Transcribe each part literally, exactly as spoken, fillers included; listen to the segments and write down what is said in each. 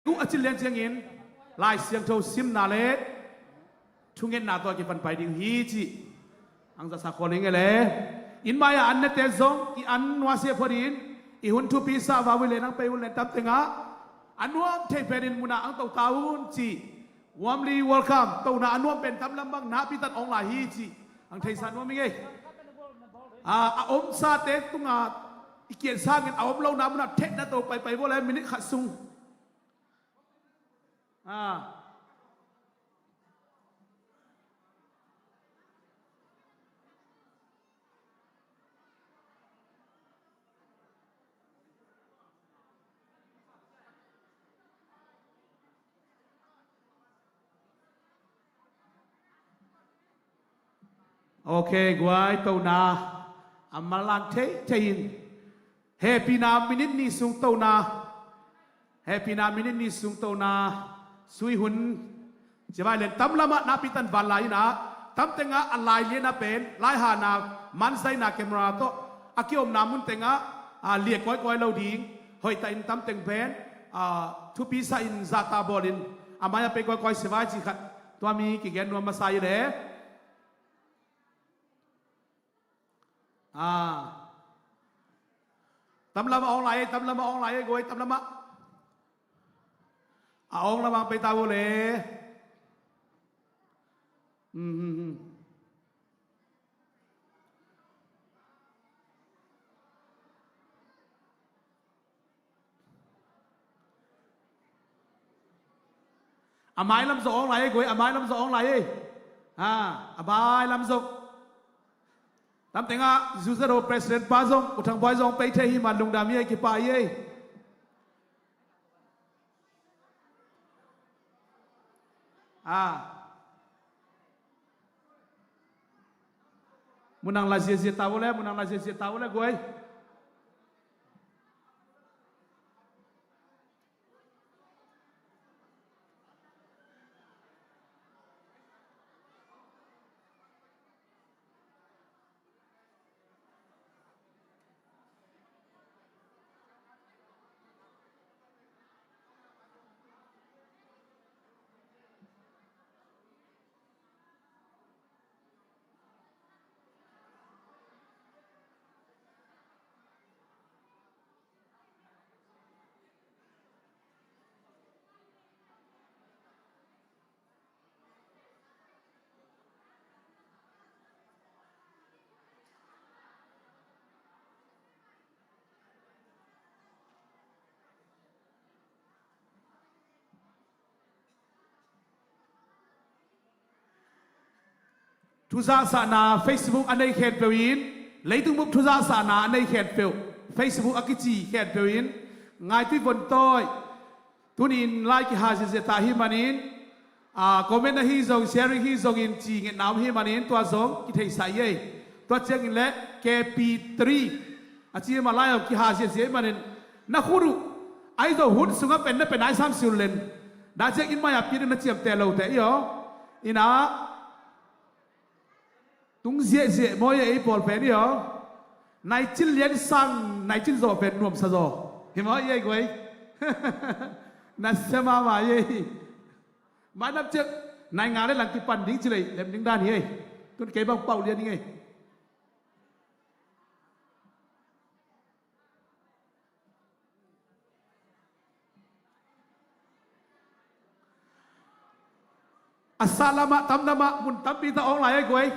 Tuh a cin lian ciangin Lai Siangtho simna le thungetna tawh kipan pai ding hi cih ang zahsa khol ing e le. Inn mai-ah an nete zong i an nuasia phot in, i hun thupi sa vau hi le nang pei hun le tam tengah a nuam thei penin munah ang to ta un cih. Warmly welcome. Tona a nuam pen tam lam bang nakpi tak awng lai hi cih ang theisa nuam ing e. A, a omsate tunga i kiat sangin a om lona munah thetna to paipai vua le minute khat sung. A. Ok, guai, tona a manlang theithei in. Hehpihna minute nih sung tona. Hehpihna minute nih sung tona. Sui hun. Civai len tam lamah nakpi tan vanlai inah tam tengah a lai lianah pen laihana manzaina camera tawh a kiomna mun tengah a lia kawikawi lo ding. Hoihtahin tam teng pen a thupi sahin zahta bawlin a mai-ah pei kawikawi sivai cih khat tua mi kigen nuam masa hi le. A. Tam lamah awng lai ei, tam lamah awng lai ei, guai, tam lamah. A awng lamah pei ta vua le. A mai lam zawh awng lai ei, guai, a mai lam zawh awng lai ei. Ha, a mai lam zawh. Tam tengah Zuzero President pa zong, U Thang Boi zong pei thei hi man lungdam hi ei, kipah hi ei. A. Munang la ziazia ta vua le, munang la ziazia ta vua le, guai. Thuzahsahna Facebook a nei khempeuh in, leitung bup thuzahsahna a nei khempeuh, Facebook a kici khempeuh in, ngaitui vontawi, tuni-in lai kiha ziazia ta hi manin, a, comment ahi zong, sharing hi zongin ci ngetna om hi manin, tua zong kitheisai ei. Tua ciangin le K P three a ci ma lai-ah kiha ziazia hi manin, na khut uh ahi zong hun sungah pen na pen ai sam sil len. Dah ciang inn mai-ah pian na ciamteh lote i aw. Inah tung ziahziah mawi ei pawl pen i aw. Nai cin lian sang nai cin zawh pen nuamsa zaw hi maw i ei guai. Na sia mahmah i ei. Mai nam ciang nai nga le lang kipan ding ci lei lem ding dan hi ei. Tun kei bang pauh lian ing ei. A sah lamah tam lamah mun tampi ta awng lai ei guai.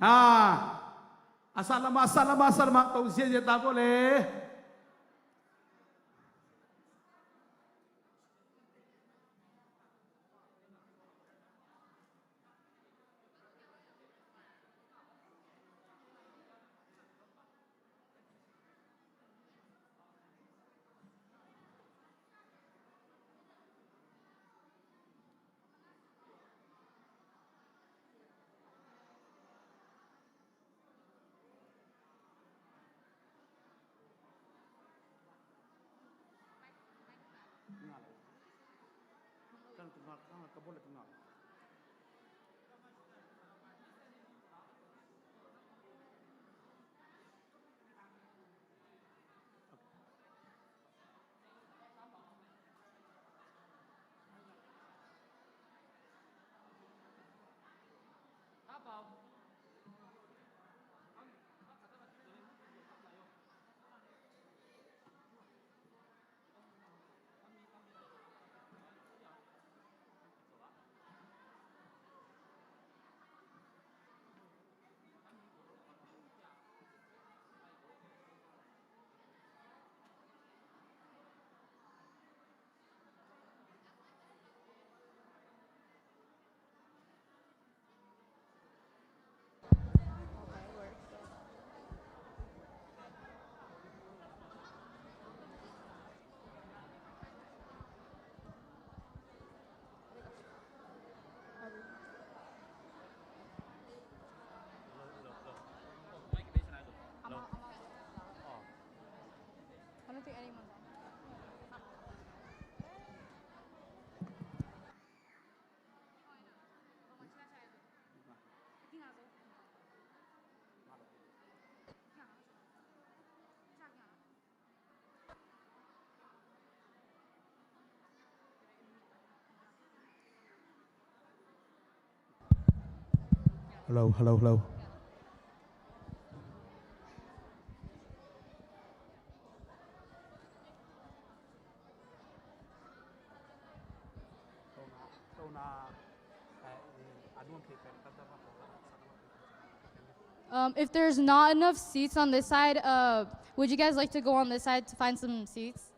A sah lamah, a sah lamah, a sah lamah to ziahziah ta vua le. Hello, hello, hello. Um, if there's not enough seats on this side, uh, would you guys like to go on this side to find some seats?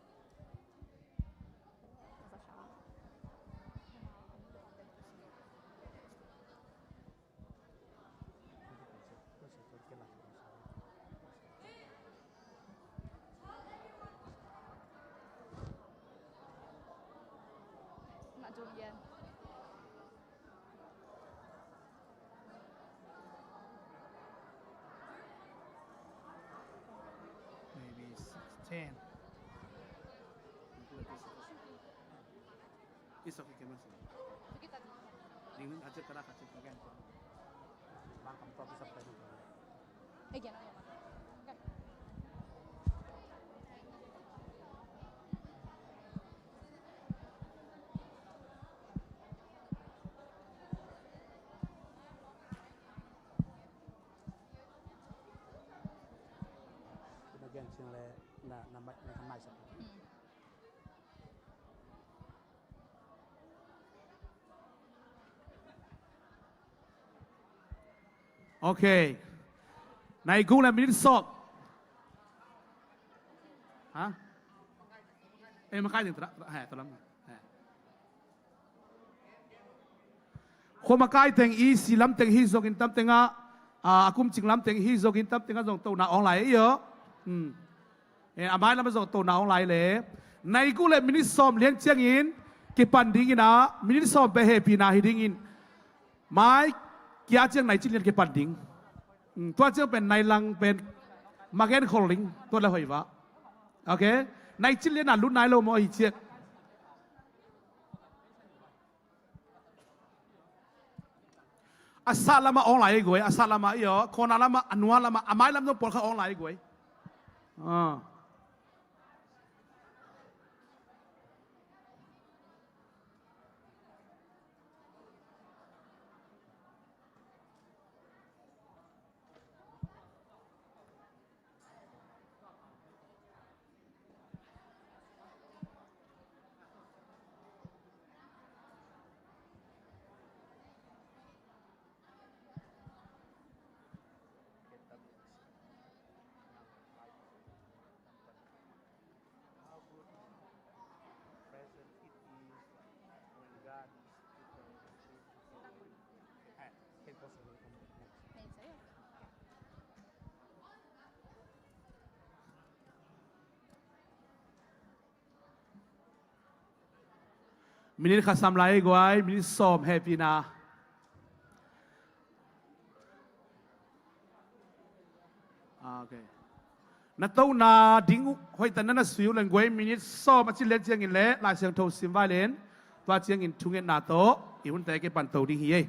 Maybe six, ten. It's okay, can I say? Ding, I just gotta catch it again. Bang kam to bisa pa. Again, again. Okay. Again, sing le na na mai na mai sa. Mm. Okay. Nai guk le minit sawm. Ha? Eh, makai ding tra, tra, ha, tra lam. Ha. Khua makai teng i si lam teng hi zongin tam teng ah, a, a kum cing lam teng hi zongin tam teng ah zong tona awng lai i aw. Hmm. Eh, a mai lam ah zong tona awng lai le. Nai guk le minit sawm lian ciangin kipan dingin ah, minit sawm pen hehpihna hi dingin. Mai kia ciang nai cin lian kipan ding. Hmm, tua ciang pen nai lang pen magen khol ding, tua le hoih vah. Okay? Nai cin lian a lut nai lo maw hi ciang. A sat lamah awng lai i guai, a sat lamah i aw, khawna lamah, a nua lamah, a mai lam zong pawlkhat awng lai i guai. Ah. Minit khat sam lai i guai, minit sawm hehpihna. Ah, okay. Na tona ding uh, hoihtak na na sui uh leng guai, minit sawm a cin lian ciangin le Lai Siangtho sim vai len, tua ciangin thungetna tawh i hunte kipan to ding hi ei.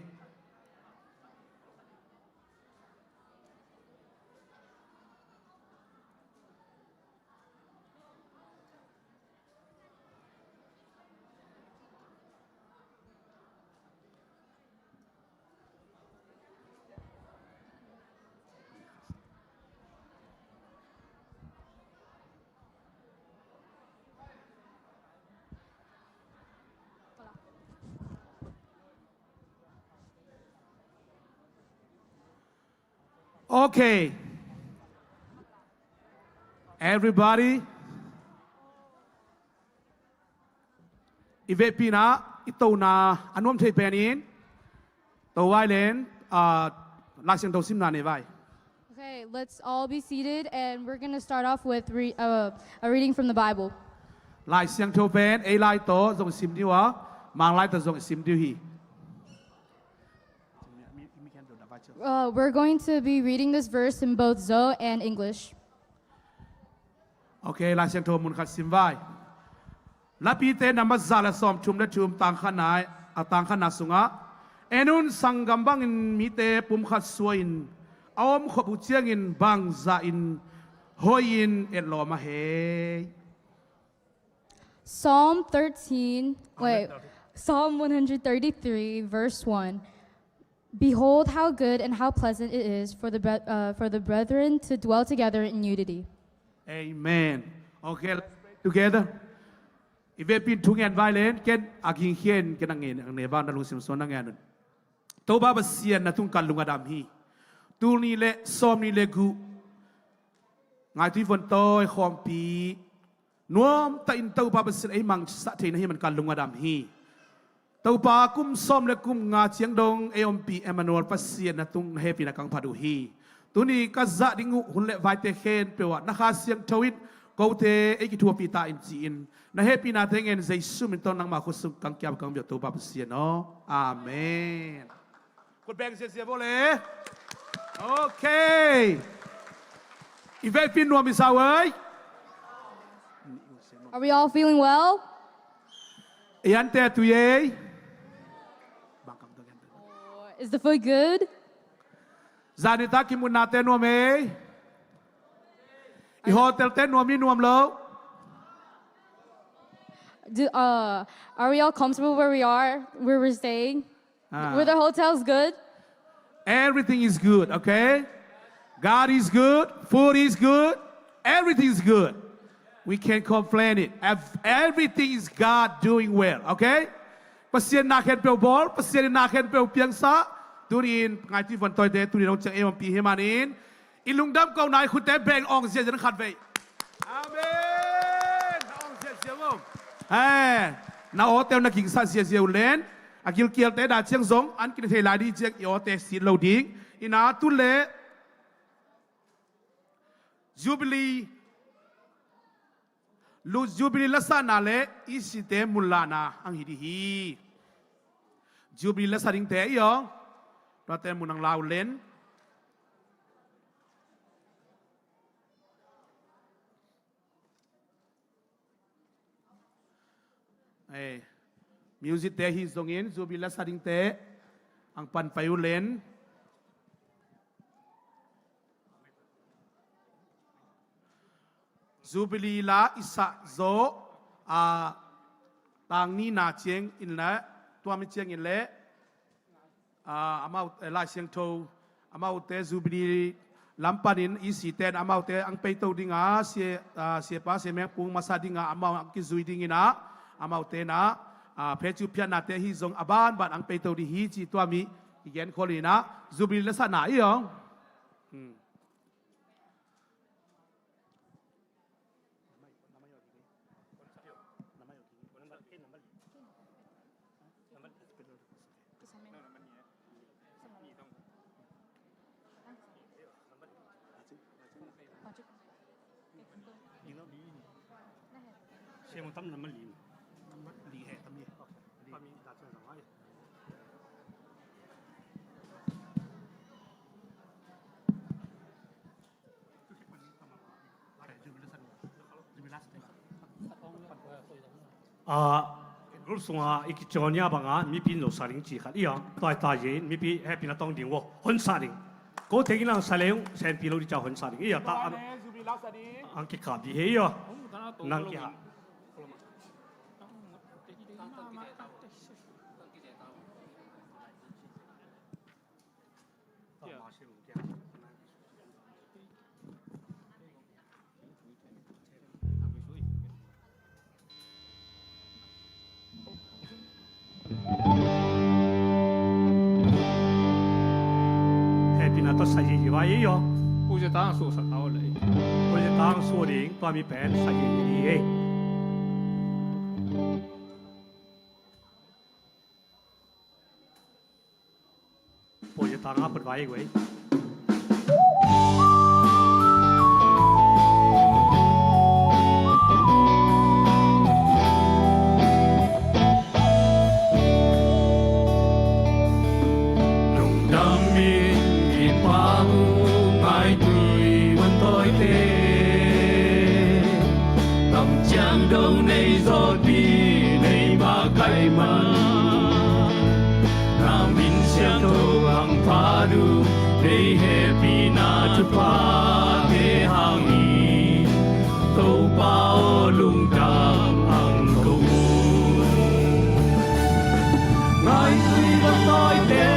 Okay. Everybody. I vehpihna, i tona a nuam thei penin to vai len, ah, Lai Siangtho simna nei vai. Okay, let's all be seated and we're gonna start off with re-, uh, a reading from the Bible. Lai Siangtho pen ei lai tawh zong sim ding uh a, Mang lai tawh zong sim ding uh hi. Uh, we're going to be reading this verse in both Zo and English. Okay, Lai Siangtho mun khat sim vai. Lapite na maza le sawm thum le thum tangkhatna, a tangkhatna sungah, en un, sanggam bangin mite pumkhat suain a om khop uh ciangin bangzahin hoihin etlawm a hei. Psalm thirteen, wait, Psalm one hundred thirty-three, verse one. Behold how good and how pleasant it is for the bre- uh, for the brethren to dwell together in unity. Amen. Okay, let's pray together. I vekpi in thu ngen vai len, ken a ging khen, ken a ngen, a ngen vai na lungsim suan na ngen un. Topa Pasian, na tungah ka lung a dam hi. Tul nih le sawmnih le guk Ngaitui Vontawi khawmpi nuam takin Topa Pasian ei mangsak thei na hih man ka lung a dam hi. Topa, kum sawm le kum nga ciang dong ei ompih Emmanuel Pasian, na tung na hehpihna kang phat uh hi. Tuni ka zah ding uh hun le vaite khempeuh ah na Kha Siangtho in kote ei kithuapi ta in ci-in na hehpihnate ngen Jesu min tawh nangma khut sung kang kiam kang biak Topa Pasian aw. Amen. Khut beng ziazia bo le. Okay. I vekpi in nuam i sa uh ei. Are we all feeling well? I ante a tui ei. Oh, is the food good? Zani ta kimunnate nuam ei. I hotel te nuam i nuam lo. Do, uh, are we all comfortable where we are, where we're staying? Ah. Were the hotels good? Everything is good, okay? God is good, food is good, everything is good. We can't complain it. Ev- Everything is God doing well, okay? Pasian na khempeuh bawl, Pasian in na khempeuh piangsak. Tuni in Ngaitui Vontawi te tuni dong ciang ei ompih hi manin i lungdam kohna i khutte beng awng ziazia khat vei. Amen. Na awng ziazia maw. Eh, na awte uh na kingsak ziazia uh len. A gilkialte na ciang zong an kina thei lai ding ciang i awte sit lo ding. Ina tu le Jubilee Lu Jubilee lasakna le E C te mun lahna ang hi ding hi. Jubilee lasak dingte i aw. Tuate mun ang la uh len. Eh, music te hi zongin Jubilee lasak dingte ang pan pai uh len. Jubilee la i sak zawh, a, tang nihna ciangin le, tua mi ciangin le, a, amau, eh, Lai Siangtho, amaute Jubilee lam panin E C ten amaute ang peito dinga, sia, a, siapa, sia Meng Pung masa dinga, amau ang kizui dingin a, amaute na, a, phecu phiatnate hi zong a banban ang peito ding hi ci tua mi i genkhol in a, Jubilee lasakna i aw. Hmm. A, group sunga i kicawn ia banga mipi in zosak ding ci khat ia, tuaitai in mipi hehpihna tong ding vo, honsak ding. Ko tengin ang sa leng senpi lo ding ca honsak ding ia ta, ang kikap ding hi ia. Nang kiha. Hehpihna tawh sa hi hi vai ei aw. Pu Zia Tang suaksak ta aw le. Pu Zia Tang suak ding tua mi pen sa hi hi ei. Pu Zia Tang a put vai ei guai. Lungdam in i pa uh ngaitui man tawite. Tam ciang dong nei zawlpih nei makaih man. Na min siangtho hang phat uh, nei hehpihna thuphate hang in Topa aw lungdam hang ko uh. Ngaitui man tawite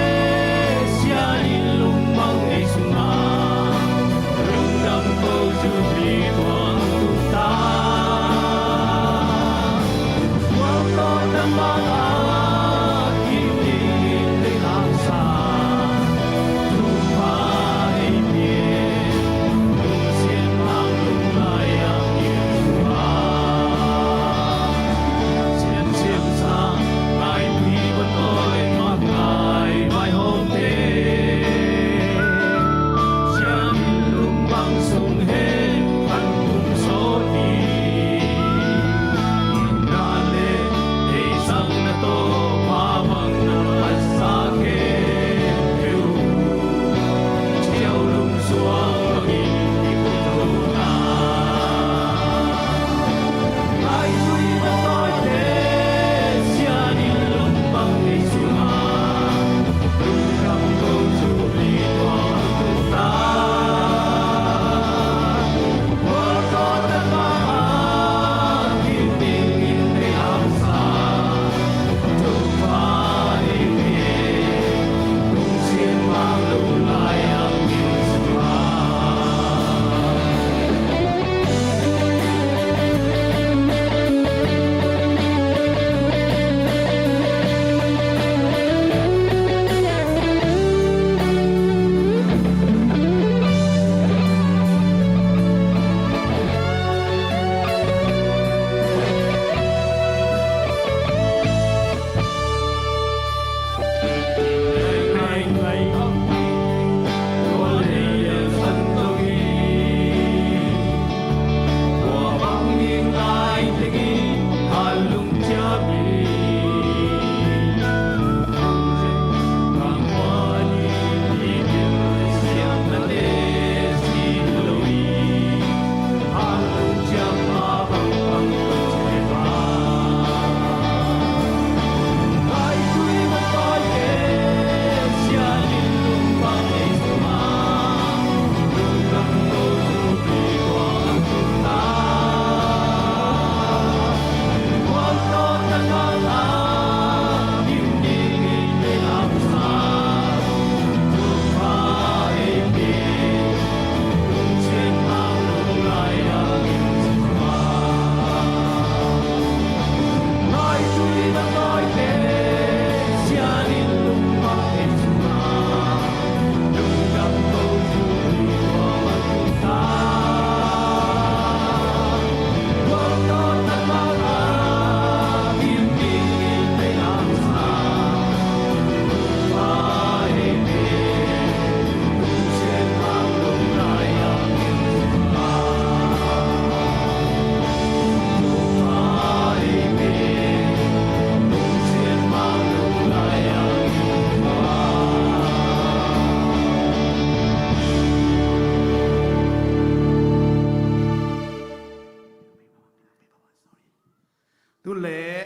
Tu le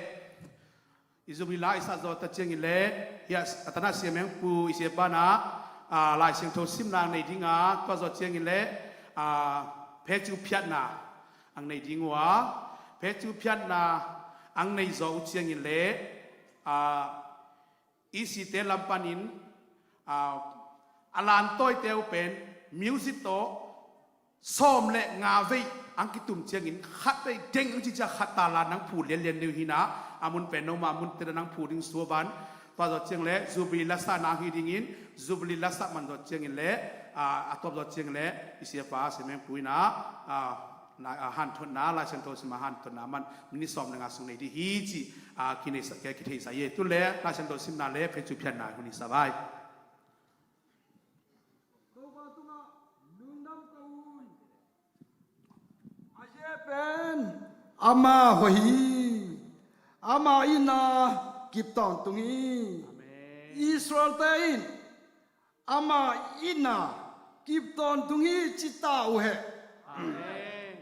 i Jubilee la i sat zawh ta ciangin le, hiah a tanah siamengpu i siapa na, a, Lai Siangtho simna ang nei dinga, tua zawh ciangin le, a, phecu phiatna ang nei ding uh a, phecu phiatna ang nei zawh uh ciangin le, a, E C te lam panin, a, a lan tawite uh pen music tawh sawm le nga vei ang kitum ciangin khat vei deng ang cicia khat ta lan ang phu lianlian ding uh hina, a mun pen noma mun tena nang phu ding suavan. Tua zawh ciang le Jubilee lasah nang hi dingin, Jubilee lasah man zawh ciangin le, a, a tuap zawh ciang le i siapa siamengpu ina, a, na, a, hanthotna, Lai Siangtho sima hanthotna man minit sawm le nga sung nei dih hi ci, a, kineisa, ke, kitheisa ye. Tu le Lai Siangtho simna le phecu phiatna hun i sa vai. Topa tungah lungdam ka un. A zia pen ama hoih hi. Ama itna kip tawntung hi. Amen. Israel-te in ama itna kip tawntung hi ci ta uh heh. Amen.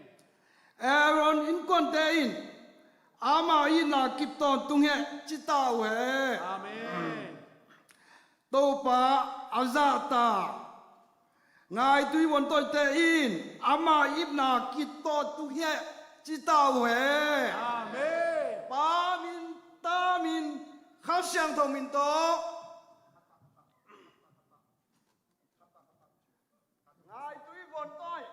Aaron innkuante in ama itna kip tawntung heh ci ta uh heh. Amen. Topa a zahta ngaitui vuantawite in ama itna kip tawntung heh ci ta uh heh. Amen. Pa min, Ta min, Kha Siangtho min tawh. Ngaitui vuantawi.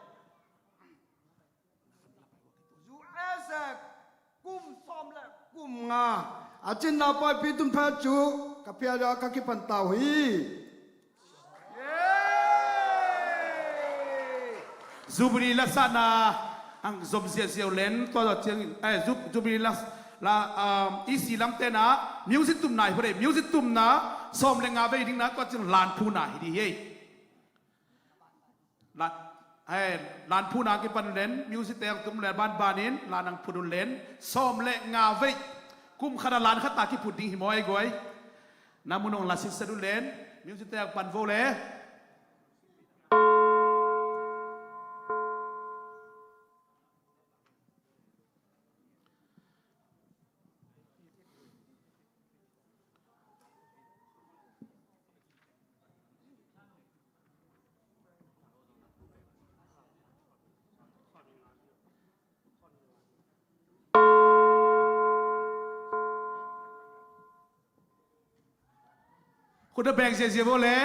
U S A kum sawm le kum nga a cinna pawipi tun phet cu ka phiat ah ka kipan ta uh hi. Jubilee lasahna ang zom ziahziah uh len, tua zawh ciangin, eh, Ju-, Jubilee las-, la, um, E C lam tena music tumna hi phot ei, music tumna sawm le nga vei dingna tua ciang lan phuna hi dih hi ei. Lan, eh, lan phuna kipan uh len, music te ang tum le banbanin lan ang phut uh len, sawm le nga vei, kum khat a lan khat ta kiphut ding hi maw ei guai. Na mun hong la sitset uh len, music te ang pan vo le. Khut na beng ziahziah vo le.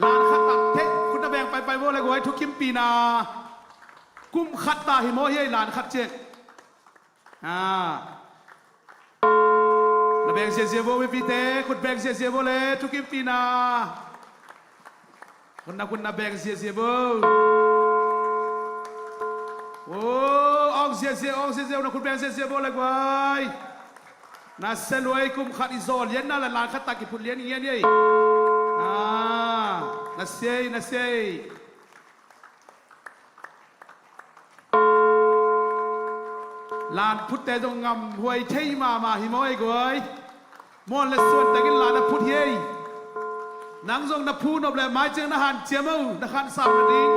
Lan khat ta, thei, khut na beng paipai vo le guai, thukimpina. Kum khat ta hi maw hi ei, lan khat ciang. Ah. Na beng ziahziah vo, mipite, khut beng ziahziah vo le, thukimpina. Khut na, khut na beng ziahziah vo. Oh, awng ziahziah, awng ziahziah, na khut beng ziahziah vo le guai. Na sia luai, kum khat i zaw lianna le lan khat ta kiphut lian i ngian ei. Ah, na sia ei, na sia ei. Lan phutte zong ngamhuai thei mahmah hi maw ei guai. Muan le suan tengin lan a phut hi ei. Nang zong na phu nop le mai ciang na hanciam o, na khansa na ding.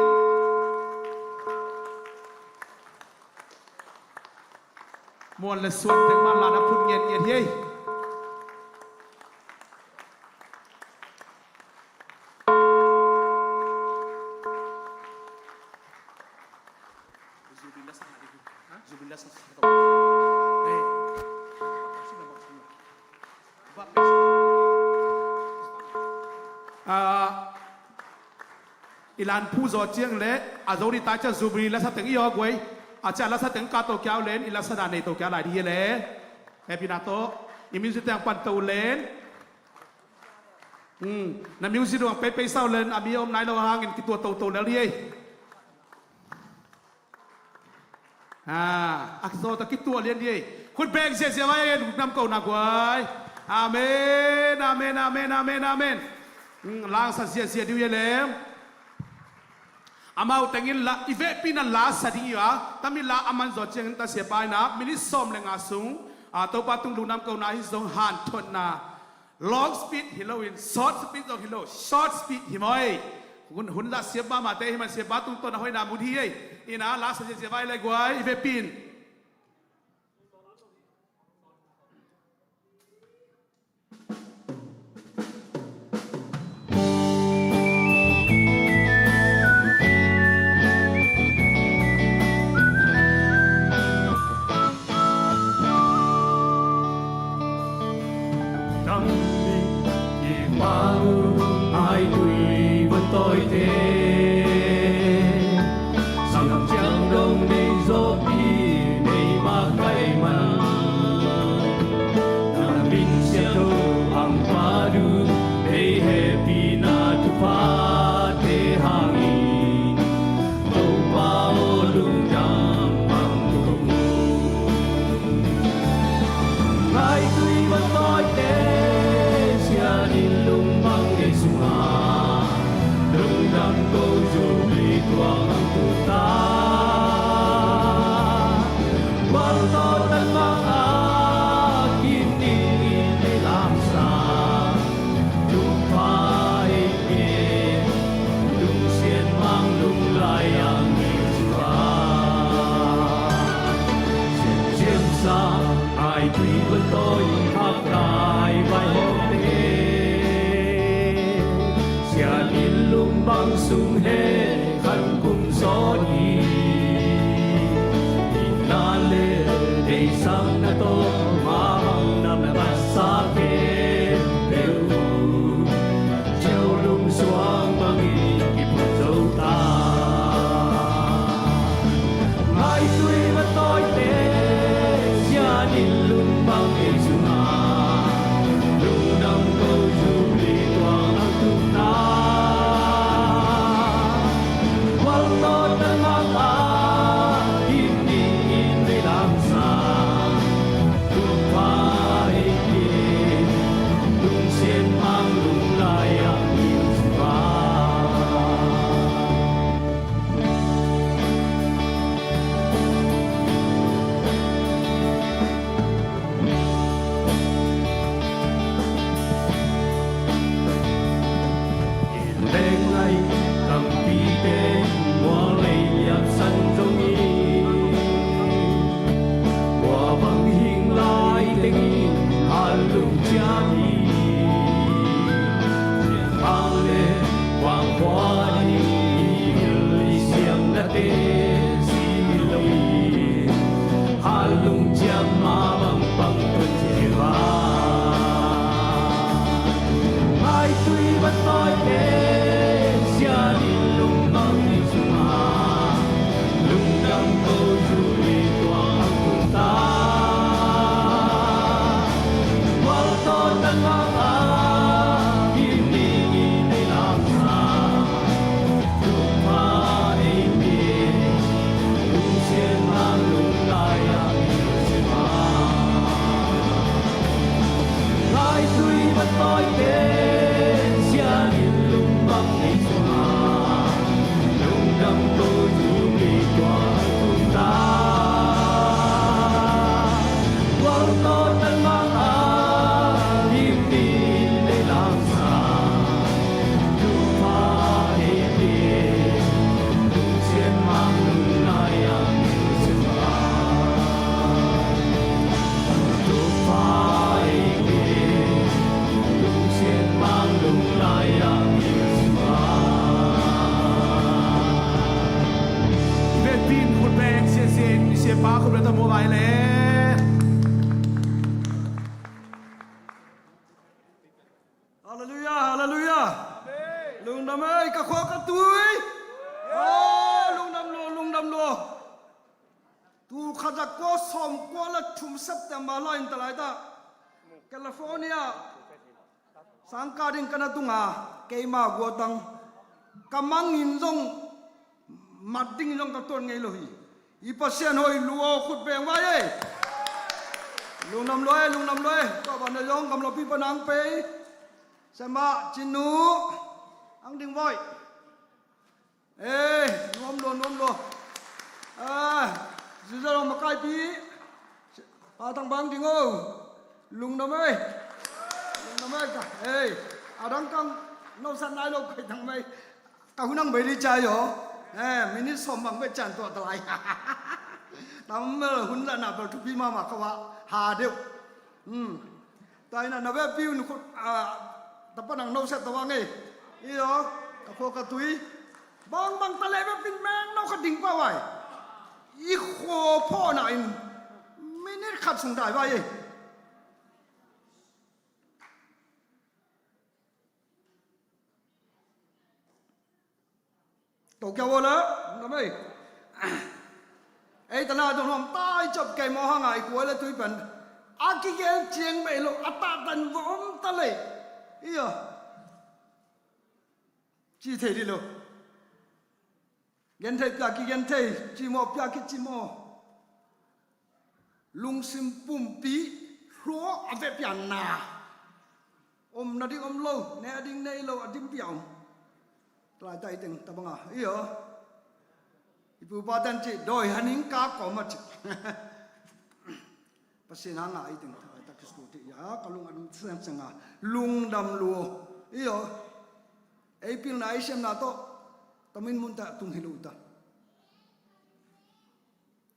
Muan le suan teng man lan a phut ngiatngiat hi ei. Ah, i lan phu zaw ciang le a zo dih ta ciah Jubilee lasa teng i aw guai. A ciah lasa teng ka to kia uh len, i lasa dan nei to kia lai dih hi le. Happy na to. I music teng pan to uh len. Hmm, na music ruang peipei sau len, a mi a om nai lo hangin kituah toto lel hi ei. Ah, a zawt a kituah lian hi ei. Khut beng ziahziah vai, lungdam ko na guai. Amen, amen, amen, amen, amen. Hmm, langsa ziahziah diu hi lem. Amau tengin la, i vehpi na la sa ding hi a, tami la a man zaw ciangin ta siapa ina, minit sawm le nga sung, a, Topa tung lungdam ko na hi zong hanthotna. Long speech hi lo in, short speech zong hi lo, short speech hi maw ei. Hun, hun la siapa mahmahte hi man siapa tungtawn a hoihna mun hi ei. Ina, la sa ziahziah vai le guai, i vehpi in. Tawi hak lai vai hawte, Sia Lin Lung bang sung he khan kum zaw hi. Ina le deisang na tawh ma bang na na sa khempeuh, Ciau lungsuang bangin kiphut zo ta. Ngaitui va tawite, Sia Lin Lung bang ei sungah, lungdam ko Jubilee tuang ang tung ta. Gualtawh tan mak a, him dingin vei lamsa. Thupha ei pia, lungsiat mang lunglai ah i sungah. Leng ngai tampi pen mual lei liapsan zong hi. Kua bang hing lai tengin a lungciam hi. Mang le kuang khua ding i hil i siam nate si lo hi. A lungciam ma bang pang tun ci hi va. Ngaitui va tawite, Sia Lin Lung bang ei sungah, lungdam ko Jubilee tuang ang tung ta. Gualtawh tan mak a, him dingin vei lamsa. Thupha ei pia, lungsiat mang lunglai ah i sungah. Ngaitui va tawite, Sia Lin Lung bang ei sungah, lungdam ko Jubilee tuang tung ta. Gualtawh tan mak a, him dingin vei lamsa. Thupha ei pia, lungsiat mang lunglai ah i sungah. Thupha ei pia, lungsiat mang lunglai ah i sungah. Vekpi in khut beng siasia in, i siapa khut beng ta mawh lai le. Halleluiah, halleluiah. Lungdam ei, ka khua ka tui. Oh, lungdam lua, lungdam lua. Tul khat za kua sawm kua le thum September lai in ta lai ta, California sangkah ding ka na tung a, keima guatang ka mang in zong mat ding zong ka tuan ngei lo hi. I Pasian hoih lua, khut beng vai ei. Lungdam lua ei, lungdam lua ei. Tua banah zong gamlapi pan ang pei, Sema, Cinu, ang ding vai. Ei, nuam lua, nuam lua. Ah, Zizalo makaipi Pa Thang Bang ding o. Lungdam ei. Lungdam ei ka. Ei, a dang kang no san nai lo kai thang mai. Ka hun ang bei li chai o. Eh, minute sawm bang bei chan tua ta lai. Tam bel hun za na bel thupi mama ka wa ha deuh. Hmm. Tua ina na vekpi un khut, ah, tapa nang no set ta wa ngei. Iyo, ka khua ka tui. Bangbang ta leh vekpi in meng no khat ding pah vai. I khua phawhna in minute khat sung dai vai ei. To kia wala, na mai. Ei tana dong nuam tai chop kei maw hang a i kua le tui pen. A kigel ciang bei lo, a tahtan va om ta lei. Iyo. Ci thei dih lo. Gen thei pia kigen thei, ci maw pia kici maw. Lungsim pumpi hlua a veh pianna. Om nading om lo, ne ading nei lo, a dim pia om. Tlai tai teng tabanga, iyo. I pupa tan ci, dawi haning ka kawm a ci. Pasian a ngah i teng, tlai ta kisku ti, ya, ka lung a dum seng seng a. Lungdam lua, iyo. Ei pilna, ei siamna tawh, tamin munta tung hi lo ta.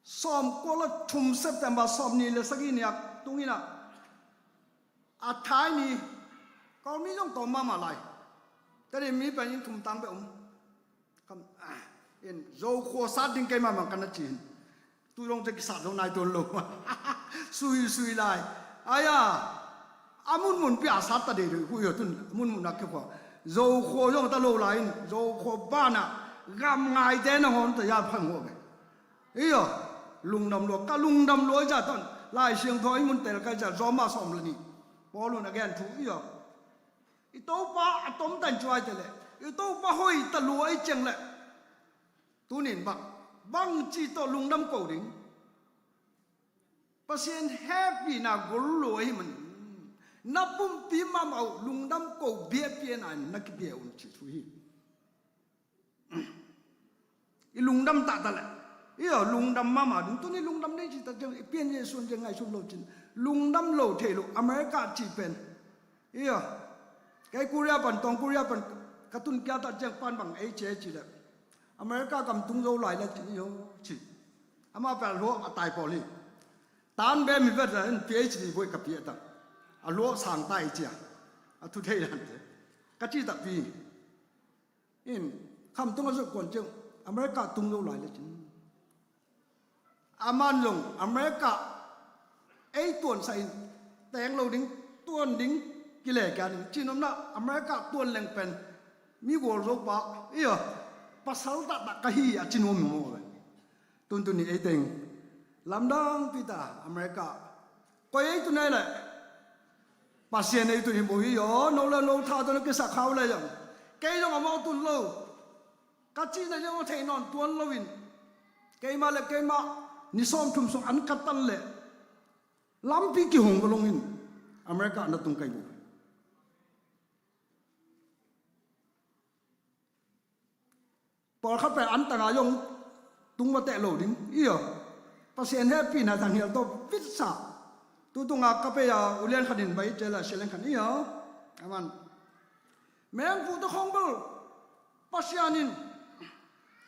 Sawm kua le thum September sawm ni le sagih ni a tung ina, A thai ni, Kawlmi zong tawm mahmah lai. Tadi mi pen inn thum tang bek om. Kam, ah, in Zokhua sat ding keimah mah ka na ci hi. Tu zong te kisat zo nai tuan lo. Sui sui lai. Aya, a munmun pia sat ta dei dei hui ho tun, a munmun a kikhua. Zokhua zong ta lo lai in, Zokhua banah gam ngaite nangawn ta ya phan ngawh ve. Iyo, lungdam lua, ka lungdam lua i zah ton. Lai Siangtho i mun tel ka i zah, Roma sawm le nih. Paul un a gen thu, iyo. I Topa a tom tan cuai te le. I Topa hoi ta lua i ceng le. Tunin bang, bang ci tawh lungdam ko ding. Pasian hehpihna gol lua hi manin. Na pumpi mahmah uh lungdam ko biakpiakna in na kibia un ci thu hi. I lungdam taktak le. Iyo, lungdam mahmah ding. Tuni lungdam ding ci tak ciang, i pian Jesu in ciang ngaihsun lo cin. Lungdam lo thei lo, America ci pen. Iyo. Kei Korea pan, tawng Korea pan, ka tun kia tak ciang pan bang ei cia ci le. America gam tung zo lai le cin iyo ci. Amah pel hua a tai pawl hi. Tan be mi vet in P H D boi ka pi a tak. A lua sang tai cia. A thu thei dan te. Ka ci tak pi. In, khamtung a zuk kuan ciang, America tung lo lai le cin. Aman zong, America ei tuansa in, teng lo ding, tuan ding, kile kia ding. Cin omna, America tuan leng pen, mi gual zo pa, iyo, pasal taktak ka hi a ci nuam nuam ve. Tuntun ni ei teng lamdang pita America. Koi ei tun ei le. Pasian ei tun hi bo hi yo, no le no tha tun kisak khau le yo. Kei zong a mawk tun lo. Ka cihna zong a thei nawn tuan lo in. Keimah le keimah ni sawm thum sung an ka tan le. Lampi kihong ka long in. America na tung kai bo. Pawlkhat pen an tanga zong tung va teh lo ding. Iyo. Pasian hehpihna thang hial tawh vitsa. Tutunga ka pei a ulian khanin bai cela silen khan iyo. Aman. Mengpu tawh khong bel. Pasian in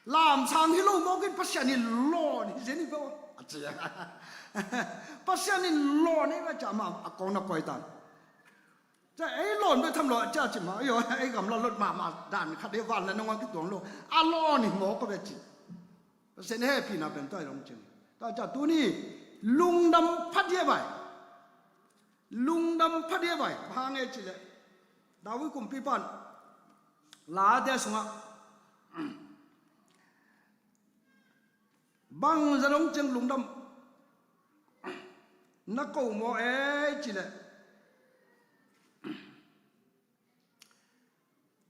lamsang hi lo mawkin Pasian in lawn hi zen hi bo. A ci a. Pasian in lawn hi va ca ma a kong na koi tan. Ca ei lawn bek tham lo a cia ci ma, iyo, ei gam la lot mahmah dan khat ei van la nong a kituang lo. A lawn hi maw ka bek ci. Pasian hehpihna pen tua i long cing. Tua cia tuni lungdam phat hi a bai. Lungdam phat hi a bai. Bang hang e ci le. David kumpipan. La dia sungah. Bang za dong ciang lungdam na ko maw ei ci le.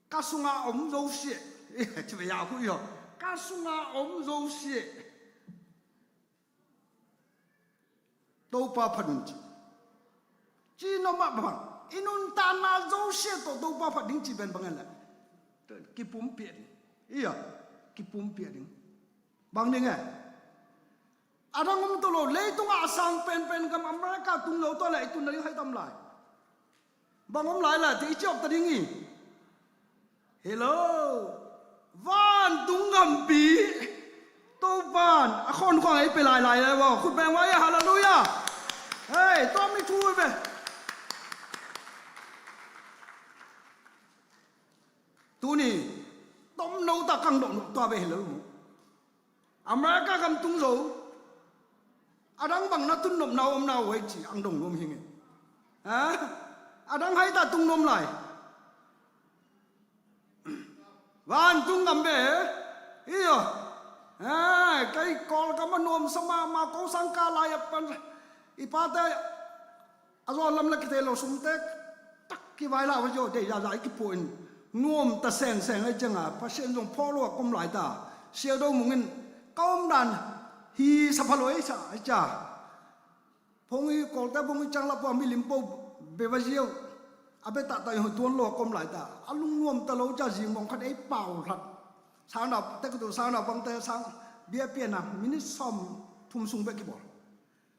Ka sunga om zo sia. Ci ve ya hu yo. Ka sunga om zo sia. Topa phat un ci. Ci no mah bang. I nuntakna zo sia tawh Topa phat ding ci pen bang en le. Kipumpiak ding. Iya. Kipumpiak ding. Bang ding e. A dang om to lo, leitungah a sang penpen gam America tung lo to le, i tun na ding hai tam lai. Bang om lai lai, ti i ciok ta ding i. Hello. Vantung gampi. Topan, a khon khuang ei pe lai lai lai wow. Khut beng wai, hallelujah. Hey, tom i thu i be. Tuni, tom no ta kang dok no tua be hello mu. America gam tung zo. A dang bang na tun nop nau om nau wei ci ang dong nuam hi nge. Ha? A dang hai ta tung nuam lai. Van tung gam be. Iyo. Ha, kai kol ka ma nuam sama ma ko sang ka lai a pan. I pa te A zawn lam le kithei lo sum tek tak kivai lah va zaw dei zaza i kipuah in nuam ta sengseng ai cianga Pasian zong phawk lo a kom lai ta. Siado mungin ka om dan hi sa pha lo ei sa ai cia. Phung i kolte phung i cang lah pua milim po be va ziau. A be tahtah i hoi tuan lo a kom lai ta. A lungnuam ta lo cia zing mong khat ei pau hlat. Sangna tek tu sangna bangte sang bia piana minit sawm thum sung bek kibawl.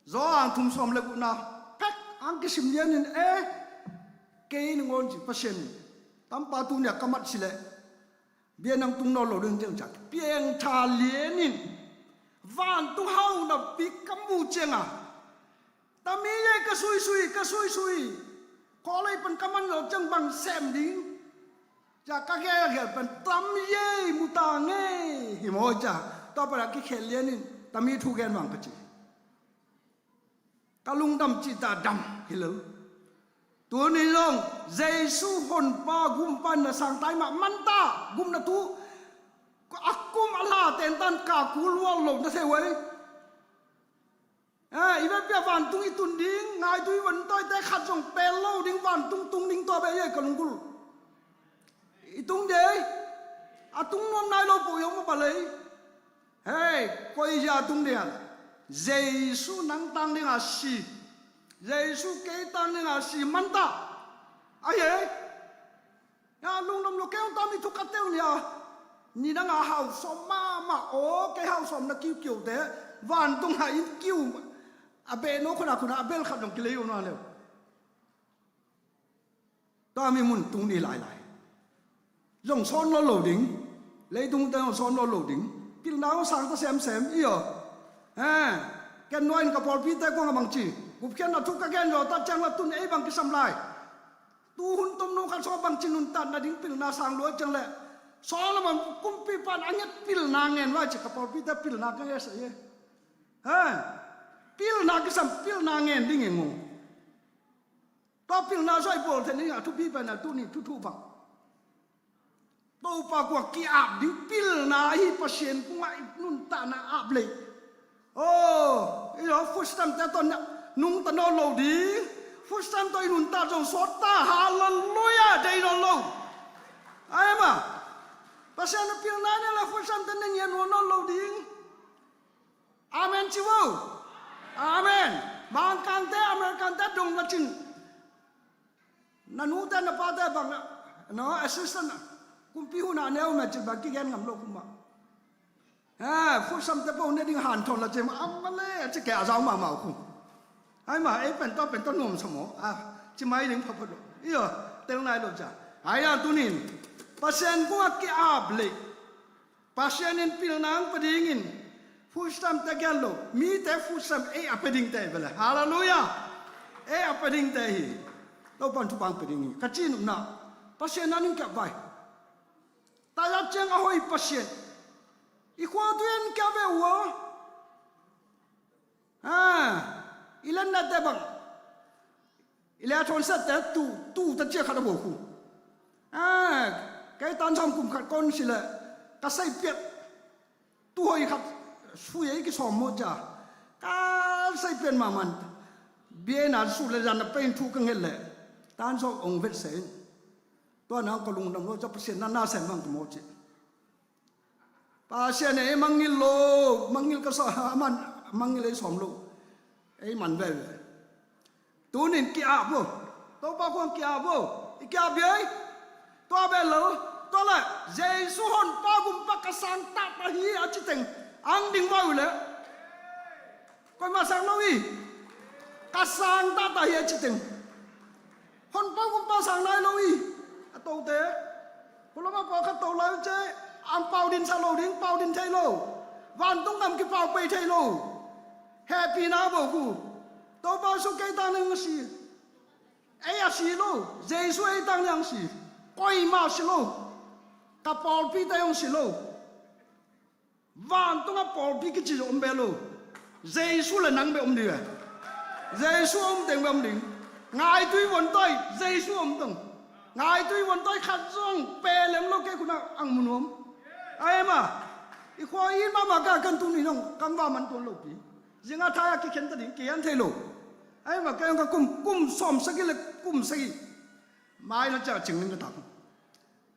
Zawhang thum sawm le guhna pek ang kisim lianin e, kei nangawn ci Pasian in tampa tunia ka mat si leh bia nang tung nawn lo ding ciang ciah piangtha lianin vantung hau napi ka mu cianga tami ye ka suisui ka suisui Kawlei pan ka man lo ciang bang sem ding? Cia ka gelgel pen tam yei mu ta ngei hi maw cia. Tua pana kikhel lianin tami thu gen mang ka ci. Ka lungdam cita dam hi lo. Tuni zong Jesu honpa gumpa na sangtai mah manta gumna thu a kum a hla tentan ka kul lual lo na thei uai. Eh, i biapia vantung i tun ding, ngaitu i vantawite khat zong pel lo ding, vantung tung ding tua beh ei ka lunggulh. I tung dei, a tung nuam nai lo po i om a balei. Hei, koi zia tung ding a. Jesu nang tang ding a si. Jesu kei tang ding a si manta. Ahi ei. Ya lungdam lo kei hong tami thu ka teu nia. Ni dang a hau sawm mahmah aw, kei hau sawm na kiukiu te. Vantung ha in kiu a beh no khuna khuna a bel khat dong kilei uh nua leu. Tami mun tung ni lailai. Zong sawn lo lo ding. Leitung te zong sawn lo lo ding. Pilna hong sang ta semsem i aw. Eh, ken nuain ka pawlpite kuang a bangci. Gupkhiatna thu ka gen zaw ta ciang la tun ei bang kisam lai. Tu hun tom nung khat sung a bangci nuntatna ding pilna sang lua ciang leh Solomon kumpipa in a nget pilna ngen vai ci ka pawlpite pilna ka nget sa ye. He, pilna kisam pilna ngen ding e ngong. Tua pilna zoi pawl then ding a thupi pen a tuni thuthu bang. Topa kua ki-ap ding pilna ahi Pasian kungah i nuntakna ap lei. Oh, i lo food stamp te tawh nungta nawn lo ding. Food stamp tawh i nuntak zong sawt ta. Halleluiah, dei nawn lo. Ai ma. Pasian a pilna nih le food stamp te na ngian nawn lo ding. Amen ci vo. Amen. Mangkangte, Americante dong la cin. Na nute na pate bang no assistant kumpi hun a neu me cin bang kigen ngam lo kuma. Ha, food stamp te po ne ding han thon la cin ma am ma le ci ke a zau ma mau kum. Ai ma ei pen to pen to nuam sa mo. A ci mai ding pha pha lo. Io, tel nai lo ca. Ai a tunin Pasian kung a ki-ap lei. Pasian in pilna ang pe dingin food stamp te gen lo, mite food stamp ei a pe dingte hi vele. Halleluiah. Ei a pe dingte hi. Topan thupha ang pe ding hi. Ka ci nupna Pasian na ning kiap vai. Tayat ciang a hoi Pasian. I khua tuin kiap ve ua. Ha, i lennate bang i le a thawn sette tu, tu ta cia khat a bo khu. Ha, kei tan sawm kum khat kon si le ka sei piat tu hoi khat sui ei kisawm maw cia. Ka sei piat mahmah. Bia ina su le zan a pein thu ka nget le tan sawm ong vet se in. Tua nang ka lungdam lo cia Pasian na na sem bang ka maw ci. Pasian ei mangngilh lo, mangngilh ka sa, aman mangngilh ei sawm lo. Ei man veve. Tunin ki-ap vo. Topa khuang ki-ap vo. I ki-ap ei. Tua bel lo. Tua le Jesu honpa gumpa ka sang tata hi a ci teng ang ding vau le. Koima sang lo i. Ka sang tata hi a ci teng. Honpa gumpa sang nai lo i. A tote. Kulama pawlkhat to lai ce. Ang pau din sa lo ding, pau din thei lo. Vantung gam kipau pei thei lo. Hehpihna bo khu. Topa su kei tang nang si. Ei a si lo. Jesu ei tang nang si. Koima si lo. Ka pawlpi ta hong si lo. Vantung a pawlpi kici om be lo. Jesu le nang be om ding e. Jesu om teng be om ding. Ngaitui vontawi Jesu om tong. Ngaitui vontawi khat zong pelem lo kei kuna ang mun om. Ai ma. I khua in mama ka kan tu ni nong kang va man tuan lo pi. Zinga thaya kikhen ta ding kian thei lo. Ai ma ka yong ka kum kum sawm sagi le kum sagi. Mai la ca cing ning ka tak.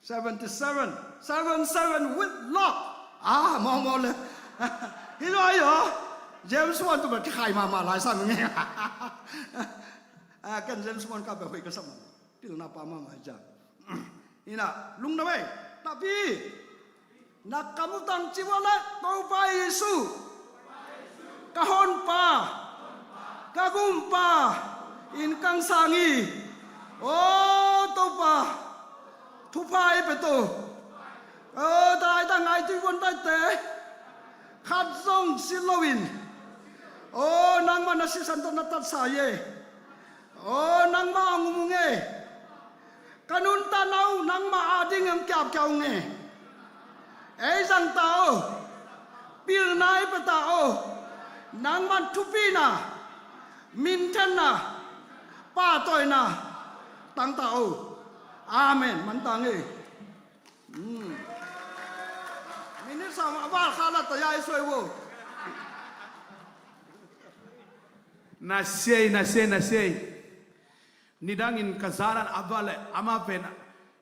Seventy seven, seven seven with love. Ah, mawmaw le. Hi lo ayo. James Bond tu ba kikhai mama lai sa nge. Ah, kan James Bond ka ba hoi ka sama. Pilna pa mama ja. Ina lungna wei. Tapi na kamutang ci vua le Topa Jesu. Ka honpa, ka gumpa in kang sang hi. O Topa, thupha ei pe to. O tai ta ngaitui vontaite khat zong si loin, o nangmah na sisan tawh na tatsa ye. Aw, nangmah hong um ung e. Ka nuntakna uh nangmah ading hong kiapkia ung e. Ei zang ta aw. Pilna ei pia ta aw. Nangmah thupina, minthanna, pahtawina tang ta aw. Amen. Mantang e. Minit sawm a val kha la ta ya i soi vo. Na siai, na siai, na siai. Nidangin ka zalan a va le ama pen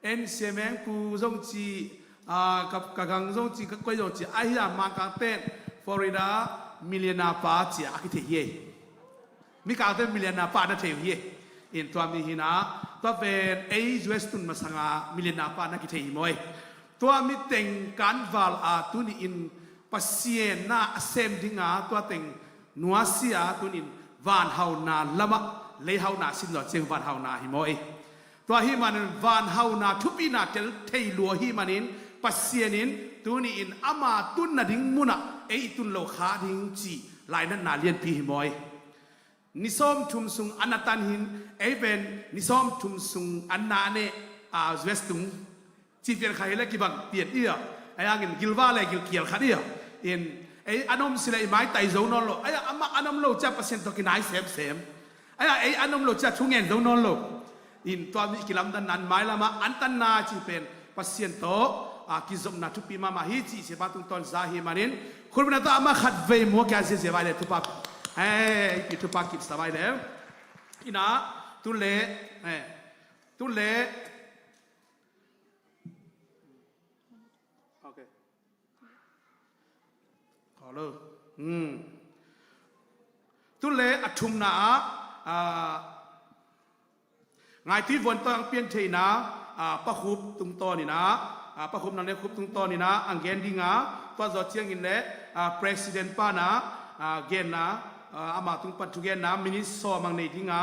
en siameng pu zong ci, ah, ka, ka gang zong ci, ka koi zong ci, ahi a Mangkangten Florida millionaire pa ci a kithei hi. Mikangte millionaire pa na thei uh hi. In tua mi hi na, tua pen ei U S tun masanga millionaire pa na kithei hi maw. Tua mi teng kanval a tuni in Pasian na a sem dinga tua teng nuasia tuni in vanhauna lama leihauna sin lo ciang vanhauna hi maw. Tua hi manin vanhauna thupina tel thei lua hi manin Pasian in tuni in ama tun nading muna ei i tun lo kha ding ci lainatna lianpi hi maw. Ni sawm thum sung an a tan hin, ei pen ni sawm thum sung an na ne, a, U S tung ci pian kha hi le kibang pian ia. Ai angin gilva le gilkial khat ia. In ei an om si le i maitai zo nawn lo. Ai ama an om lo cia Pasian tawh kinai semsem. Ai a ei an om lo cia thungen zo nawn lo. In tua mi kilamdan nan mailama an tanna ci pen Pasian tawh, a, kizopna thupi mama hi ci siapa tungtawn za hi manin khurpina tawh ama khat vei mua kia zia zia vai le thupa. Hei, ki thupa kip sa vai le. Ina, tun le, hei, tun le. Okay. Hello. Hmm. Tun le a thumna ah, ah, Ngaitui Vuantawi ang pian theihna, ah, Pa Khup tungtawn ina, ah, Pa Khup nang le Khup tungtawn ina ang gen dinga, tua zaw ciangin le, ah, President pana, ah, genna, ah, ama tung pan thugenna minute sawm ang nei dinga,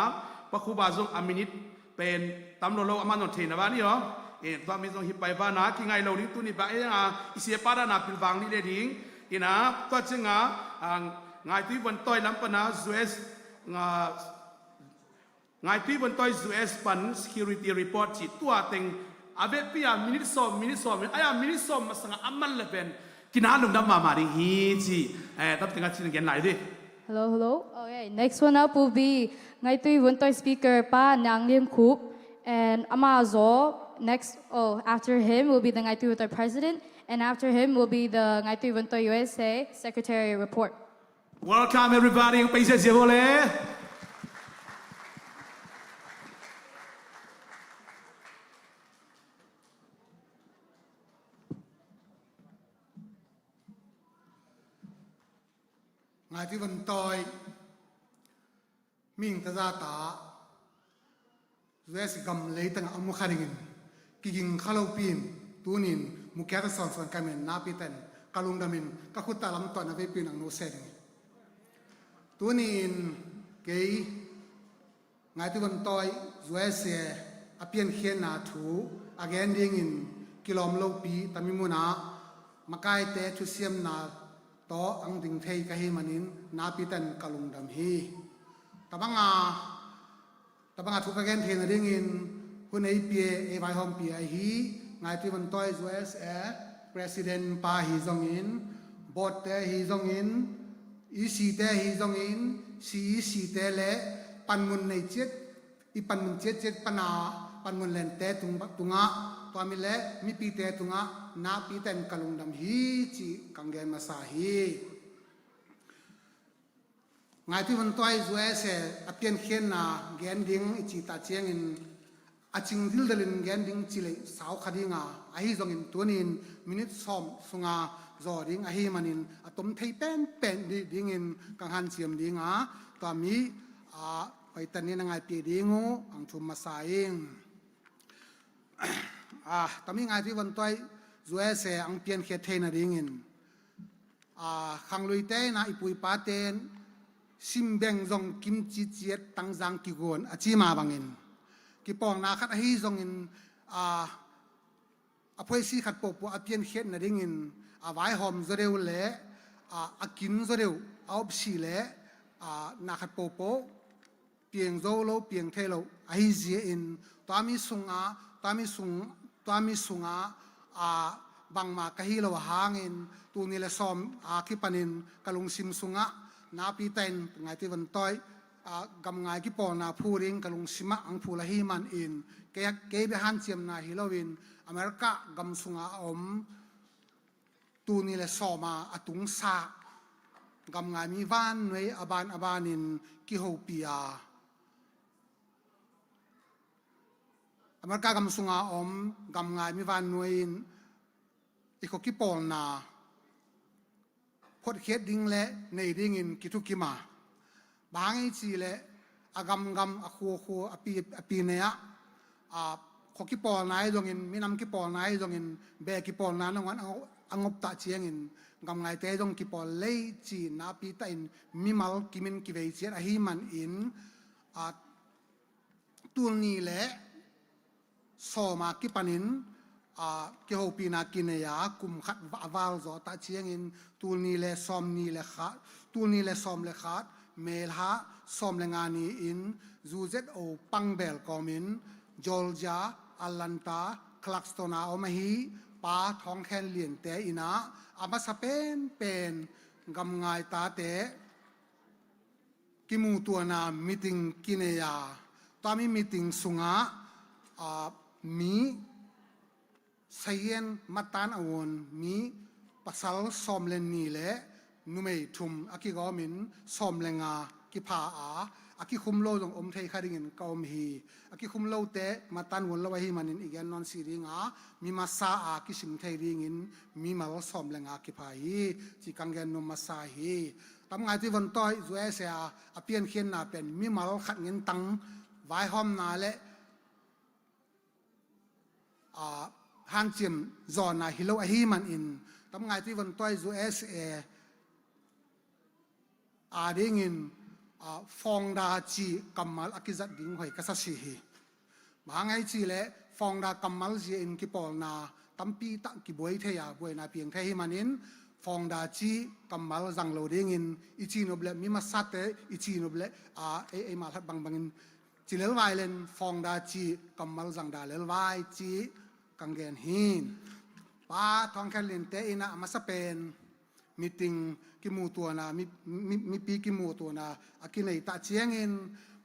Pa Khup a zong a minute pen tam lo lo ama nong theihna van i aw. Eh, tua mi zong hi pai vana kingai lo ding tuni ba ei anga i siapa dana pilvang lih le ding. Ina tua cianga, ah, Ngaitui Vuantawi lam pana U S, ah, Ngaitui Vuantawi U S pan security report ci tua teng a vetpi a minute sawm, minute sawm, ai a minute sawm masanga a man le pen kina lungdam mahmah ding hi ci, eh, tam tenga cin gen lai dih. Hello, hello. Okay, next one up will be Ngaitui Vuantawi speaker Pa Nang Liam Khup, and ama zaw next, oh, after him will be the Ngaitui Vuantawi president, and after him will be the Ngaitui Vuantawi U S A secretary report. Welcome everybody. Ang paisa siya bole. Ngaitui Vuantawi mihing tazata U S gam leitangah a mu kha dingin kiging kha lopi in tunin mukia ta sawnsawn ka min napi ten ka lungdamin ka khutta lam tuahna veipi in ang nusia dingin tunin kei Ngaitui Vuantawi U S A a piankhiatna thu a gen dingin kilawm lopi tami munah makaite thusiamna tawh ang ding thei ka hi manin napi ten ka lungdam hi. Tabanga, tabanga thu ka gen thei nadingin hun ei pia, ei vaihawm pia ahi Ngaitui Vuantawi U S A president pa hi zongin, board te hi zongin, E C te hi zongin, C E C te le panmun nei ciat, i panmun ciatciat pana panmun lente tung, tungah, tua mi le mipite tungah napi ten ka lungdam hi ci kang gen masa hi. Ngaitui Vuantawi U S A a piankhiatna gen ding i cih ta ciangin a cing dildalin gen ding ci lei sau kha dinga, ahi zongin tunin minute sawm sunga zaw ding ahi manin a tom thei penpen dih dingin kang hanciam dinga, tua mi, ah, hoihtanin a ngaipih ding uh ang thum masa ing. Ah, tami Ngaitui Vuantawi U S A ang piankhiat thei nadingin, ah, khangluite ina i puipate simbeng zong kimci ciat tangzang kiguan a cima bangin kipawlna khat ahi zongin, ah, a phoisi khat pohpoh a piankhiat nadingin a vaihawm zaw deuh le, ah, a kin zaw deuh a opsi le, ah, na khat pohpoh piang zo lo, piang thei lo ahi zia in, tua mi sungah, tua mi sung, tua mi sungah, a, bangmah ka hi lo a hangin, tul nih le sawm a kipanin ka lungsim sungah napi takin Ngaihtuai Vontawi, a, gamngai kipawlna phu ding ka lungsimah ang phul ahi manin, kei, kei bek hanciamna hi loin, America gam sungah a om, tul nih le sawm a a tungsa gamngai mi vannuai a ban a banin kihopih a, America gam sunga om gamngai mi vannuai in i khua kipawlna photkhiat ding le nei dingin kithukim a, bang hang hiam cih leh a gamgam, a khuakhua, a pi, a pi nei ah, a, khua kipawlna ahi zongin, minam kipawlna ahi zongin, beh kipawlna nangawn a ngop, a ngop tak ciangin, gamngaite zong kipawl lei ci-in napi takin mimal kimin kivei ciat ahi manin, a, tul nih le sawm a kipanin, a, kihopihna kinei a, kum khat va-, a val zawh tak ciangin, tul nih le sawm nih le khat, tul nih le sawm le khat, May lha sawm le nga ni-in, zu zet o pang bel kawmin, Georgia, Atlanta, Clarkston a om ahi Pa Thawng Khen Lian te inn ah, a masa penpen gamngai tate kimutuahna meeting kinei a, tua mi meeting sungah, a, mi sayen matan a uan mi pasal sawm le nih le numei thum a kigawmin sawm le nga kipha a, a kikhum lo zong om thei kha dingin ka om hi. A kikhum lote matan uan lo ahi manin i gen nawn si ding a, mi masa a kisim thei dingin mimal sawm le nga kipha hi, ci kang gen nuam masa hi. Tam Ngaihtuai Vontawi U S A a piankhiatna pen mimal khat ngentang vaihawmna le, a, hanciam zawhna hi lo ahi manin, Tam Ngaihtuai Vontawi U S A a dingin, a, founder cih kammal a kizat ding hoih ka sa si hi. Bang hang hiam cih leh founder kammal zia in kipawlna tampi tak kibuai thei a, buaina piang thei hi manin, founder cih kammal zang lo dingin i ci nop leh, mi masate i ci nop leh, a, ei, eima lhat bangbangin ci lel vai len, founder cih kammal zang dah lel vai ci kang gen hi. Pa Thawng Khen Lian te inn ah a masa pen meeting kimutuahna, mi, mi, mipi kimutuahna a kinei tak ciangin,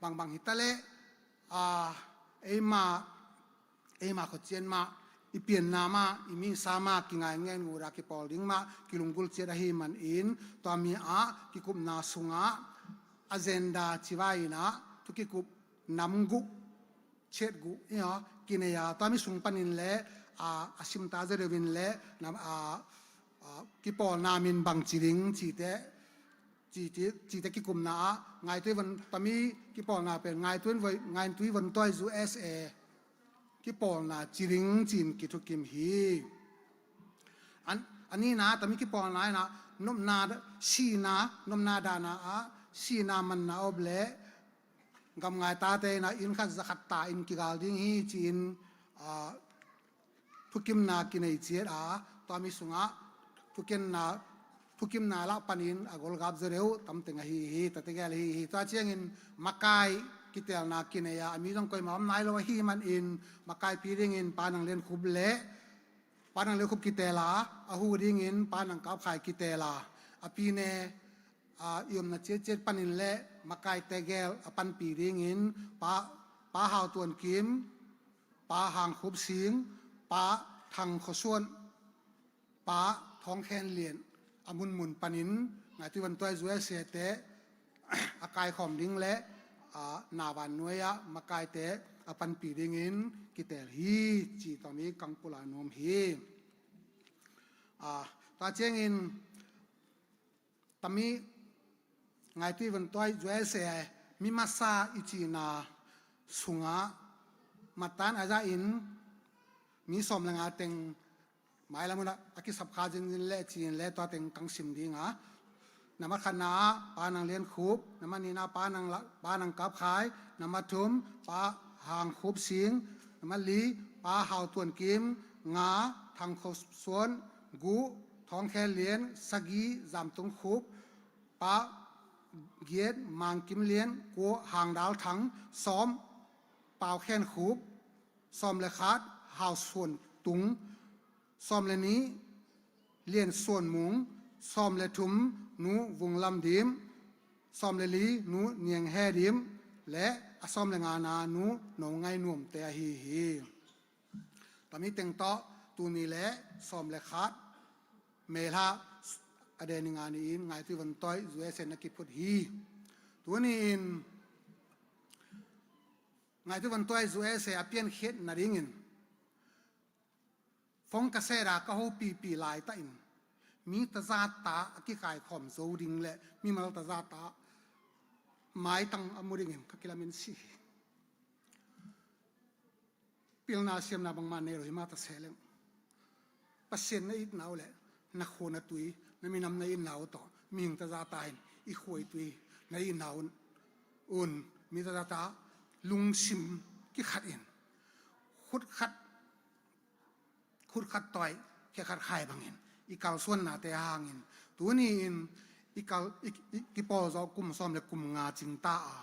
bangbang hi ta leh, a, eima, eima khuacian mah, i pianna mah, i misa mah, kingai ngen nguda kipawl ding mah kilunggulh ciat ahi manin, tua mi ah kikupna sungah agenda ci vai-in ah, thu kikup nam guh, chet guh, ih, kinei a, tua mi sung panin le, a, a simta zaw deuh in le, nam, a, a, kipawlna min bang ci ding cihte, ci, ci, cihte kikupna ah, Ngaihtuai Von, tua mi kipawlna pen Ngaihtuai Von, Ngaihtuai Vontawi U S A kipawlna ci ding ci-in kithukim hi. An, a nihna, tua mi kipawlna in ah, nopna, sihna, nopna dahna ah, sihna manna op leh, gamngai tate in ah inn khat za khat ta in kigal ding hi ci-in, a, thukimna kinei ciat a, tua mi sungah thukimna, thukimna lah panin a golgap zaw deuh tamteng ahi hi, tate gel ahi hi. Tua ciangin makai kitelna kinei a, a mi zong koima om nai lo ahi manin, makaipi dingin Pa Nang Lian Khup le, Pa Nang Lian Khup kitel a, a hu dingin Pa Nang Kap Khai kitel a, a pi ne, a, i omna ciatciat panin le makaite gel a panpi dingin Pa, Pa Hau Tuan Kim, Pa Hang Khup Sing, Pa Thang Khaw Suan, Pa Thawng Khen Lian a munmun panin Ngaihtuai Vontawi U S A te a kaikhawm ding le, a, na vannuai ah makaite a panpi dingin kitel hi, ci tua mi kang pulak nuam hi. A, tua ciangin, tua mi Ngaihtuai Vontawi U S A mi masa i cihna sungah matan a zah in mi sawm le nga teng mailam un ah a kisap kha zinzin le ci-in le tua teng kang sim ding a. Nambat khatna ah Pa Nang Lian Khup, nambat nihna ah Pa Nang La-, Pa Nang Kap Khai, nambat thum Pa Hang Khup Sing, nambat li Pa Hau Tuan Kim, nga Thang Khaw Suan, guh Thawng Khen Lian, sagih Zam Tung Khup, Pa giat, Mang Kim Lian, kua, Hang Dal Thang, sawm, Pau Khen Khup, sawm le khat, Hau Suan Tung, sawm le nih, Lian Suan Mung, sawm le thum, Nu Vung Lam Dim, sawm le li, Nu Niang He Dim, le a sawm le ngana, Nu No Ngai Nuam te ahi hi. Tami teng tawh tuni le sawm le khat May lha a deni nga ni-in Ngaitui Vontawi U S A na kiphut hi. Tuni-in Ngaitui Vontawi U S A a piankhiat nadingin phone ka set a ka hopipi laitahin mi tazata a kikaikhawm zo ding le mimal tazata maitang a mu dingin ka kilamin si hi. Pilna siamna bangmah nei lo hi mah ta se leng, Pasian na itna uh le na khua na tui, na minam na itna uh tawh mihing tazata in i khua i tui na itna un, un mi tazata lungsim kikhat in khut khat khut khat tawi, khe khat khai bangin i kalsuannate hangin tuni-in i kal, i, i, kipawlzawh kum sawm le kum nga cingta a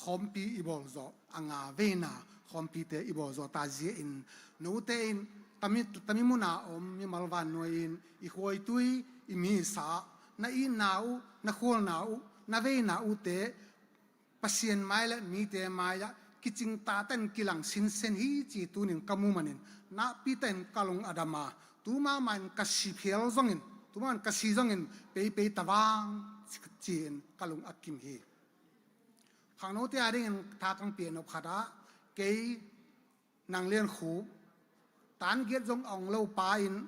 khawmpi i bawlzawh a nga veina khawmpite i bawlzawh ta zia in note in tami, tami muna om mimal vannuai in i khuaitui i misa na itna uh, na khualna uh, na veina uhte Pasian mai le mite mai-ah kicingta ten kilang sinsen hi ci tunin ka mu manin nakpi ten ka lung a dam a, tu mahmah in ka si phial zongin, tu mahmah in ka si zongin peipei ta vang ci-in ka lung a kim hi. Khangnote a dingin tha kang pian nop khat ah kei Nang Lian Khu, tan giat zong a ong lo pa in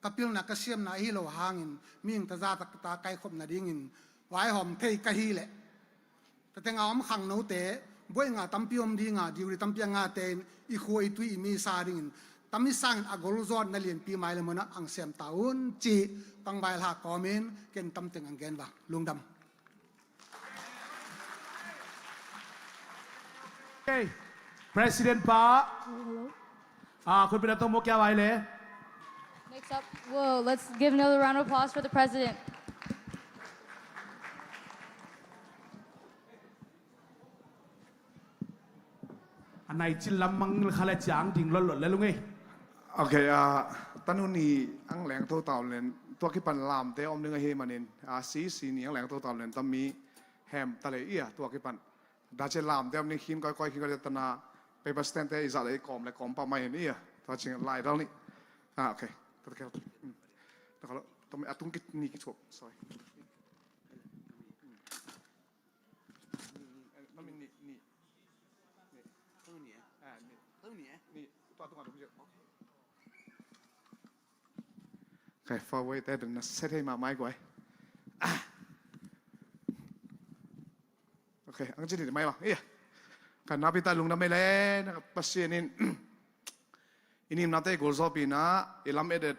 ka pilna ka siamna ahi lo hangin mihing tazata kaikhop nadingin vaihawm thei ka hi leh, tateng a om khangnote, buaih nga tampi om dinga, diuri tampi a ngate in i khua i tui i misa dingin tami sangin a golzawt na lianpi mai le munah ang siam ta un ci tangvai lha kawmin ken tamteng ang gen vang. Lungdam. Okay. President pa. Hello. Ah, khutbetna tawh mawk kia vai le. Next up, well, let's give another round of applause for the president. A nai cil lam mang kha le ciang ding lot lot le lung ei. Okay, ah, tanu ni ang leng tho tau len, tua kipan lamte om ding ahi manin, ah, C C ni ang leng tho tau len, tami hem ta le ia, tua kipan. Da ce lamte om ding khin koi koi khin koi tana, paper stand te i za le i kawm le kawm pa mai ni ia, tua cing lai dal ni. Ah, okay. Tua kel. Hmm. Tua kel, tua mi atung kit ni kit suap. Sorry. Kai fawei te na se thei ma mai guai. Ah. Okay, ang cini mai bang. Iya. Kan napi ta lungdam mai le na Pasian in i nimnate i gulzawpina, i lam edet,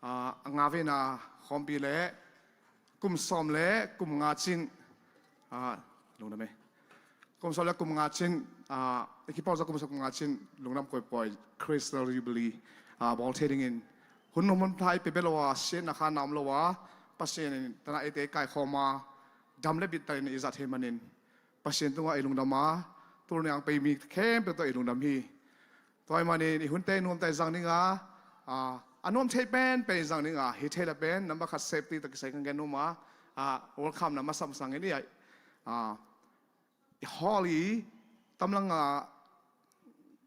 ah, a nga veina khawmpi le kum sawm le kum nga cin, ah, lungdam ei. Kum sawm le kum nga cin, ah, i kipawlzawh kum sawm kum nga cin lungdam koipawi Crystal Jubilee, ah, bawl thei dingin hun hum hun thai pe belo a, siatna kha na om lo a, Pasian in tana eite kaikhawm a, dam le bit takin i zat thei manin Pasian tungah i lungdam a, tul niang pei mi khempeuh tawh i lungdam hi. Tua ahih manin i hunte nuamte zang ding a, a, a nuam thei penpen i zang ding a, hi thei le pen number khat safety tawh kisai kan gen nuam a, a, welcome na masam sangin i ai, a, i hall i tamlang a,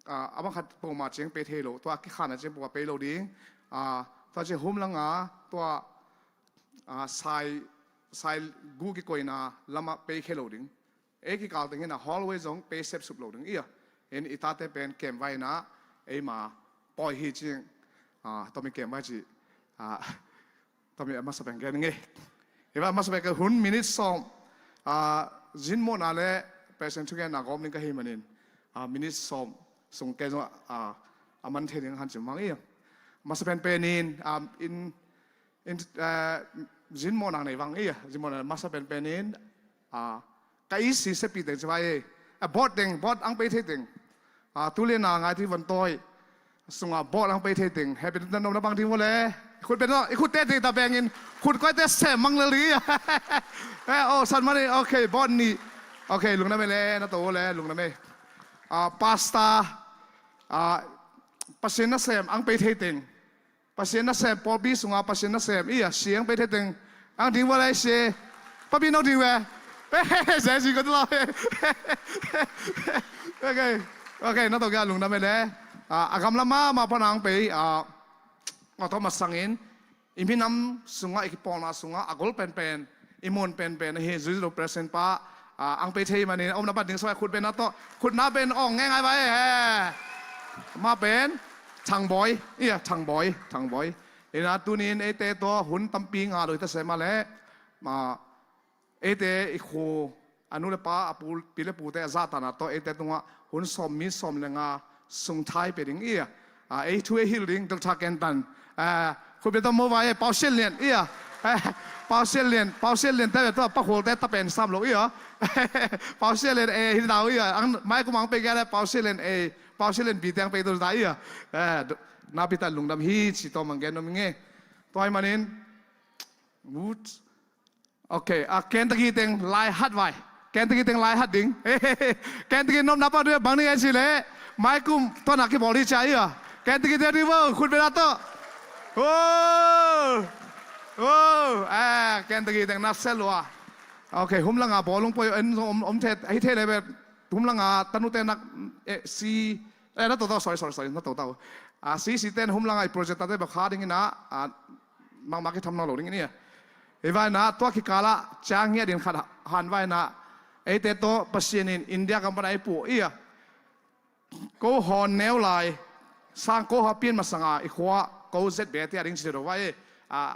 a, a bang khat poma ciang pe thei lo, tua a kikhan a ciang poma pe lo ding, a, tua ciang humlang a, tua, a, sai, sai gu kikoina lamah pe khe lo ding. Ei kikal teng hin a hallway zong pe sep sup lo ding ia. In i tate pen kem vai na, ei ma poi hi cing, a, tomi kem vai ci, a, tomi a masa pen gen nge. Ei va masa pen ka hun minute sawm, a, zin mawhna le pesen thugen na gawm ding ka hi manin, a, minute sawm sung ke zong, a, a man thei ding han cim mang ia. Masa pen penin, a, in In, eh, zin mawhna nei vang ia, zin mawhna masa penpen in, ah, ka isi sepi teng ci vai ei. A board teng, board ang pei thei teng. Ah, tulian a Ngaitui Vontawi sunga board ang pei thei teng. Happy na nom na bang ding vua le. Khut beng tawh, i khutte ding ta bengin, khut koite sem mang lel ding. Eh, oh, san mani, okay, bon ni. Okay, lungdam ei le, na to le, lungdam ei. Ah, pastor, ah, Pasian nasem, ang pei thei teng. Pasian nasem, pawlpi sunga Pasian nasem, ia, siang pei thei teng. Ang ding vua le, si. Papi no ding ve. Zai si ko tu lo. Okay, okay, na to kia lungdam ei le. Ah, a gamla mama pan ang pei, ah, Ngawtawh masangin, i minam sungah, i kipawlna sungah, a gol penpen, i muan penpen, ahi zuizu lo president pa, ah, ang pei thei manin, a omna pan ding sawai khut beng na tawh, khut na beng awng ngai ngai vai, he. Ma pen, Thangbawi, ia, Thangbawi, Thangbawi. Ina tunin eite tawh hun tampi ngah lo hi ta se mah leh, ma, eite i khu, a nu le pa, a pu, pi le pute, a zahtakna tawh, eite tungah, hun sawm, mi sawm le nga, sung thai pia ding ia. Ah, ei thu ei hilh ding, Doctor Ken Tan. Ah, khut beng tawh mo vai, eh, Pau Sian Lian, ia. Eh, Pau Sian Lian, Pau Sian Lian te tawh, Pa Khualte ta pen sam lo ia. Pau Sian Lian, eh, hi dau ia. Ang, mai kum ang pei kia le, Pau Sian Lian, eh, Pau Sian Lian bi teng pei to ta ia. Eh, do-, na pi ta lungdam hi, ci tawh mang gen nom nge. Tua hi manin, Wut. Okay, a Kentucky teng lai hat vai. Kentucky teng lai hat ding. Kentucky nopna pan dui bang ni en si le. Mai kum tawh na kibawl hi cia ia. Kentucky teng ding vo, khut beng na tawh. Oh! Oh! Eh, Kentucky teng na sel lua. Okay, hum langa bawlung poi en om, om the, hi the le be. Hum langa tanu te nak, eh, si, eh, na to tau, sorry, sorry, sorry, na to tau. Ah, si, si ten hum langa i project ta te ba kha ding ina, ah, Makmak i tham nawn lo ding in ia. Hi vai na, tua kikal ah ciang ngiat in khat han vai na. Eite tawh Pasian in India gam pan a i puah ia. Ko hawn neu lai, sang ko ha pian masanga i khua, ko zet bia tia ding ci lo vai. Ah,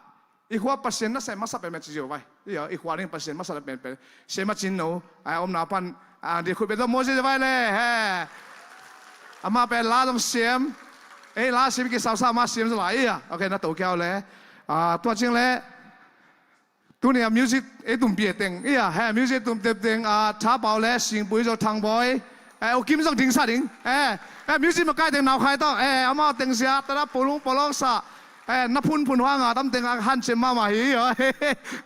i khua Pasian nasem masa penpen ci lo vai. Ia, i khua ding Pasian masa penpen. Siam a cin no, a omna pan, ah, di khut beng tawh mo ci lo vai le, he. Amah pen la zong siam. Ei la siam kisausa amah siam zaw lai ia. Okay, na to kiau le. Ah, tua cing le. Tuni a music ei tum pia teng ia. He, music tum tep teng, ah, Tha Pau le Singpui zong Thangbawi. Eh, U Kim zong ding sa ding. Eh, eh, music makai teng nau khai tawh. Eh, amau teng sia, tada pulung polong sa. Eh, na phun phun huanga tam teng a han cem mama hi ia.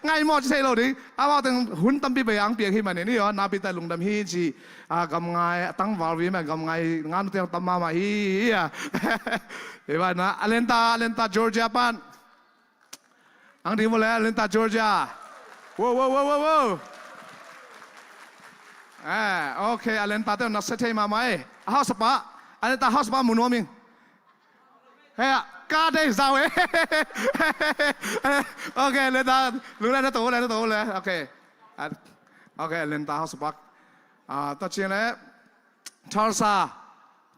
Ngai maw ci thei lo ding. Amau teng hun tampi bei ang piak hi manin ia. Na pi ta lungdam hi ci. Ah, gam ngai, tangval vi ma gam ngai, nganu teng tam mama hi ia. Hi vai na, Atlanta, Atlanta, Georgia pan. Ang ding vo le, Atlanta, Georgia. Wow, wow, wow, wow, wow. Eh, okay, Atlanta te na se thei mama e. House pa, Atlanta house pa mu nuam ing. He, ka dei zau e. Okay, Atlanta, lu le na to le, na to le. Okay. Ah, okay, Atlanta house pa. Ah, ta chin le. Tulsa.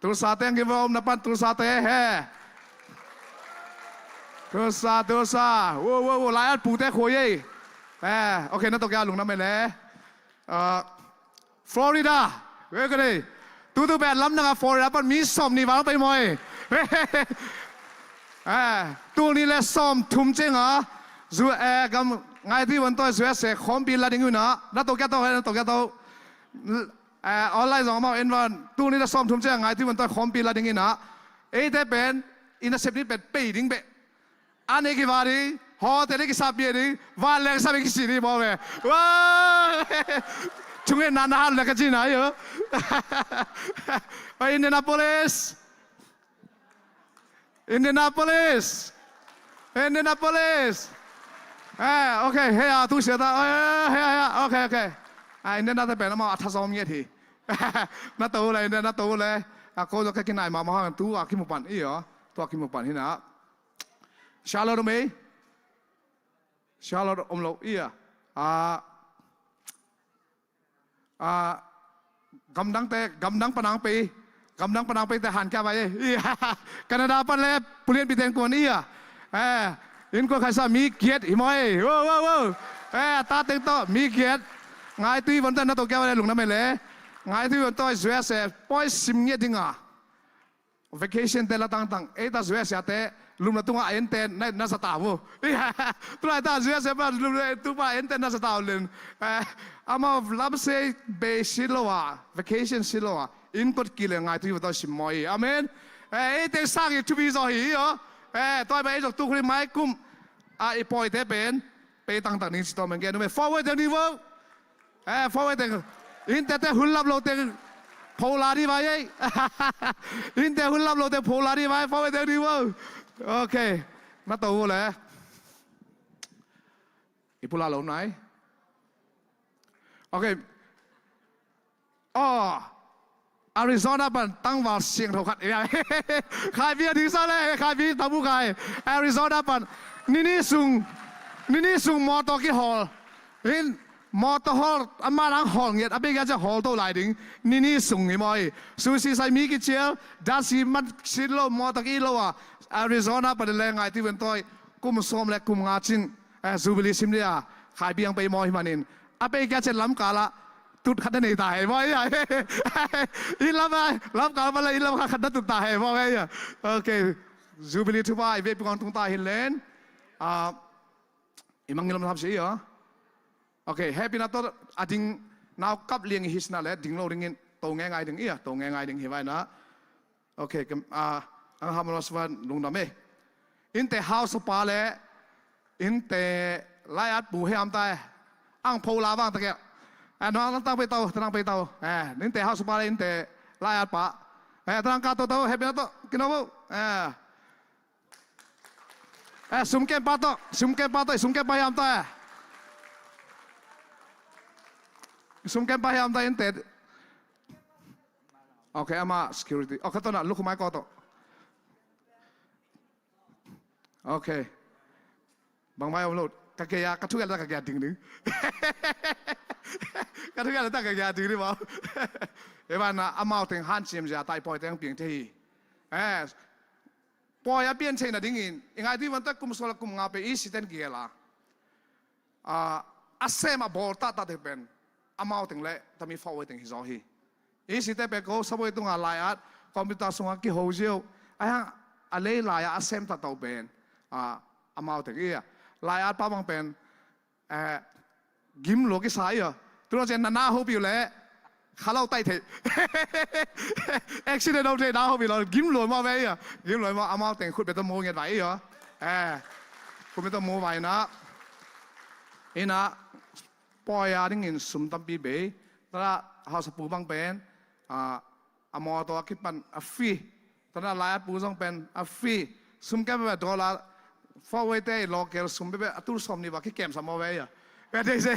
Tulsa te ang kiva om na pan Tulsa te he. Tulsa, Tulsa. Wo, wo, wo, lai at pute khoi ei. Eh, okay, na to kya lungdam ei le. Ah, Florida. Ve ka dei. Tu tu bet lam na nga Florida pan mi som ni val pai moi. Eh, tu ni le som thum chenga. Zu, eh, gam ngai ti wan toi zu se khom pi la ding una. Na to kya to, na to kya to. Eh, online zong amau en van, tu ni na sawm thum ciang ngai ti van toi khawmpi la ding ina. Eite pen, ina sep ni pen pei ding beh. An ei kiva ding, hotel ei kisapia ding, van leng sap ei kisi ding baw ve. Wow! Chung en na na han le ka cina yo. Indianapolis. Indianapolis. Indianapolis. Eh, okay, hei a tu sia ta. Eh, hei, hei, okay, okay. Ah, Indiana te pen amau a tha zom ngiat hi. Na to le, Indiana to le. A ko zo ka kinai ma ma hang tu a kimu pan i yo. Tu a kimu pan hi na. Charlotte mei. Charlotte om lo i a. Ah, Ah, gamdang te, gamdang panang pei, gamdang panang pei te han kya vai. Canada pan le pulian pi teng kuan ia. Eh, in ko khaisa mi kiat hi moi. Wo, wo, wo. Eh, ta teng to mi kiat. Ngai tui von ta na to kya vai lung na me le. Ngai tui von to zue se poi sim nge dinga. Vacation te la tangtang, ei ta U S A te, lum na tunga ente na, na sa ta vo. Tulai ta U S A pa lum na tu pa ente na sa ta len. Eh, ama lam se be si lo a, vacation si lo a, in kot ki le ngai tu va ta si moi. Amen. Eh, ei te sang i tu bi zo hi yo. Eh, tua i bang ei zong tu khuri mai kum a i pawite pen pei tangtang ding ci tawm en gen nuam ei. Forward ding ni vo. Eh, forward ding. Innte te hun lap lo teng phola di vai ei. Innte hun lap lo teng phola di vai, forward ding ni vo. Ok. Na to vo le. I pula lo nai. Ok. Aw, Arizona pan tangval siangtho khat. Khaipi a ding sa le, Khaipi tabu khai. Arizona pan nini sung, nini sung mawtaw kihawl. In mawtaw hawl, a manang hawl ngiat, a pei kia cia hawl to lai ding. Nini sung hi maw hi. Susi sai mi kicial, dasi man sin lo, mawtaw ki lo a. Arizona pan le ngai ti ven toi. Kum sawm le kum nga cin. Eh, Jubilee sim dia. Khaipi ang pei maw hi manin. A pei kia cia lamkala. Tut khat na nei ta he maw ia. I lam a, lam kal bala i lam khat khat na tut ta he maw ia. Ok. Jubilee thupa i vekpi kong tung ta hi len. Ah, i mangngilh lam tham si ia. Ok, happy na to a ding nau kap liang i hi sina le ding lo dingin to nge ngai ding ia, to nge ngai ding hi vai na. Ok, kem, ah, ang ham los van lungdam e. Innte hausa pa le, innte lai-at pu hiam ta e. Ang pho la vang ta ke. Eh, no, nang tang pei tau, tang pei tau. Eh, innte hausa pa le, innte lai-at pa. Eh, tang ka to tau, happy na to, kino bo. Eh. Eh, sum kem pa to, sum kem pa to, sum kem pa hiam ta e. Sum kem pa hiam ta innte. Ok, ama security. Ok, to na, luk mai ko to. Ok. Bang mai om lo. Ka ke ya, ka thu ya la ka ke ya ding ding. Ka thu ya la ka ke ya ding ding mau. E ba na amau teng han siam sia tai poi teng piang te hi. Eh. Poi a pian thei na ding in. I ngai ti van ta kum sol kum nga pe i si ten ki la. Ah, a sem a bawl tahtah te pen amau teng le tami fawh teng hi zaw hi. I si te pen ko saboi tunga lai-at computer sunga kiho ziau. A hang a lei lai-a a sem tahtah pen, ah, amau teng i a lai-at pa bang pen, eh, gim lo kisa i a. Tuna chen na na hopi le kha lo tai thei. Accident lo thei na hopi lo. Gim lo ma ve ia. Gim lo ma amau teng khut beto mo nget vai ia. Eh. Khut beto mo vai na. Ina poi a dingin sum tampi bei. Tara hausa pu bang pen. Ah, a mawtaw a kipan a free. Tana lai-at pu zong pen a free. Sum kem bebe dollar. Fawh te local sum bebe a tul sawm ni ba kikem sa maw ve ia. Ve dei se.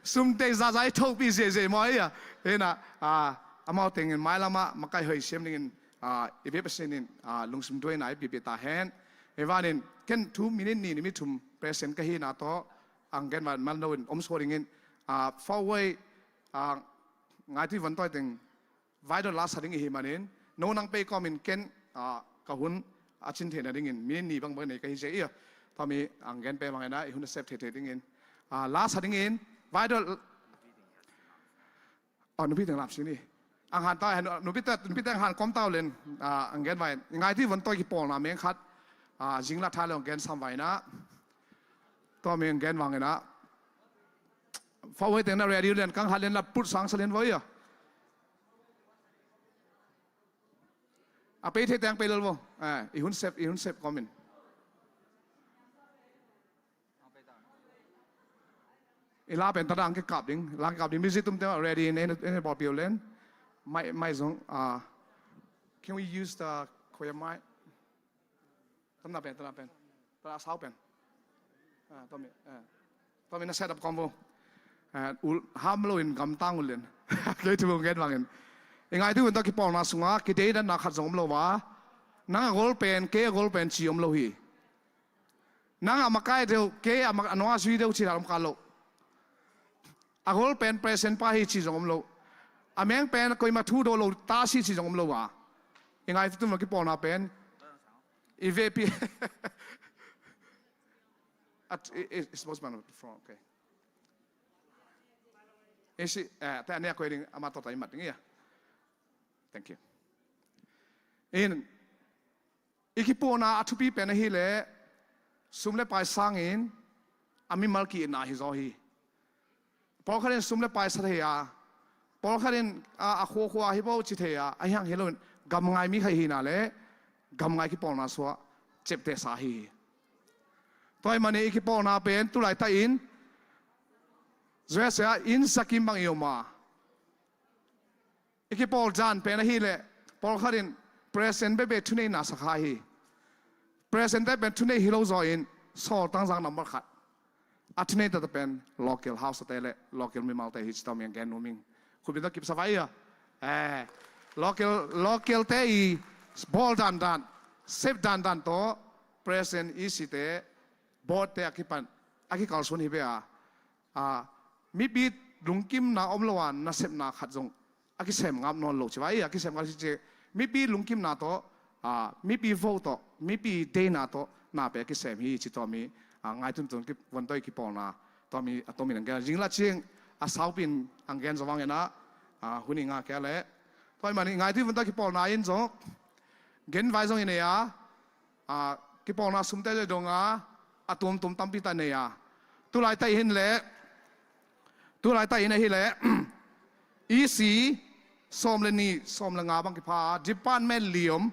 Sum dei za za i thopi zia zia maw ia. Ina, ah, amau tengin mai lama makai hoi siam dingin, ah, i ve pasinin, ah, lungsim duai na i pipi ta hen. Evanin ken thu minute ni ni mi thum present ka hi na to. Ang gen man man lo in om so dingin, ah, fawh, ah, ngai ti van toi teng. Vai dot la sa ding i hi manin, no nang pei kawmin ken, ah, ka hun a cin theihna dingin, mi ni bangbang nei ka hi sia ia. Tami ang gen pei mangena, i hun a sep thei thei dingin. Ah, la sa dingin, vai dot, ah, nupi teng lam sini. Ang han ta, nupi te, nupi teng han kom tau len, ah, ang gen vai. Ngai ti van toi ki pawl na meng khat, ah, zing la tha le ang gen sam vai na. Tami ang gen mangena. Fawh teng na ready len, kang hat len la put sang sa len vai ia. A pei thei teng pei lel vo. Eh, i hun sep, i hun sep komin. I la pen ta dang ke kap ding, la ke kap ding. Music tum te ready in, in, in ball piu len. Mai, mai zong, ah, can we use the choir mic? Tam na pen, tam na pen. Tam na sau pen. Ah, tami, eh. Tami na set up combo. Eh, ul, ham lo in gam tang ul len. Kei tu ngen bangin. I ngai tu in to ki pawl na sunga, ki dei dan na khat zong om lo va. Nang a gol pen, kei a gol pen ci om lo hi. Nang a makai deuh, kei a mak-, a nua zui deuh ci la om ka lo. A gol pen present pa hi ci zong om lo. A meng pen koima thu do lo ta si ci zong om lo va. I ngai tu in to ki pawl na pen. I ve pi. At, i, i, it's supposed to be on the front, okay. I si, eh, te ania ko ding ama to ta i mat ding ia. Thank you. In, i ki puna a thupi pen ahi le, sum le pai sangin, a mimal ki na hi zaw hi. Pawlkhat in sum le pai sa thei a, pawlkhat in, a, a khua khua hi bo ci thei a, a hiang hi lo in gam ngai mi khai hi na le, gamngai kipawlna suah, ciaptehsa ahi hi. Tua ahih manin i kipawlna pen tu laitak in U S A ah inn za kim bang i om a, i kipawl dan pen ahih leh pawlkhat in president bekbek thuneihna sa kha hi. President te pen thuneih hi lo zaw in sawltak zang nambat khat a thuneih tata pen local house te le local mimalte hi ci tawm i gen nuam ing. Khut beng tawh kipsa vai a. Eh, local, local te i bawl dandan, sep dandan tawh president, E C te, board te a kipan a kikalsuan hi ve a. A, mipi lungkimna om lo a nasepna khat zong a kisem ngap nawn lo ci vai a, kisem ngap ci ci. Mipi lungkimna tawh, a, mipi vote tawh, mipi deina tawh na pen a kisem hi ci tawm i, a, ngaihtuah tun kip, van tawh i kipawlna tawm i, a, tawm in ang gen zing la cing a, saupin ang gen zo vang ena, a, hun i ngak kei leh. Tua ahih manin ngaihtuah van tawh kipawlna in zong genvai zong i nei a, a, kipawlna sumte zong dong a, a tuamtuam tampi tak nei a. Tu laitak in leh, tu laitak in ahih leh E C sawm le nih, sawm le nga bang kipha a, department li om.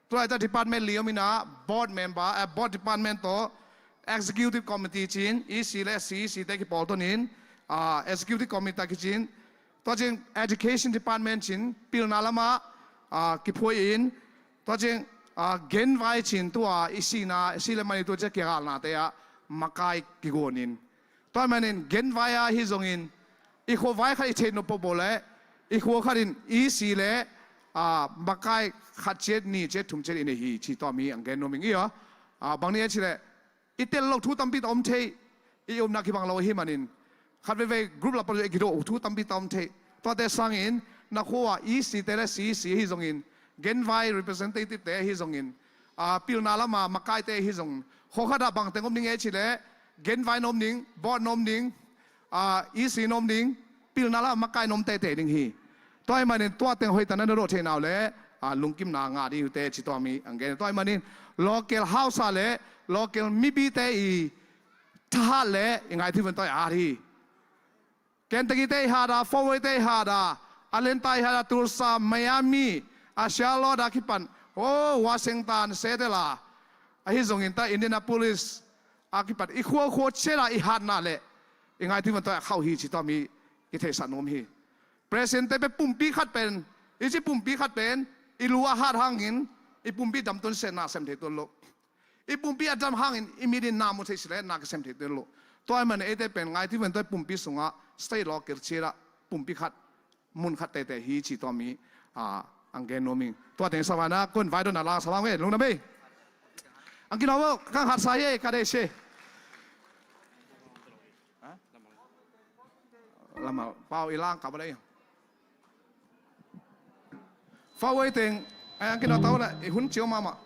Tu laitak department li om in a, board member, eh, board department tawh executive committee ci-in, E C le C E C te kipawl tawnin, a, executive committee ta kici-in, tua ciang education department ci-in pilna lamah, a, kiphuai in, tua ciang, a, genvai ci-in tua i sihna, i sih le man i tua ciang kigalnate ah makai kiguan in. Tua ahih manin genvai ahi zongin i khuavai khat i theih nop pawpaw leh i khua khat in E C le, a, makai khat ciat, nih ciat, thum ciat i nei hi ci tawm i ang gen nuam ing i a. A, bang ni a ci leh i tel loh thu tampi tak om thei, i upna kibang lo ahih manin khat veivei group la pan zong i kidawh uh thu tampi tak om thei. Tuate sangin na khua ah E C te le C E C ahi zongin, genvai representative te ahi zongin, a, pilna lama makaite ahi zongin, khua khat ah bang teng om ding e ci leh genvai na om ding, board na om ding, a, E C na om ding, pilna lamah makai na om teitei ding hi. Tua ahih manin tua teng hoih takin na dawh theihna uh leh, a, lungkimna ngah ding uh teh ci tawm i ang gen. Tua ahih manin local house ah le local mipite i thahat le i ngaihtuah van tawh i at hi. Kentucky te i hat a, Fort Worth te i hat a, Atlanta i hat a, Tulsa, Miami, a Charlotte a kipan, oh, Washington, Seattle a, ahi zongin ta Indianapolis a kipat i khuakhua ciat ah i hatna le i ngaihtuah van tawh a khauh hi ci tawm i kitheihsak nuam hi. President te pen pumpi khat pen, i ci pumpi khat pen i lu a hat hangin i pumpi dam tuan seh na sem thei tuan lo. I pumpi a dam hangin i mit in na mu thei si le na kisem thei tuan lo. Tua ahih manin eite pen ngaihtuah van tawh pumpi sungah state local ciat ah pumpi khat mun khat teitei hi ci tawm i, a, ang gen nuam ing. Tua teng sa vana kun vai dona lang sa vang e, lungdam e. Ang kinawh vo, kang hat sa hi e, ka dei se. Lama pau i lang ka ba dei. Fawei teng, ang kinawh tau le i hun ciau mahmah.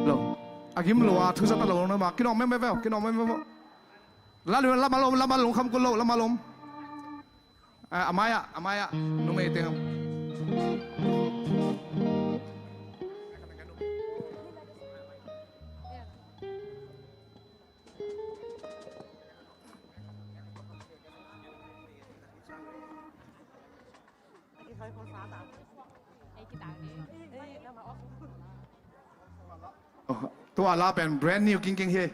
Lo. A gim lo a, thu zat a lo na ma. Kinawh mem mem veu, kinawh mem mem veu. La lu, lama lom, lama lom, kham kul lo, lama lom. A, a mai ah, a mai ah, numei teng. Oh, tua la pen brand new kingking hi.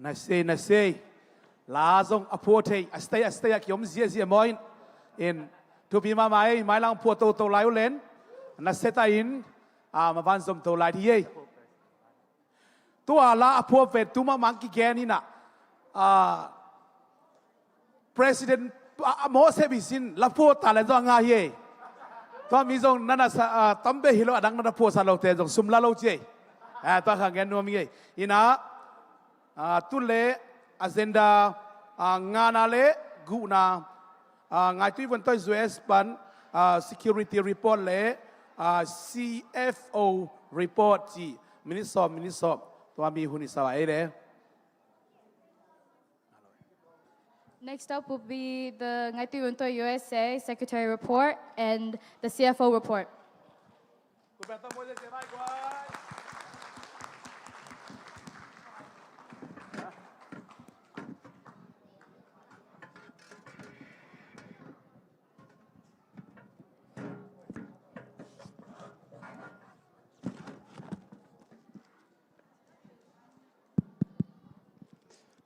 Na sei, na sei. La zong a phuah thei, a state, a state a kiom ziahziah maw in. In, thupi mahmah ei, mailam phuah toto lai uh len. Na state a in, a, mavan zom to lai dih ei. Tua la a phuah pen tu mahmah kigen in a, a, President, a, a, Moses Bisi in la phuah ta len zong a ngai hi ei. Tua mi zong na na sa, a, tam bek hi lo, a dang na na phuah sa lote zong sum la lo ci ei. A, tua kha gen nuam hi ei. In a, a, tu le agenda, a, ngana le guhna, a, Ngaihtuih Vontoih U S pan, a, security report le, a, C F O report ci minute sawm, minute sawm. Tua mi hun i sa a ei le. Next up will be the Ngaihtuih Vontoih U S A Secretary Report and the C F O Report.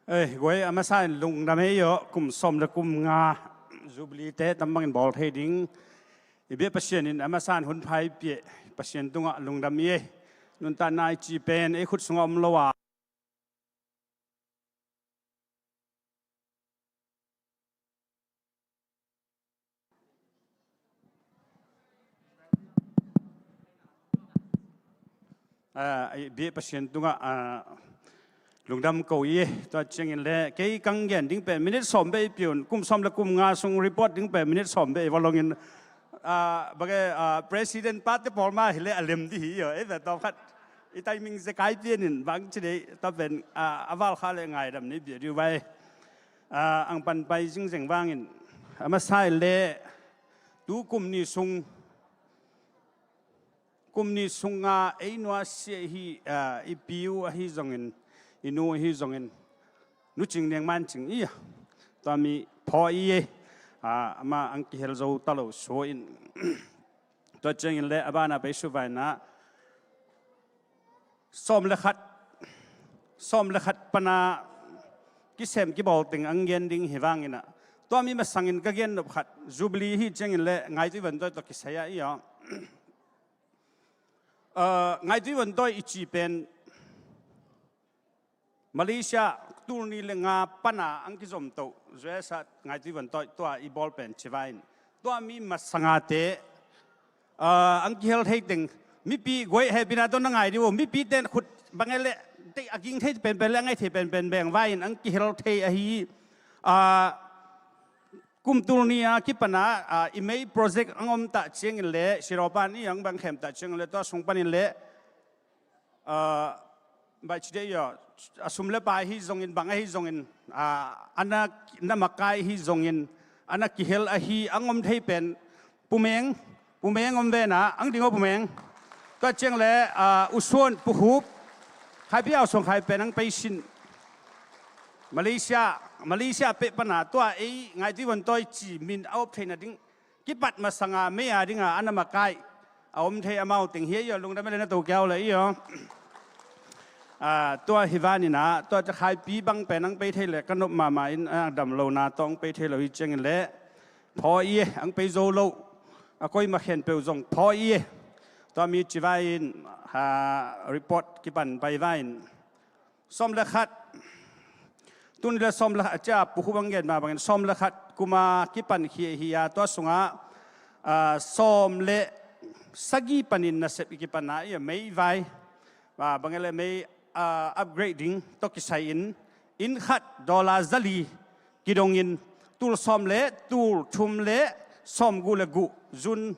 Ei, guai, a masa in lungdam ei aw, kum sawm le kum nga Jubilee te tam bangin bawl thei ding i biak Pasian in a masa in hun pha i piak Pasian tungah lungdam i ei. Nuntakna i cih pen ei khut sungah om lo a, a, i biak Pasian tungah, a, lungdam ko i ei. Tua ciangin le kei kang gen ding pen minute sawm bek i pia un, kum sawm le kum nga sung report ding pen minute sawm bek i va longin, a, bang e, a, President pate pawl mah hi le a lem dih hi aw. Ei, tua tawm khat i timing zekai pian in bang ci dei, tua pen, a, a val kha le ngaidam ni bia diu vai. A, ang pan pai zingzeng vangin a masa in le tu kum ni sung, kum ni sunga ei nuasia hi, a, i piu ahi zongin, i nu ahi zongin, Nu Cing Niang Man Cing i a, tua mi phaw i ei, a, ama ang kihel zo ta lo sua in. Tua ciangin le a bana pei suvaina sawm le khat, sawm le khat pana kisem kibawl teng ang gen ding hi vangin a, tua mi masangin ka gen nop khat, Jubilee hi ciangin le Ngaihtuih Vontoih tawh kisai a i aw. A, Ngaihtuih Vontoih i cih pen Malaysia tul ni le nga pana ang kizom toh, U S A Ngaihtuih Vontoih tua i bawl pen ci vai in. Tua mi masangate, a, ang kihel thei teng, mipi guai hehpihna tawh na ngai dih uh, mipi ten khut bang e le, te a ging thei penpen le a ngai thei penpen beng vai in ang kihel thei ahi, a, kum tul ni a kipana, a, i mei project ang om ta ciangin le, Siropan i ang bang khem ta ciangin le, tua sung panin le, a, bai ci dei aw, a sum le pai hi zongin, bang ahi zongin, a, ana, na makai hi zongin, ana kihel ahi ang om thei pen, Pu Meng, Pu Meng om vena, ang ding aw Pu Meng. Tua ciang le, a, U Suan, Pu Hup, Khai Pi Au Suang Khai pen ang pei sin. Malaysia, Malaysia peh pana tua ei Ngaihtuih Vontoih ci min a op theihna ding kipat masanga mei a dinga ana makai a om thei amau teng hi ei aw, lungdam e le na to kiau le i aw. A, tua hi vanin a, tua ca Khai Pi bang pen ang pei thei le ka nop mahmah in, a, dam lona tawh ang pei thei lo hi ciangin le phaw i e, ang pei zo lo, a koima khen peuh zong phaw i e. Tua mi ci vai in, a, report kipan pai vai in. Sawm le khat. Tuni le sawm le khat, a cia Pu Hup ang gen mah bangin sawm le khat kuma kipan khia hi a, tua sungah, a, sawm le sagih panin nasep i kipan a i a mei vai. A, bang e le mei, a, upgrade ding tawh kisai in, inn khat dollar zali kidongin, tul sawm le tul thum le sawm guh le guh, June,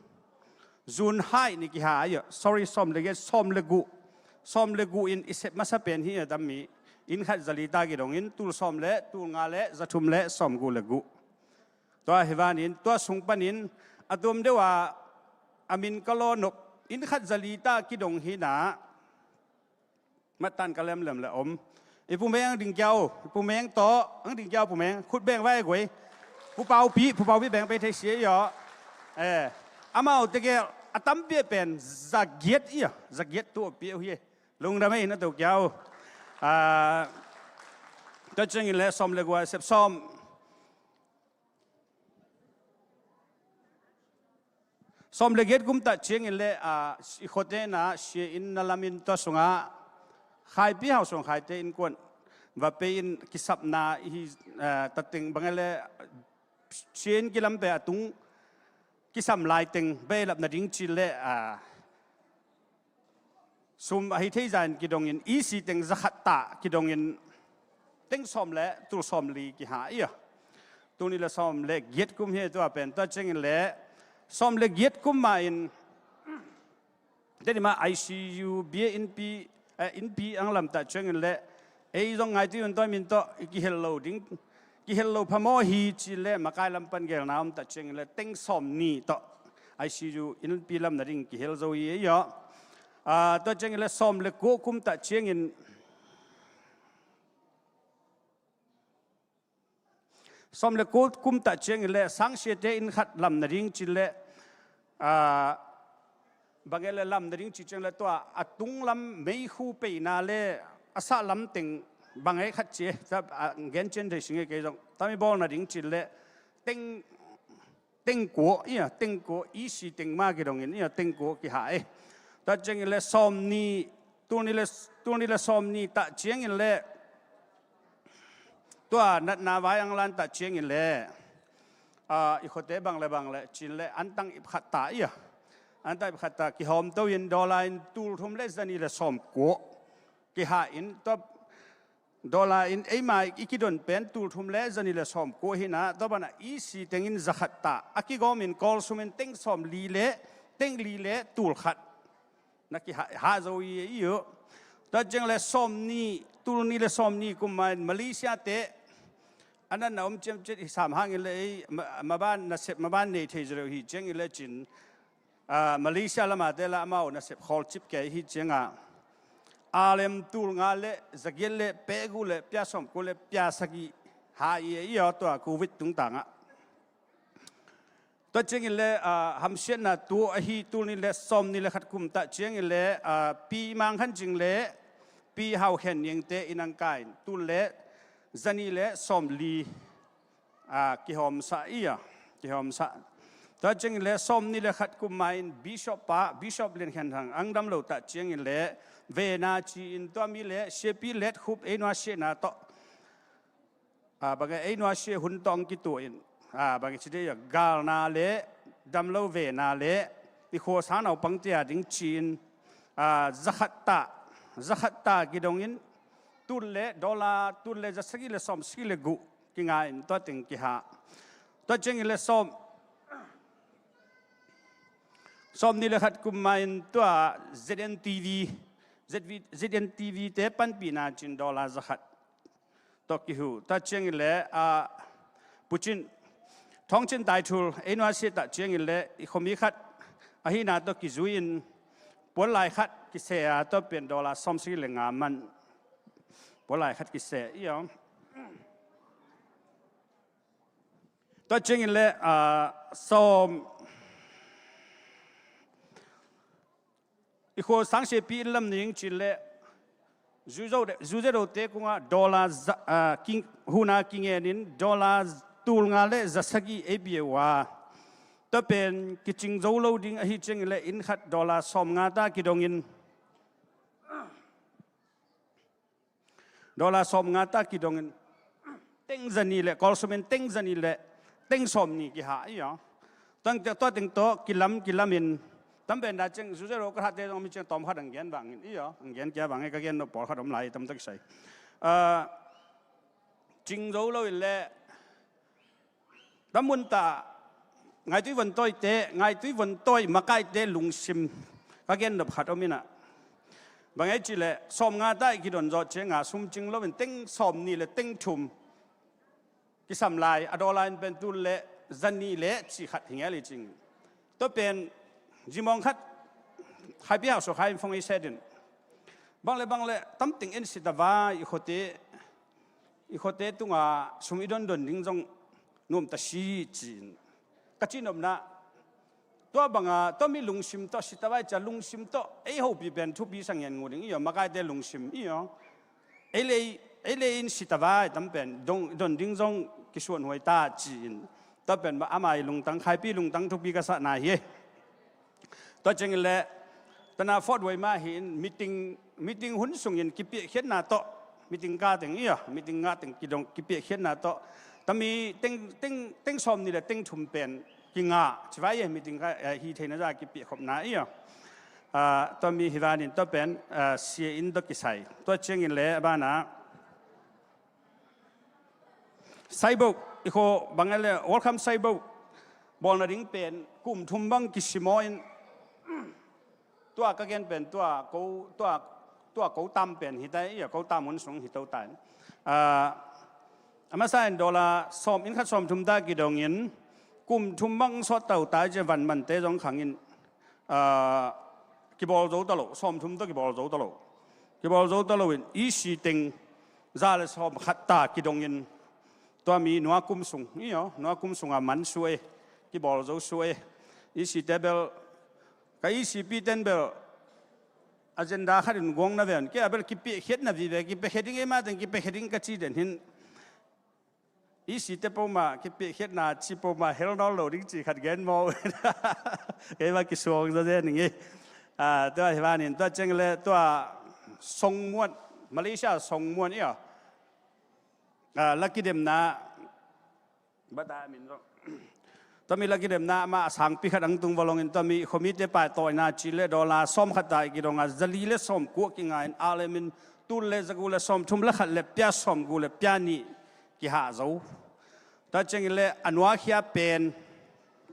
June hai ni kiha a i a, sorry, sawm le giat, sawm le guh, sawm le guh in i sep masa pen hi a, tam mi, inn khat zali ta kidongin, tul sawm le tul nga le za thum le sawm guh le guh. Tua hi vanin, tua sung panin, a tuam deuh a, a min ka law nop, inn khat zali ta kidong hi na, Matan ka lemlem le om. I Pu Meng ang ding kiau, i Pu Meng tawh, ang ding kiau Pu Meng, khut beng vai guai. Pu Paupi, Pu Paupi beng pei thei sia i aw. Eh, amau tegel, a tampi pen, za giat i a, za giat tu a pi uh hi. Lungdam e na to kiau. Ah, Tua ciangin le sawm le guk a sep sawm, sawm le giat kum tah ciangin le, ah, i khuate na sia inn na lam in tua sungah Khaipi Hau Suang Khaite innkuan va pei in kisapna i hi, ah, tateng bang e le sia inn kilam pei a tung kisam lai teng beilap nading cil le, ah, sum a hi thei zah in kidongin, E C teng za khat tah kidongin teng sawm le tul sawm li kiha ia. Tul nih le sawm le giat kum hi tua pen, tua ciangin le sawm le giat kum ma in, teni ma I C U bia innpi, eh, innpi ang lam tah ciangin le ei zong ngaitui un tua min tawh i kihel lo ding, kihel lo phamawh hi ci le makai lam pan gelna om tah ciangin le teng sawm nih tawh I C U innpi lam nading kihel zo hi ei aw. Ah, tua ciangin le sawm le kua kum tah ciangin, sawm le kua kum tah ciangin le sangsiate inn khat lam nading cil le, ah, bang e le lam nading ci ciang le tua a tunglam meikhu peina le a sahlam teng bang e khat ci e, ta, ah, gen cian thei sing e kei zong. Tami bawl nading cil le teng, teng kua, ia, teng kua, E C teng ma kidongin, ia, teng kua kiha e. Tua ciangin le sawm nih, tul nih le, tul nih le sawm nih tah ciangin le tua natna vai ang lan tah ciangin le, ah, i khuate bang le bang le cin le antang ip khat ta ia. Antang ip khat ta kihawm to in dollar in tul thum le za nih le sawm kua kiha in tua dollar in eima i kidon pen tul thum le za nih le sawm kua hi na, tua banah E C tengin za khat ta a kigawm in kawl sum in teng sawm li le teng li le tul khat na kiha, ha zo i, i uh. Tua ciang le sawm nih, tul nih le sawm nih kum ma in Malaysia te a natna om ciamciat hi sam hangin le ei ma, maban nasep maban nei thei zo lo hi ciangin le cin, ah, Malaysia lama te la amau nasep khawl cip kei hi cianga alem tul nga le za giat le peh guk le pia sawm kua le pia sagih ha i, i aw tua Covid tungtangah. Tua ciangin le, ah, hamsiatna tu ahi tul nih le sawm nih le khat kum tah ciangin le, ah, Pi Mang Khan Cing le Pi Hau Khen Niang te inn ang kai in tul le za nih le sawm li, ah, kihawmsah i a, kihawmsah. Tua ciangin le sawm nih le khat kum ma in Bishop pa, Bishop Lian Khen Thang ang dam lo tah ciangin le vena ci in tua mi le siapi let khup ei nua siahna tawh, ah, bang e ei nua sia hun tawh ang kituah in, ah, bang e ci dei a galna le damlo vena le i khua sang naupang tia ding ci in, ah, za khat ta, za khat ta kidongin tul le dollar tul le za sagih le sawm sagih le guk kinga in tua teng kiha. Tua ciangin le sawm, sawm nih le khat kum ma in tua Z N T V, Z V, Z N T V te panpihna cin dollar za khat tawh kihu. Tua ciangin le, ah, Pu Cin, Thawng Cin Taithul ei nua sia tah ciangin le i khuami khat ahina tawh kizui in puan lai khat kise a tua pen dollar sawm sagih le nga man. Puan lai khat kise i aw. Tua ciangin le, ah, sawm, i khua sangsiapi inn lam ning cin le Zuzo de, Zuzedo te kungah dollar za, ah, king, huna kingen in dollar tul nga le za sagih ei bia uh a. Tua pen kicing zo lo ding ahi ciangin le inn khat dollar sawm nga ta kidongin, dollar sawm nga ta kidongin teng za nih le kawl sum in teng za nih le teng sawm nih kiha i aw. Tua teng tawh kilam kilam in tam pen da ciang Zuzedo ka hate zong mi ciang tawm khat ang gen bangin i aw, ang gen kia bangin ka gen nop pawl khat om lai tam tak sai. Ah, cing zo lo in le tam mun ta ngaitui von tawi te, ngaitui von tawi makai te lungsim ka gen nop khat om in a. Bang e ci le sawm nga ta i kidon zawh cianga sum cing lo in teng sawm nih le teng thum kisam lai a dollar in pen tul le za nih le ci khat hi ngel i cing. Tua pen zimawng khat Khaipi Hau Suang Khai in phone i set in bang le bang le tam teng en si ta vai i khuate, i khuate tunga sum i dondon ding zong nuam ta si ci in ka ci nopna. Tua banga tua mi lungsim tawh si ta vai cia lungsim tawh ei hopih pen thupi sa ngen ngu ding i aw, makaite lungsim i aw. Ei lei Ei le in sitavai tam pen don ding zong kisuan huai ta ci-in, tua pen ama i lungtang, Khaipi lungtang thupi ka sahna hi. Tua ciangin le tana fot huai mah hi in, meeting hun sungin kipiahkhiatna tawh, meeting ka teng ia, meeting nga teng kidong kipiahkhiatna tawh tami teng sawm ni le teng thum pen kingah civai ia, meeting ka hi theina za kipiahkhopna ia. Tua mi hi vanin tua pen sia in tua kisai. Tua ciangin le a bana saibo, i kho bang le welcome saibo bawlna ding pen kum thum bang kisimaw in, tua ka gen pen tua ko tam pen hi ta ia, ko tam hun sung hi to ta in. A masa in dollar sawm in khat sawm thum ta kidongin kum thum bang sawt tau ta i cia van mante zong khangin kibawl zo ta lo, sawm thum tawh kibawl zo ta lo. Kibawl zo ta lo in E C teng za le sawm khat ta kidongin tua mi nua kum sung ia, nua kum sunga man sua e, kibawl zo sua e. E C te bel ka E C pi ten bel agenda khat in guang na ven, kei a bel kipiahkhiatna vive, kipiahkhiat ding ei mah teng kipiahkhiat ding ka ci den hin. E C te poma kipiahkhiatna ci poma hel nawl lo ding ci khat gen maw? Kei mah kisuang zazen ing e. Tua hi vanin tua ciang le tua songmuan, Malaysia songmuan ia, la kidemna bata min zong tua mi la kidemna amah a sangpi khat ang tung valongin tua mi khomite paitawina ci le dollar sawm khat ta i kidonga zali le sawm kuah kingain a lemin tul le zagu le sawm thum le khat le pia sawm gu le pia nih kihah zo. Tua ciangin le a nuakhia pen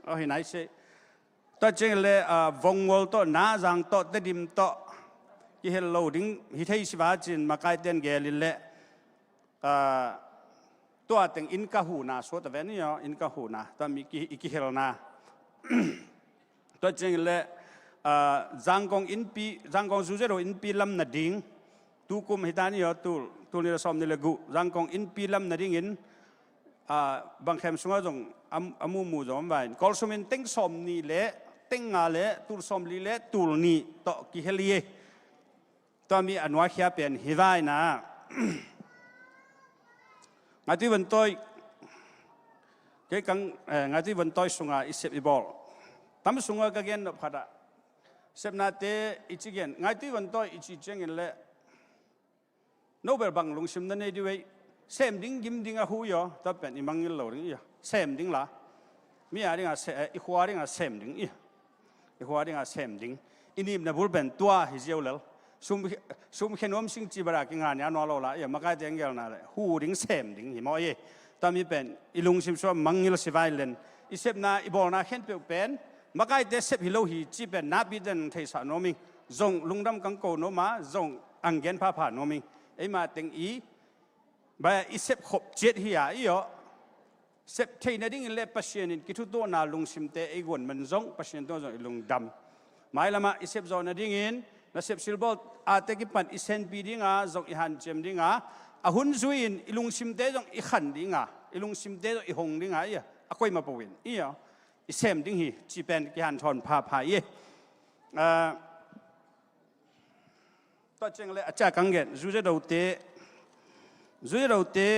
aw hi nai se. Tua ciangin le vongngol tawh, nazang tawh, tedim tawh kihel lo ding hi thei siva cin makai ten gelin le tua teng in ka huna suat a ven ia, in ka huna tua mi i kihelna. Tua ciangin le zangkong innpi, zangkong zuzedo innpi lam nading tukum hi ta ni ia, tul tul ni le sawm ni le gu zangkong innpi lam nadingin bangkhem sungah zong a mumu zong om vain kolsumin teng sawm ni le teng nga le tul sawm li le tul ni tawh kihel i e. Tua mi a nuakhia pen hi vaina ngaitui vontawi, kei kang ngaitui vontawi sunga i sep i bawl tam sunga ka gen nop khatah sepnate i ci gen ngaitui vontawi i ci ciangin le nobel bang lungsim na nei diu ei. Sem ding gim ding a hu ia, tua pen i mangngil lo ding ia, sem ding la mi a dinga i khua dinga sem ding ia, i khua dinga sem ding. I nipna bul pen tua hi ziau lel. Sumkhe nuam sing ci bara kinga nia nua lo la ia, makaite ngelna le hu ding sem ding hi maw i. Tua mi pen i lungsim sua mangngil sivai len i sepna i bawlna khenpeuh pen makaite sep hi lo hi ci pen napi ten theisah nuam ing. Zong lungdam kang ko nuam a zong ang gen phapha nuam ing. Eima teng i ba i sep khop ciat hi a i aw. Sep theina dingin le Pasian in kithutuahna lungsimte ei guan man zong Pasian tungah zong i lungdam. Mailamah i sep zawh nadingin na sep silbawl ate kipan i senpi dinga zong i hanciam dinga a hun zui-in i lungsimte zong i khan dinga i lungsimte zong i hong dinga ia a koima po in ia i sem ding hi ci pen kihanthawn phapha i e. Tua ciang le a cia kang gen zuzedote, zuzedote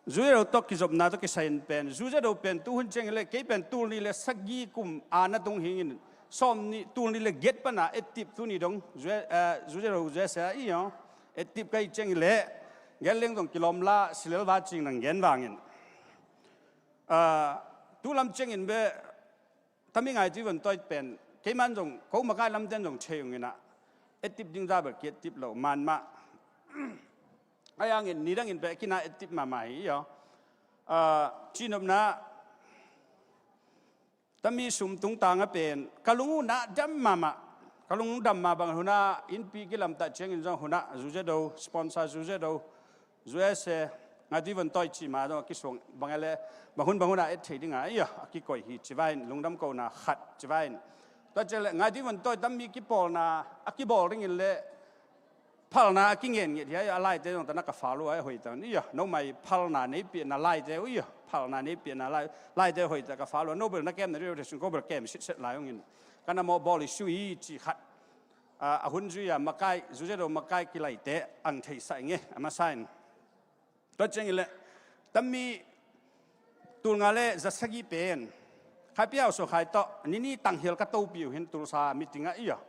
zuzedo tawh kizopna tawh kisai in pen zuzedo pen tuhun ciang le kei pen tul ni le sagi kum a na tung hingin sawm ni tul ni le giat pana ettip tuni dong zuzedo zuzedo i aw. Ettip kai ciang le gen leng dong kilawm la silel va cing nang gen vangin tulam ciangin be tami ngaitui vontawi pen keiman zong ko makai lamten zong thei ung inah ettip ding za bel ki ettip lo man mah. A yangin nidangin pe kina ettip mahmah hi i aw. Cinopna tami sum tungtanga pen ka lung uh nah dam mahmah. Ka lung dam mah bang hunah innpi kilamtah ciangin zong hunah zuzedo sponsor zuzedo zuese ngaitui vontawi cih ma zong a kisuang bang ele bang hun bang hunah et thei dinga ia a kikoih hi civain lungdam kona khat civain. Tua ciang le ngaitui vontawi tammi kipawlna a kibawl dingin le phalna a kingen nget hi a ia a laite zong tana ka fal uh a hoih tan ia nomai phalna nei piahna laite uh ia phalna nei piahna laite hoih ta ka fal uh a nobel na kemna ri rotation ko bel kem sitset lai ungin kana mawh bawl i sui ci khat. a, a hun zui a makai, Zuzedo makai kilaite ang theihsah ing e, a masa in. Tua ciangin le, tammi tulnga le zasagi pen, Khai Pi Hau Suah Khai tawh, nini tanghial ka topi uh hin Tulsa meeting ah i aw.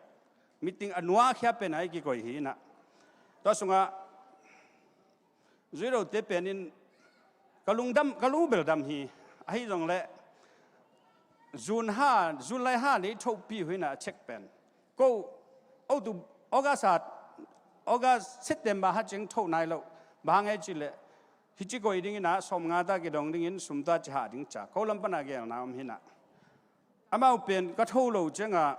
Meeting a nuakhia pen a i kikoi hi inah. Tua sungah, Zuidote pen in ka lungdam, ka lung beldam hi. Ahi zong le, June ha, July ha nei thopi uh hinah a check pen. Ko, o tu, August a, August, September ha ceng tho nai lo. Bang hang e ci le, hi ci koi ding inah, sawm nga ta kidong ding in, sum ta ci ha ding ca. Ko lam pana gelna om hinah. Amau pen ka tho lo cianga,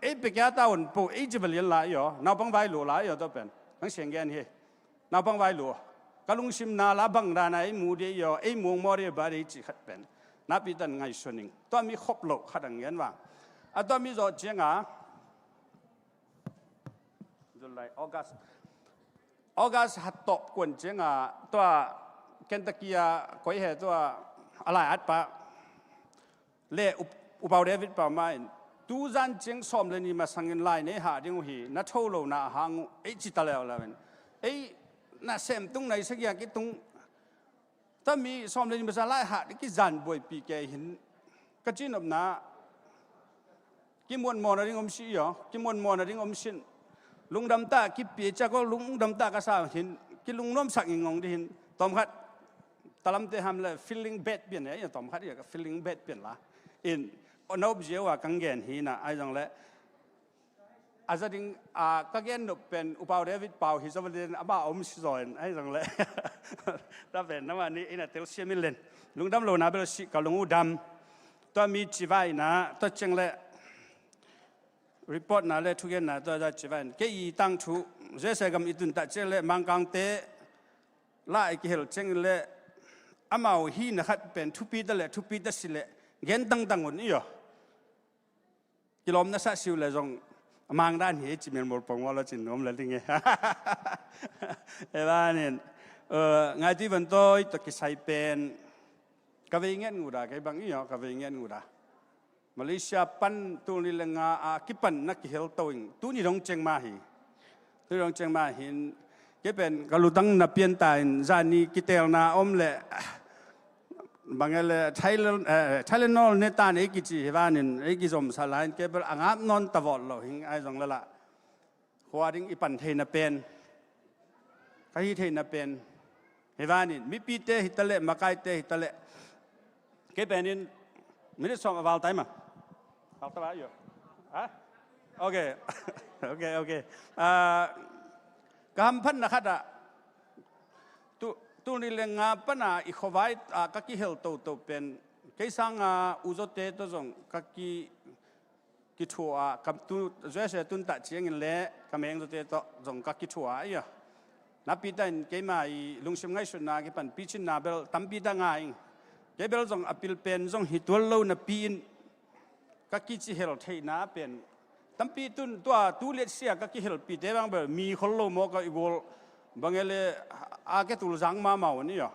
ei pekia ta on po, ei ci balian la i aw, naupang vai lo la i aw, tua pen. Nang siang gen hi. Naupang vai lo. Ka lungsim na la bang dana ei mu de i aw, ei muang maw de ba de ci khat pen. Napi tan ngaihsun ing. Tua mi khop lo khat ang gen vang. A tua mi zawh cianga, July, August. August hat tawp kuan cianga, tua Kentucky a koi he tua a lai at pa. Le up-, Upau David Pau mah in, tu zan ciang sawm le ni masangin lai nei hah ding uh hi, na tho lo na a hang uh, ei ci ta leuleu in. Ei, na sem tung nai sagia kitung. Tami sawm le ni masa lai hah ding kizan buaipi kei hin. Ka cinopna, kimuanmawna ding om si i aw, kimuanmawna ding om sin. Lungdam ta, kipia ciak aw, lungdam ta ka sa hin, kilungnuamsak ngingong ding hin. Tawm khat, talamte ham le feeling bad pian e, tawm khat i a ka feeling bad pian la. In, na up zia uh a kang gen hi na, ai zong le. A za ding, a, ka gen nop pen, Upau David Pau hi zaw va den, a ba om si zaw in, ai zong le. Ta pen, na ma ni, ina tel siam in len. Lungdam lo na bel si, ka lung uh dam. Tua mi ci vai na, tua ciang le. Report na le, thugen na, tua za ci vai na. Kei i tang thu, Zese gam i tun ta ciang le, Mangkangte, la i kihel ciang le, amau hi na khat pen, thupi ta le, thupi ta si le, gen tangtang un i aw. Kilawm na sa siu le zong, a mang dan hi, ci mel mol pong wala cin nuam le ding e. E ba nin, eh, ngai ti van toi, to kisai pen, ka vei ngen ngu da, kei bang i aw, ka vei ngen ngu da. Malaysia pan tul ni le nga a kipan na kihel to ing. Tuni dong ceng ma hi. Tuni dong ceng ma hin. Kei pen ka lutang na pian ta in zani kitelna om le. Bang e le Thailand, eh, Thailand nol ne ta ne kici hi vanin, ei kizom sa lain kei bel a ngap non ta vot lo hing ai zong lala. Khua ding i pan theina pen, ka hi theina pen, hi vanin, mipite hi ta le, makaite hi ta le. Kei penin, minute sawm a val tai ma. Val ta ba yo. Ha? Ok. Ok, ok. Ah, ka hamphatna khat ah, tu, tu ni le nga pana i khuavai, ah, ka kihel toto pen, kei sanga uzote to zong ka ki, kithua, ka tu, Joshua tun ta ciangin le, ka mengzawte tawh zong ka kithua a ia. Napi ta in keima i lungsim ngaihsutna kipan picinna bel tampi ta ngai ing. Kei bel zong a pil pen zong hi tual lo napi in ka kicihel theihna pen. Tampi tun tua tu liatsia ka kihelpite bang bel mi khol lo maw ka i gual bang e le a ke tul zang mahmah un ia.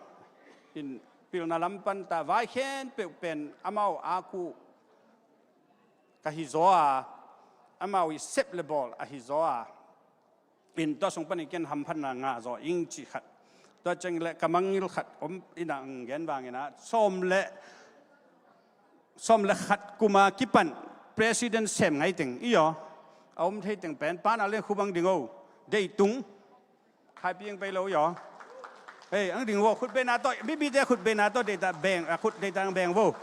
In pilna lam pan ta vai khen peuh pen amau a ku ka hi zaw a, amau i sep le bawl a hi zaw a. In tua sung panin ken hamphatna ngah zaw ing ci khat. Tua ciang le ka mangngilh khat om ina ang gen vangina, sawm le, sawm le khat kuma kipan president sem ngaiteng, i aw. A om theiteng pen, pana le khubang ding o. Deitung. Khai piang pei lo i aw. Hei, ang ding vo, khut beina tawh, mipite khut beina tawh, deita beng, a khut deita ang beng vo.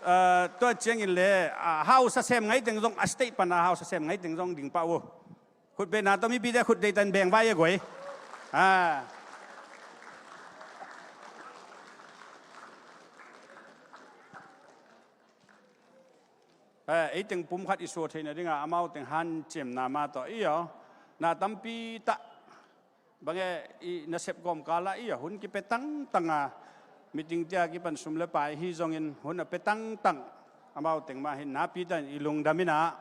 Ah, tua ciangin le, ah, hausa sem ngaiteng zong, a state pana hausa sem ngaiteng zong ding pah vo. Khut beina tawh, mipite khut deita in beng vai e guai. Ah. Eh, ei teng pum khat i suah theihna dinga, amau teng hanciamna ma tawh i aw. Na tampi tah. Bang e i nasep gawm kala i aw, hun kipia tangtanga. Meeting tia kipan sum le pai hi zongin, hun a pia tangtang. Amau teng ma hin napi ta in i lungdam ina.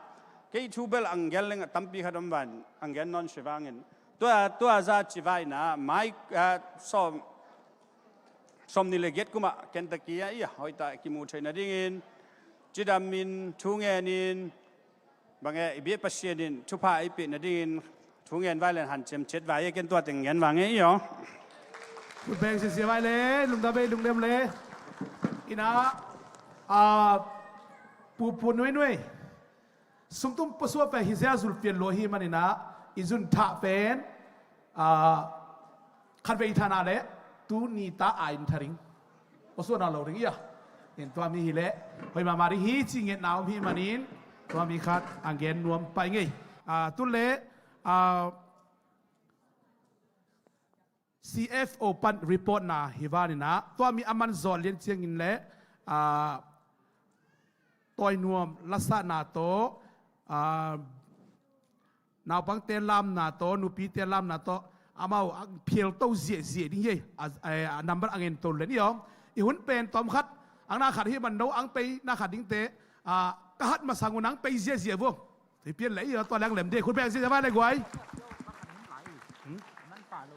Kei thu bel ang gen leng a tampi khat om van, ang gen nawn si vangin. Tua, tua za ci vaina, mai, ah, sawm, sawm ni le giat kuma, Kentucky a i a, hoita kimu theihna dingin, cidamin, thungenin, Bang e, i biak Pasian in thupha ei pih nadingin thu ngen vai len hanciam ciat vai e, ken tua teng ngen vang e i aw. Khut beng sia sia vai le, lungdam e, lungdam le. Ina, a, pu pu nuai nuai. Sumtum pasua pe hi zia zul pian lo hi manina, i zun thah pen, a, khat vei thana le, tu ni ta a in tharing. Pasua na lo ring ia. In tua mi hi le, hoi mama ring hi ci nget na om hi manin, tua mi khat a gen nuam pai ngei. A, tu le, a, C F O pan report na hi vanina, tua mi a man zawl lian ciangin le, a, tawi nuam lasahna tawh, a, naupangte lamna tawh, nupite lamna tawh, amau a phial to ziahziah ding hi, a, a, a number a ngen to len i aw. I hun pen tawm khat, ang na khat hi man no, ang pei na khat dingte, a, ka hat masang un ang pei ziahziah vuang. Hi pian le i aw, tua leng lem de, khut beng ziahziah vai le guai. Hmm?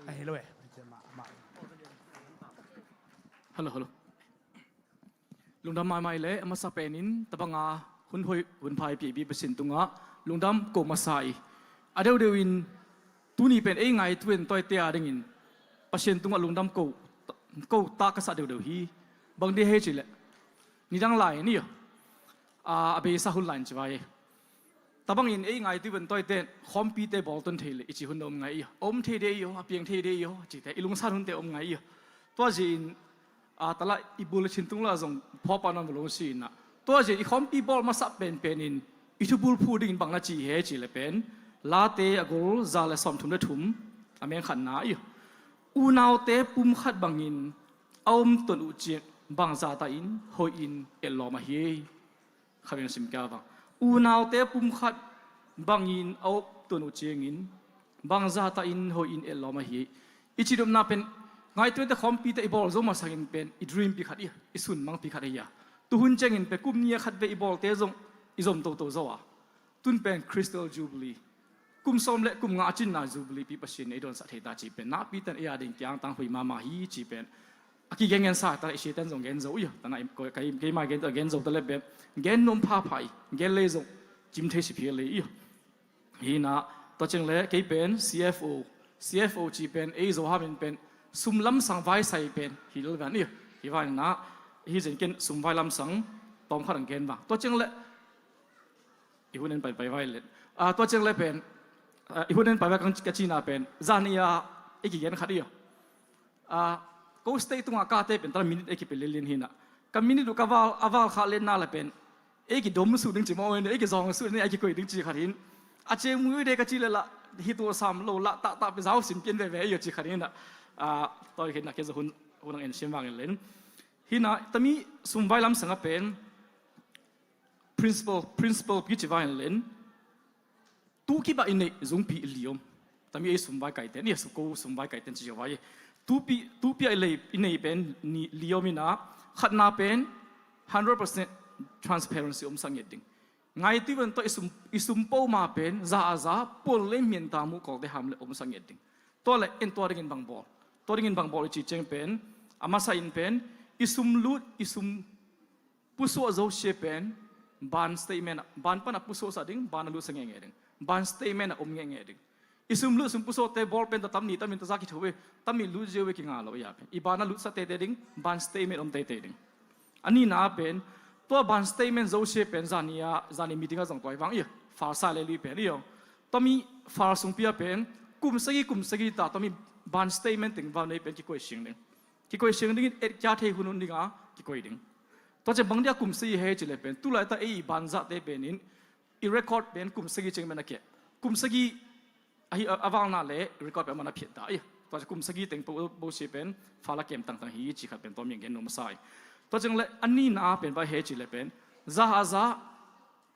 Ai, hello e. Hello, hello. Lungdam maimai le, a masa penin, tabanga hun hoih, hun pha i pia i biak Pasian tungah lungdam ko masa i. A deuhdeuh in, tuni pen ei ngaituin tawite a dingin Pasian tungah lungdam ko, ko ta ka sa deuhdeuh hi. Bang dia hei ci le, nidang lai ni a, a beisa hun lai in ci vai e. Tabangin ei ngaituin tawite khawmpite bawl ton thei le i ci hun a om ngai i a, om thei de i aw, a piang thei de i aw, cite i lungsan hunte om ngai i a. Tua zia in, a, tala i bul le chin tung la zong phawpa nawn va lo si in a. Tua zia i khawmpi bawl masa penpen in i thubul phu dingin bang na ci he ci le pen, Late a gol za le sawmthum le thum a meng khatna i a, unaute pum khat bangin a om ton uh ciang bang zata in hoih in etlawm ahi. Kha veng sim kia vang. Unaute pum khat bangin a om ton uh ciangin bang zata in hoih in etlawm ahi. I cidopna pen ngaituinte khawmpite i bawl zo masangin pen i dream pi khat i a, i sunmang pi khat ahi a. Tuhun ciangin pen kum nia khat ve i bawlte zong i zom toto zo a. Tun pen Crystal Jubilee, kum sawm le kum nga a cinna Jubilee pi Pasian in ei dawnsak thei ta ci pen nakpi tan ei a ding kiang tang hui mama hi ci pen a kigen gen sa ta le i siaten zong gen zo i a, tana keima gen ta gen zo ta le pen gen nuam phapha i gen lei zong cim thei si phial lei i a. Hi na, tua ciang le kei pen C F O, C F O ci pen ei Zo hamin pen sum lamsang vaisai pen hi lel van i a. Hi vanina hi zen ken sum vai lamsang tawm khat ang gen vang. Tua ciang le i hun en paipai vai le, a, tua ciang le pen, a, i hun en paipai ka cina pen zani a i kigen khat i a. A, ko state tungah kate pen tala minute ei kipia lilin hi na. Ka minute uh ka val, a val kha lenna le pen ei kidom su ding ci maw, ei kizawng su ding, ei kikoi ding ci khat hin. A ciang mui de ka ci le la hi tu sam lo la ta ta pe zau sim pian veve i a ci khat hin na. A, toi hin na ke za hun, hun ang en sim vang len. Hi na tami sum vai lamsang a pen principle, principle pi ci vai len. Tu kibah i neih zungpi i li om. Tami ei sumvai kaite ni a, suko sumvai kaite ci vai. Tupi, tupi a i lei, i neih pen ni li om ina, khatna pen hundred percent transparency omsak nget ding. Ngaituin tawh i sum, i sum poma pen za a za, puan le mian ta muh kawlte ham le omsak nget ding. Tua le en tua dingin bang bawl. Tua dingin bang bawl i ci ciang pen a masa in pen i sum lut, i sum pusuah zosia pen ban statement ah, ban pan a pusuah sa ding, ban a lutsa ngenge ding, ban statement a om ngenge ding. I sum lut sum pusuahte bawl pen ta tam ni tam in ta za kitho ve, tam in lut zia ve kinga lo ia pen i ban a lutsa tete ding, ban statement om tete ding. A nina pen tua ban statement zosia pen zani a, zani meeting a zong tua i vang ia fal sa le lui pen ia. Tami fal sungpi a pen kum sagi kum sagi ta tami ban statement teng va nei pen kikoi sing ding. Kikoi sing dingin et kia thei hun hun dinga kikoi ding. Tua ciang bang dia kum sagi he ci le pen tulai ta ei banzahte penin i record pen kum sagi ciang pen a keh. Kum sagi ahi a, a valna le record pen a man a phiat ta i. Tua ciang kum sagi teng po, po si pen fala kem tangtang hi ci khat pen tua mi gen nuam a sai. Tua ciang le a nina pen vai he ci le pen za a za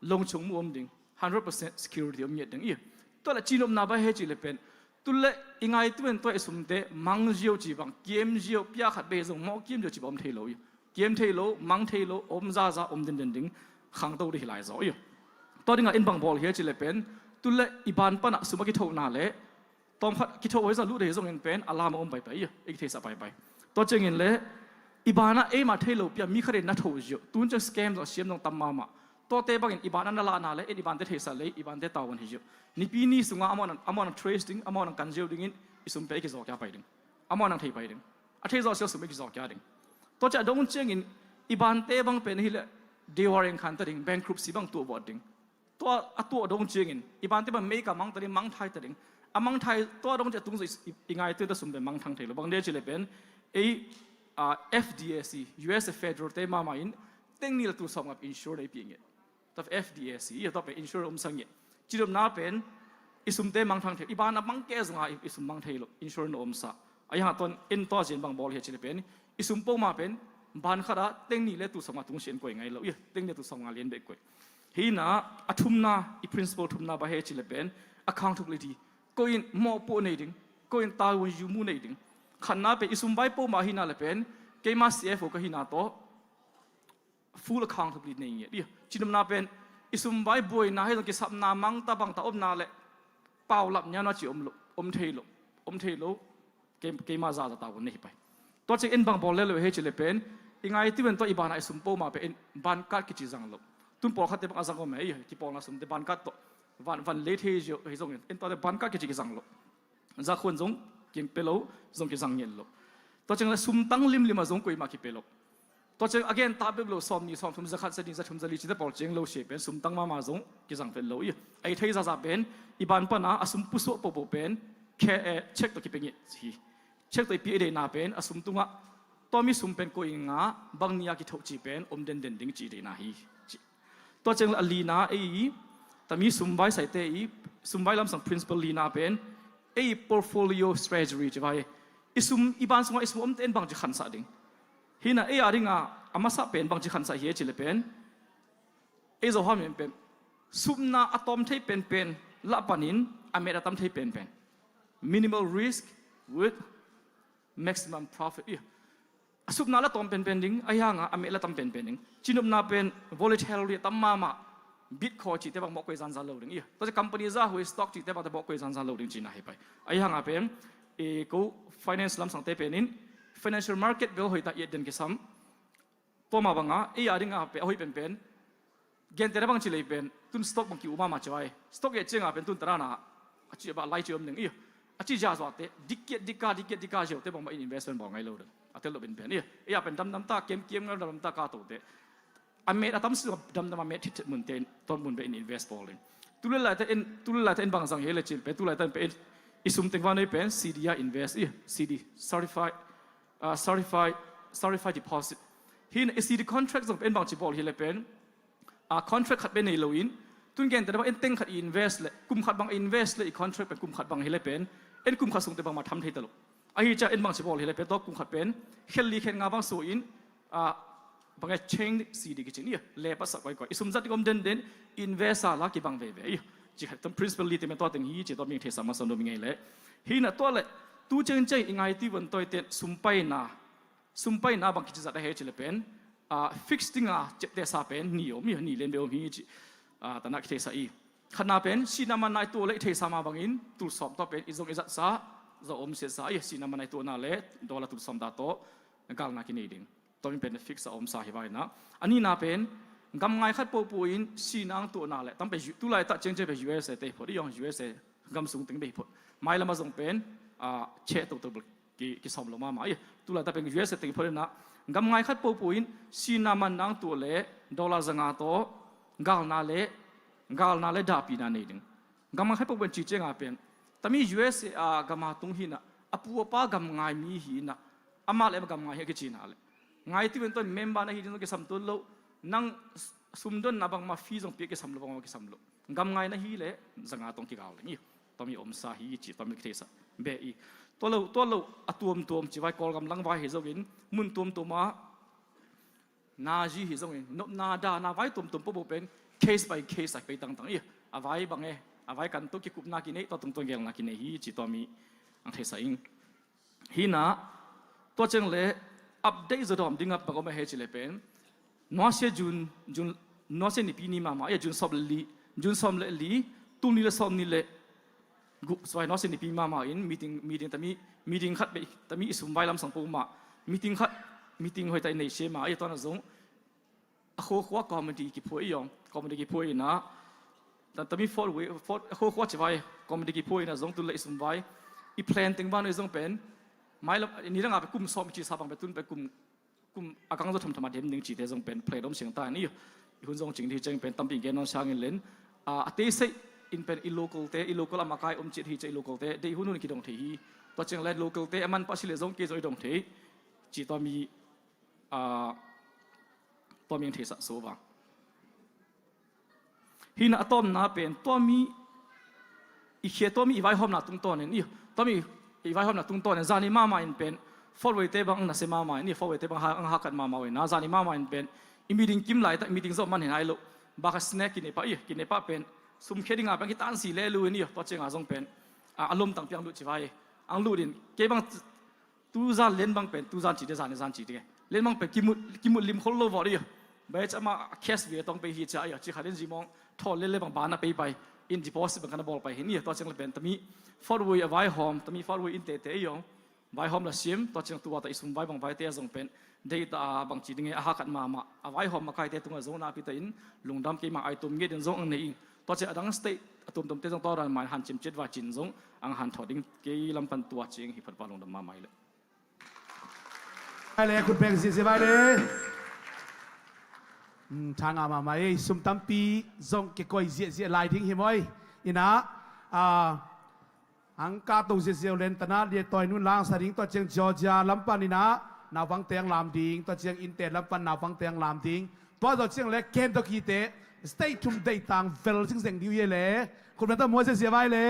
longchung mu om ding, hundred percent security om ngiat ding i. Tua le cinopna vai he ci le pen tu le i ngaituin tua i sumte mang zio ci bang, kiam zio, pia khat be zong mawh kiam zio ci bang om thei lo i. Kiam thei lo, mang thei lo, om zaza om denden ding, khangto ding hi lai zaw i. Tua dinga in bang bawl hi a ci le pen tu le i ban pana sum a kithona le tawm khat kitho hoi zong lut hei zongin pen a lam a om paipai i, i kitheisah paipai. Tua ciangin le i banah eima thei lo pia mi khatin na tho zio, tun ciang scam zong siam zong tam mahmah. Tuate bangin i ban a na lahna le, en i bante theihsa le, i bante tavuan hi ziau. Nipi ni sungah amau nang, amau nang trace ding, amau nang kan ziau dingin, i sum pen i kizaw kia pai ding. Amau nang thei pai ding. A thei zawh siau sum i kizaw kia ding. Tua ciah dong ciangin, i bante bang pen hi le, dewareng khan ta ding, bankruptcy bang tuah buat ding. Tua a tuah dong ciangin, i bante bang mei ka mang ta ding, mang thai ta ding. A mang thai, tua dong ciah tung zawh i, i ngai tu ta sum pen mang thang thei lo. Bang dia ci le pen, ei, a, F D I C, U S A federal te mama in, teng ni le tul sawm ngap insure nei pi nge. Tua F D I C, ia tua pen insurance om sa nge. Cidopna pen, i sumte mang thang thei, i ban a mang ke zonga i, i sum mang thei lo, insurance om sa. A ia ton, en tua zin bang bawl hi a ci le pen, i sum poma pen, ban khat a, teng ni le tul sawm nga tung sian koi ngai lo, ia, teng ni le tul sawm nga lian bek koi. Hina, a thumna, i principle thumna ba he ci le pen, accountability. Ko in, mo po nei ding, ko in, tavuan yu mu nei ding. Khanna pen, i sum vai poma hina le pen, keima C F O ka hina to, full accountability nei nge. Ia, cidopna pen, i sum vai buaina he zong kisapna mang ta bang ta omna le, pau lap nia na ci om lo, om thei lo, om thei lo, ke, keima za za ta vun nei pai. Tua ciang en bang bawl le lo he ci le pen, i ngai ti ven tua i bana i sum poma pen, en ban kat kici zang lo. Tun pawl khat te bang a zang om he, ia, kipawlna sum te ban kat to, van, van le thei zio, he zong en, en tua te ban kat kici kizang lo. Zakhuan zong kipe lo, zong kizang ngen lo. Tua ciang le sum tang limlim a zong koima kipe lo. Tua ciang a gen ta bep lo, sawm ni, sawm thum, za khat, za ni, za thum, za li, cite pawl ciang lo sia pen, sum tang mama zong kizang vet lo ia. Ai thei zaza pen, i ban pana, a sum pusuah popo pen, khe, eh, check to kipe nge hi. Check to i pi a deina pen, a sum tungah, tua mi sum pen ko inga, bang nia kithoh ci pen, om den den ding ci deina hi. Ci. Tua ciang le a lina ei, tami sum vai saite i, sum vai lamsang principle lina pen, ei portfolio strategy ci vai. I sum, i ban sunga i sum omte en bang ci khansah ding. Hina ei a dinga, a masa pen bang ci khansah hi e ci le pen. Ei zo ham pen. Supna a tom thei pen pen, la panin, a met a tam thei pen pen. Minimal risk with maximum profit. Ia. A supna la tom penpen ding, a hianga a meh la tam penpen ding. Cinopna pen volatility a tam mama, Bitcoin cite bang mawh koi zanzan lo ding. Ia, tua ci company za hui stock cite bang te mawh koi zanzan lo ding cina hi pai. A hianga pen, e, ko finance lamsang te penin, financial market bel hoi ta iat den kisam. Tua ma banga, e a dinga pe, a hoi penpen, Gente na bang ci lei pen, tun stock bang ki uma ma ci vai. Stock e cianga pen tun tarana, a ci ba lai ci om ning ia. A ci zia zuate, dikkiat dikka, dikkiat dikka ziau te bang ba in investment bawl ngai lo ding. A tel lo ben pen ia. Ia pen damdam ta, kem kem ngal damdam ta ka to te. A met a tam si damdam a met thit thit mun te, ton mun be in invest bawl ding. Tulai lai te in, tulai lai te in bang zang he le cil pe, tulai te in pe in, i sum teng van ei pen, C D a invest ia, C D, certified, uh, certified, certified deposit. Hin i C D contract zong pen bang ci bawl hi le pen, a contract khat pen nei loin, tun gen te bang en teng khat i invest le, kum khat bang invest le i contract pen kum khat bang hi le pen, en kum khat sung te bang ma tham thei ta lo. Ahi cia en bang ci bawl hi le pen, tua kum khat pen, khel li khel nga bang so in, a, bang e chain C D kicin ia, le pa sa koi koi. I sum zat i om den den, invest a la ki bang ve ve ia. Ci khat tam principle li te me tua teng hi, ci tua ming thei sa ma sa no mi ngei le. Hina tua le, tu ceng ceng i ngai ti von toi ten, sum pai na, Sum paina bang kici zat a he ci le pen, a, fix dinga ciapteh sa pen ni om hi, ni lian be om hi ci, a, tana kitheisa i. Khatna pen, sihna manna i tuah le i theisa ma bangin, tul sawm tawh pen, i zong i zatsa, zong om siatsa i, sihna manna i tuahna le, dollar tul sawm ta tawh, galna kinei ding. Tua min pen fix a omsa hi vaina. A nihna pen, gam ngai khat pohpoh in, sihna ang tuahna le, tam pen, tulai tah ciangciang pen U S A te hi phot, i yong U S A gam sung teng be hi phot. Mailam a zong pen, a, cheh toto bel ki, kisawm lo mahmah ia. Tulai ta pen U S A teng phot inah, gam ngai khat pohpoh in, sihna manna ang tuah le, dollar zanga tawh, galna le, galna le dahpihna nei ding. Gam ngai khat pohpoh in ci cianga pen, tami U S A a gama tung hinah, a pu a pa gam ngai mi hinah, amah le amah gam ngai hi a kicina le. Ngai ti ven ton member na hi ding zong kisam tuan lo, nang sumdonna bangma fee zong pia kisam lo, bangma kisam lo. Gam ngai na hi le, zanga tong kigal ding ia. Tua mi omsa hi ci, tua mi kitheisa. Be i. Tua lo, tua lo, a tuamtuam ci vai Kawlgam lang vai hi zongin, mun tuamtuam a, nazi hi zongin, nopna dana vai tuamtuam pohpoh pen, case by case a pei tangtang ia. A vai bang e, a vai kan tu kikupna kinei, tua tungtuang gelna kinei hi ci tua mi ang theisa ing. Hina, tua ciang le, update zaw dawm ding a bang om a he ci le pen. Nuasia June, June, nuasia nipi ni mahmah, ia June sawm le li, June sawm le li, tul ni le sawm ni le, gu, suai nuasia nipi mahmah in, meeting, meeting tami, meeting khat be, tami i sum vai lamsang puma, meeting khat, meeting hoi ta i nei sia ma, ia tuana zong, khuakhua comedy kiphuai i ong, comedy kiphuai ina, tami Fort Wayne, Fort, khuakhua ci vai, comedy kiphuai ina zong tu le i sum vai, i plan teng bang i zong pen, mai lam, ni dang a pe kum sawm i ci sa bang pe tun pe kum, kum a kang zo thamtham a dem ding cite zong pen plan om siang ta ni, i hun zong cing di ciang pen tampi gen non siang in len, a, a te sei in pen i local te, i local a makai om cit hi cia i local te, dei hun hun kidong thei hi, tua ciang le local te a man pah si le zong kei zong i dong thei, ci tua mi, a, tua mi ang thei sa so vang. Hina a tawmna pen tua mi i khia tua mi i vaihawmna tungtawn in i tua mi i vaihawmna tungtawn in zani mama in pen Fort Wayne te bang ang na se mama in i Fort Wayne te bang ha, ang hakat mama in na zani mama in pen i meeting kim lai ta i meeting zo man hin ai lo ba ka snack kine pa i kine pa pen sum khia dinga bang ki tan si le lu in i tua cianga zong pen a, a lom tang piang lu ci vai ang lu din kei bang tu zan len bang pen tu zan ci de zan zan ci de len bang pen kimut kimut lim khol lo vawh de bai cha ma cash ve tong pe hi cha ya ci kha len zi mong thol le le bang bana pe pai in deposit bang kana bol pai hi ni to chang le pen tami Fort Wayne a vaihawm tami Fort Wayne in te te yong vaihawm la sim to chang tua ta i sum vai bang vai te zong pen dei ta bang ci ding a hakat mama a vaihawm makai te tunga zong na pi ta in lungdam kei ma ai tum nge den zong ang nei in to chang adang state a tum tum te zong to ran mai han chim chet vai cin zong ang han tho ding kei lam pan tua ching hi phat pa lungdam mama i le. Vai le, khut beng ziahziah vai le. Hmm, tha ngah mahmah ei, sum tampi zong kikoi ziahziah lai ding hi maw ei. Ina, ah, ang kah to ziahziah uh len tana liatawi nun lang sa ding tua ciang Georgia lam pan ina, nauvang te ang lam ding, tua ciang India lam pan nauvang te ang lam ding. Tua zawh ciang le Kentucky te state thum deih tang vel zingzeng ding uh hi le. Khut beng ta mual ziahziah vai le.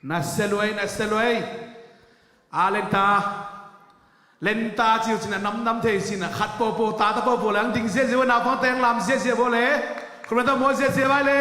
Na sia luai, na sia luai. A lenta. Lenta ciu cin a namnam thei cin a khat popo, tata popo le ang ding ziazia ua, naupang teng lam ziazia ua le. Khumlenta mua ziazia vai le.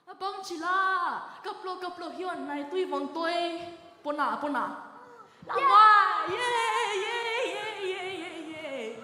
A bang ci la, kap lo, kap lo, hi on nai tui vang toi, pona, pona. Lamwa, ye, ye, ye, ye, ye, ye.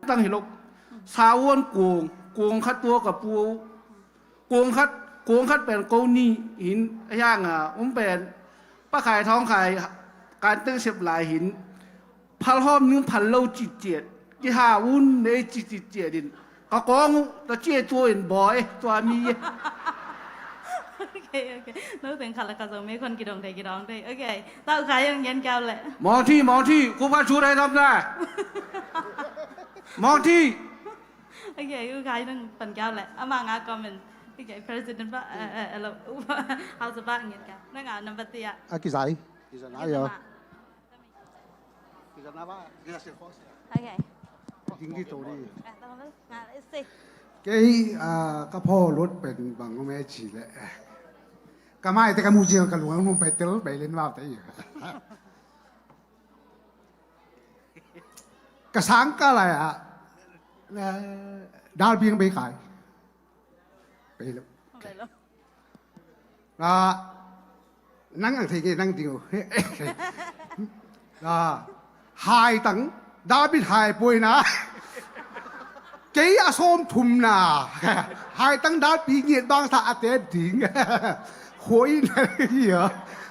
Tang hi lo. Sawan kung, kung khat tua ka pu. Kung khat, kung khat pen ko ni hin, a hiang a, um pen, Pa Khai Thawng Khai, kan teng sep lai hin, phal hawm ning phal lo ciciat, kiha un nei ciciciat in, ka kawng uh, ta cia tua in bawi, tua mi e. Ok, ok. No teng khat la ka zo me khon kidong thei, kidong thei. Ok. Tau khai ang gen kau le. Mawngthi, mawngthi, ku pha chu dai dam na. Mawngthi. Ok, u khai nang pan kau le. Ama nga comment. Ok, President pa, eh, eh, hello. House pa ngen kau. Nang a number tia. A kizai. Kizai na yo. Kizai na ba, kizai se ko. Ok. Ding di to di. Ah, tama ba? Nga, eh, say. Kei, ah, ka pho lut pen bang me chi le. Ka mai te ka mu jing ka lung mu pe tel pe len wa te. Ka sang ka lai a, eh, dal biang bei kai. Bei lo. Bei lo. Ah, nang ang thei nge nang ding o. Ah, hai tang, David hai poi na. Kei a sawm thum na. Hai tang dal pi ngiat bang sa a tep ding. Khoi na hi a.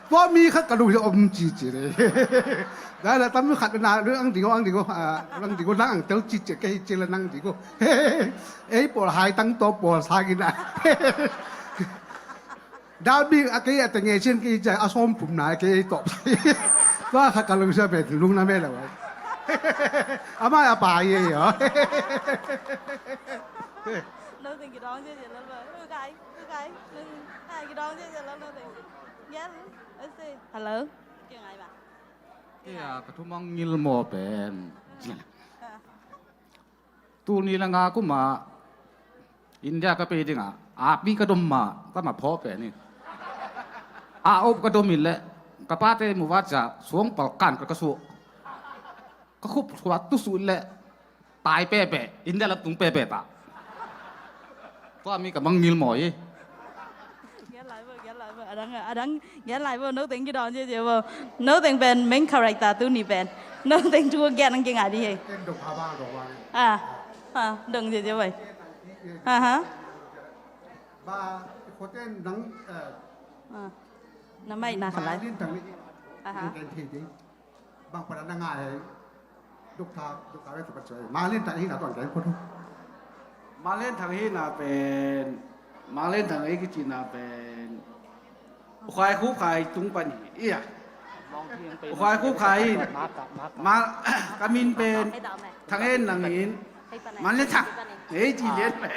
Tua mi khat ka lung hi om ci ci le. Da la tam khat na, ang ding o, ang ding o, ah, ang ding o, nang ang tel ci ci, kei ci la nang ding o. Ei pawl hai tang to pawl sa gina. Dal bik a kei a teng e cin kei ca a sawm pum na kei top. Tua kha ka lungsia pen lungna me lo. Ama a pa ye yo. Lo teng kidong je je lo lo. Kai, kai. Ai kidong je je lo lo teng. Yes. Let's see. Hello. Kei ngai ba. Kei a ka thumang ngil mo pen. Tuni le nga kuma India ka pei dinga api ka dom ma tama pho pe ni. A op ka dom in le ka pate mu vat ca suang pal kan ka ka su. Ka khup suat tu su le tai pepe India lam tung pepe ta. Tua mi ka mang ngil mo i. Adang, adang gen lai bo, no teng kidawn cia cia bo. No teng pen main character tuni pen. No teng thu gen ang kingai di hei. Ken dong haba dong wang. Ah, ah, dong cia cia bo. Aha. Ba, ko ten nang, eh, ah. Na mai na khalai. Malin tang ni. Aha. Ken thei ding. Bang pada na ngai hei. Duk tha, duk tha ve tu pa cuai. Malin tang hi na tuan keng ko tu. Malin tang hi na pen, malin tang hi kici na pen. Ukhai khu khai tung pan hi. Iya. Ukhai khu khai. Ma, kamin pen. Thang en nang in. Malin tang. Ei ci lian pen.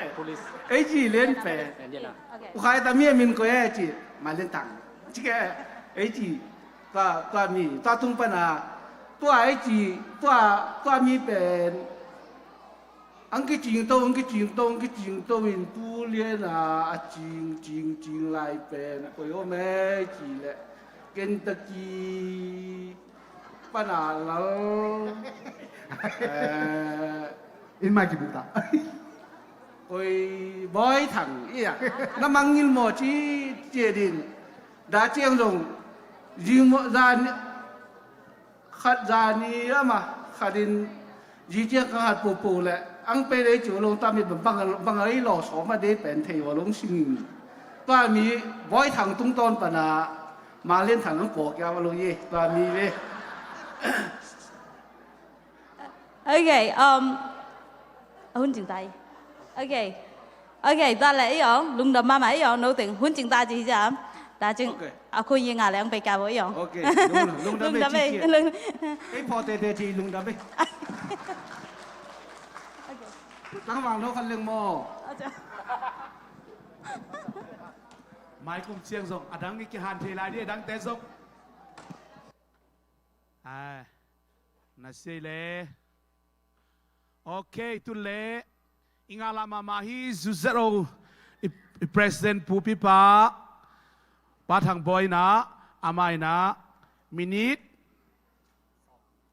Ei ci lian pen. Ukhai ta mi min ko ei ci. Malin tang. Ci ke. Ei ci. Tua, tua mi, tua tung pana, tua ei ci, tua, tua mi pen, ang kicing to, ang kicing to, ang kicing to in tu lian a, a cing, cing, cing lai pen, koi om ei ci le, Kentucky, pana lal, eh, in mai kibuk ta. Koi boy thang, iya, na mangil mo ci, ci din, da ciang zong, zing mo, zan, khat zani ama khatin zi ciang ka khat pupu le ang pe dei ciu lo ta mi bang bang ei lo so ma dei pen thei wa long sing. Tua mi boy thang tung ton pana malin thang ang po kia wa lo ye tua mi ve. Okay, um, hun cing tai. Okay. Okay, tua le i ong, lungdam mama i ong, no teng, hun cing ta ci hi jam. Ta cing, okay. A khu yi nga le ong pe ka bo i ong. Okay, lung, lungdam e, lungdam e, ci ci. Lung- Ei pho te te ci lungdam e. Okay. Tang wang no khan leng mo. Acha. Mai kum ciang zong, adang i kihan thei lai di, adang te zong. Ai, na sei le. Okay, tun le i ngala mahmah hi, U Z O i, i President Pu Pipa, Pa Thang Bawi na, amah ina minute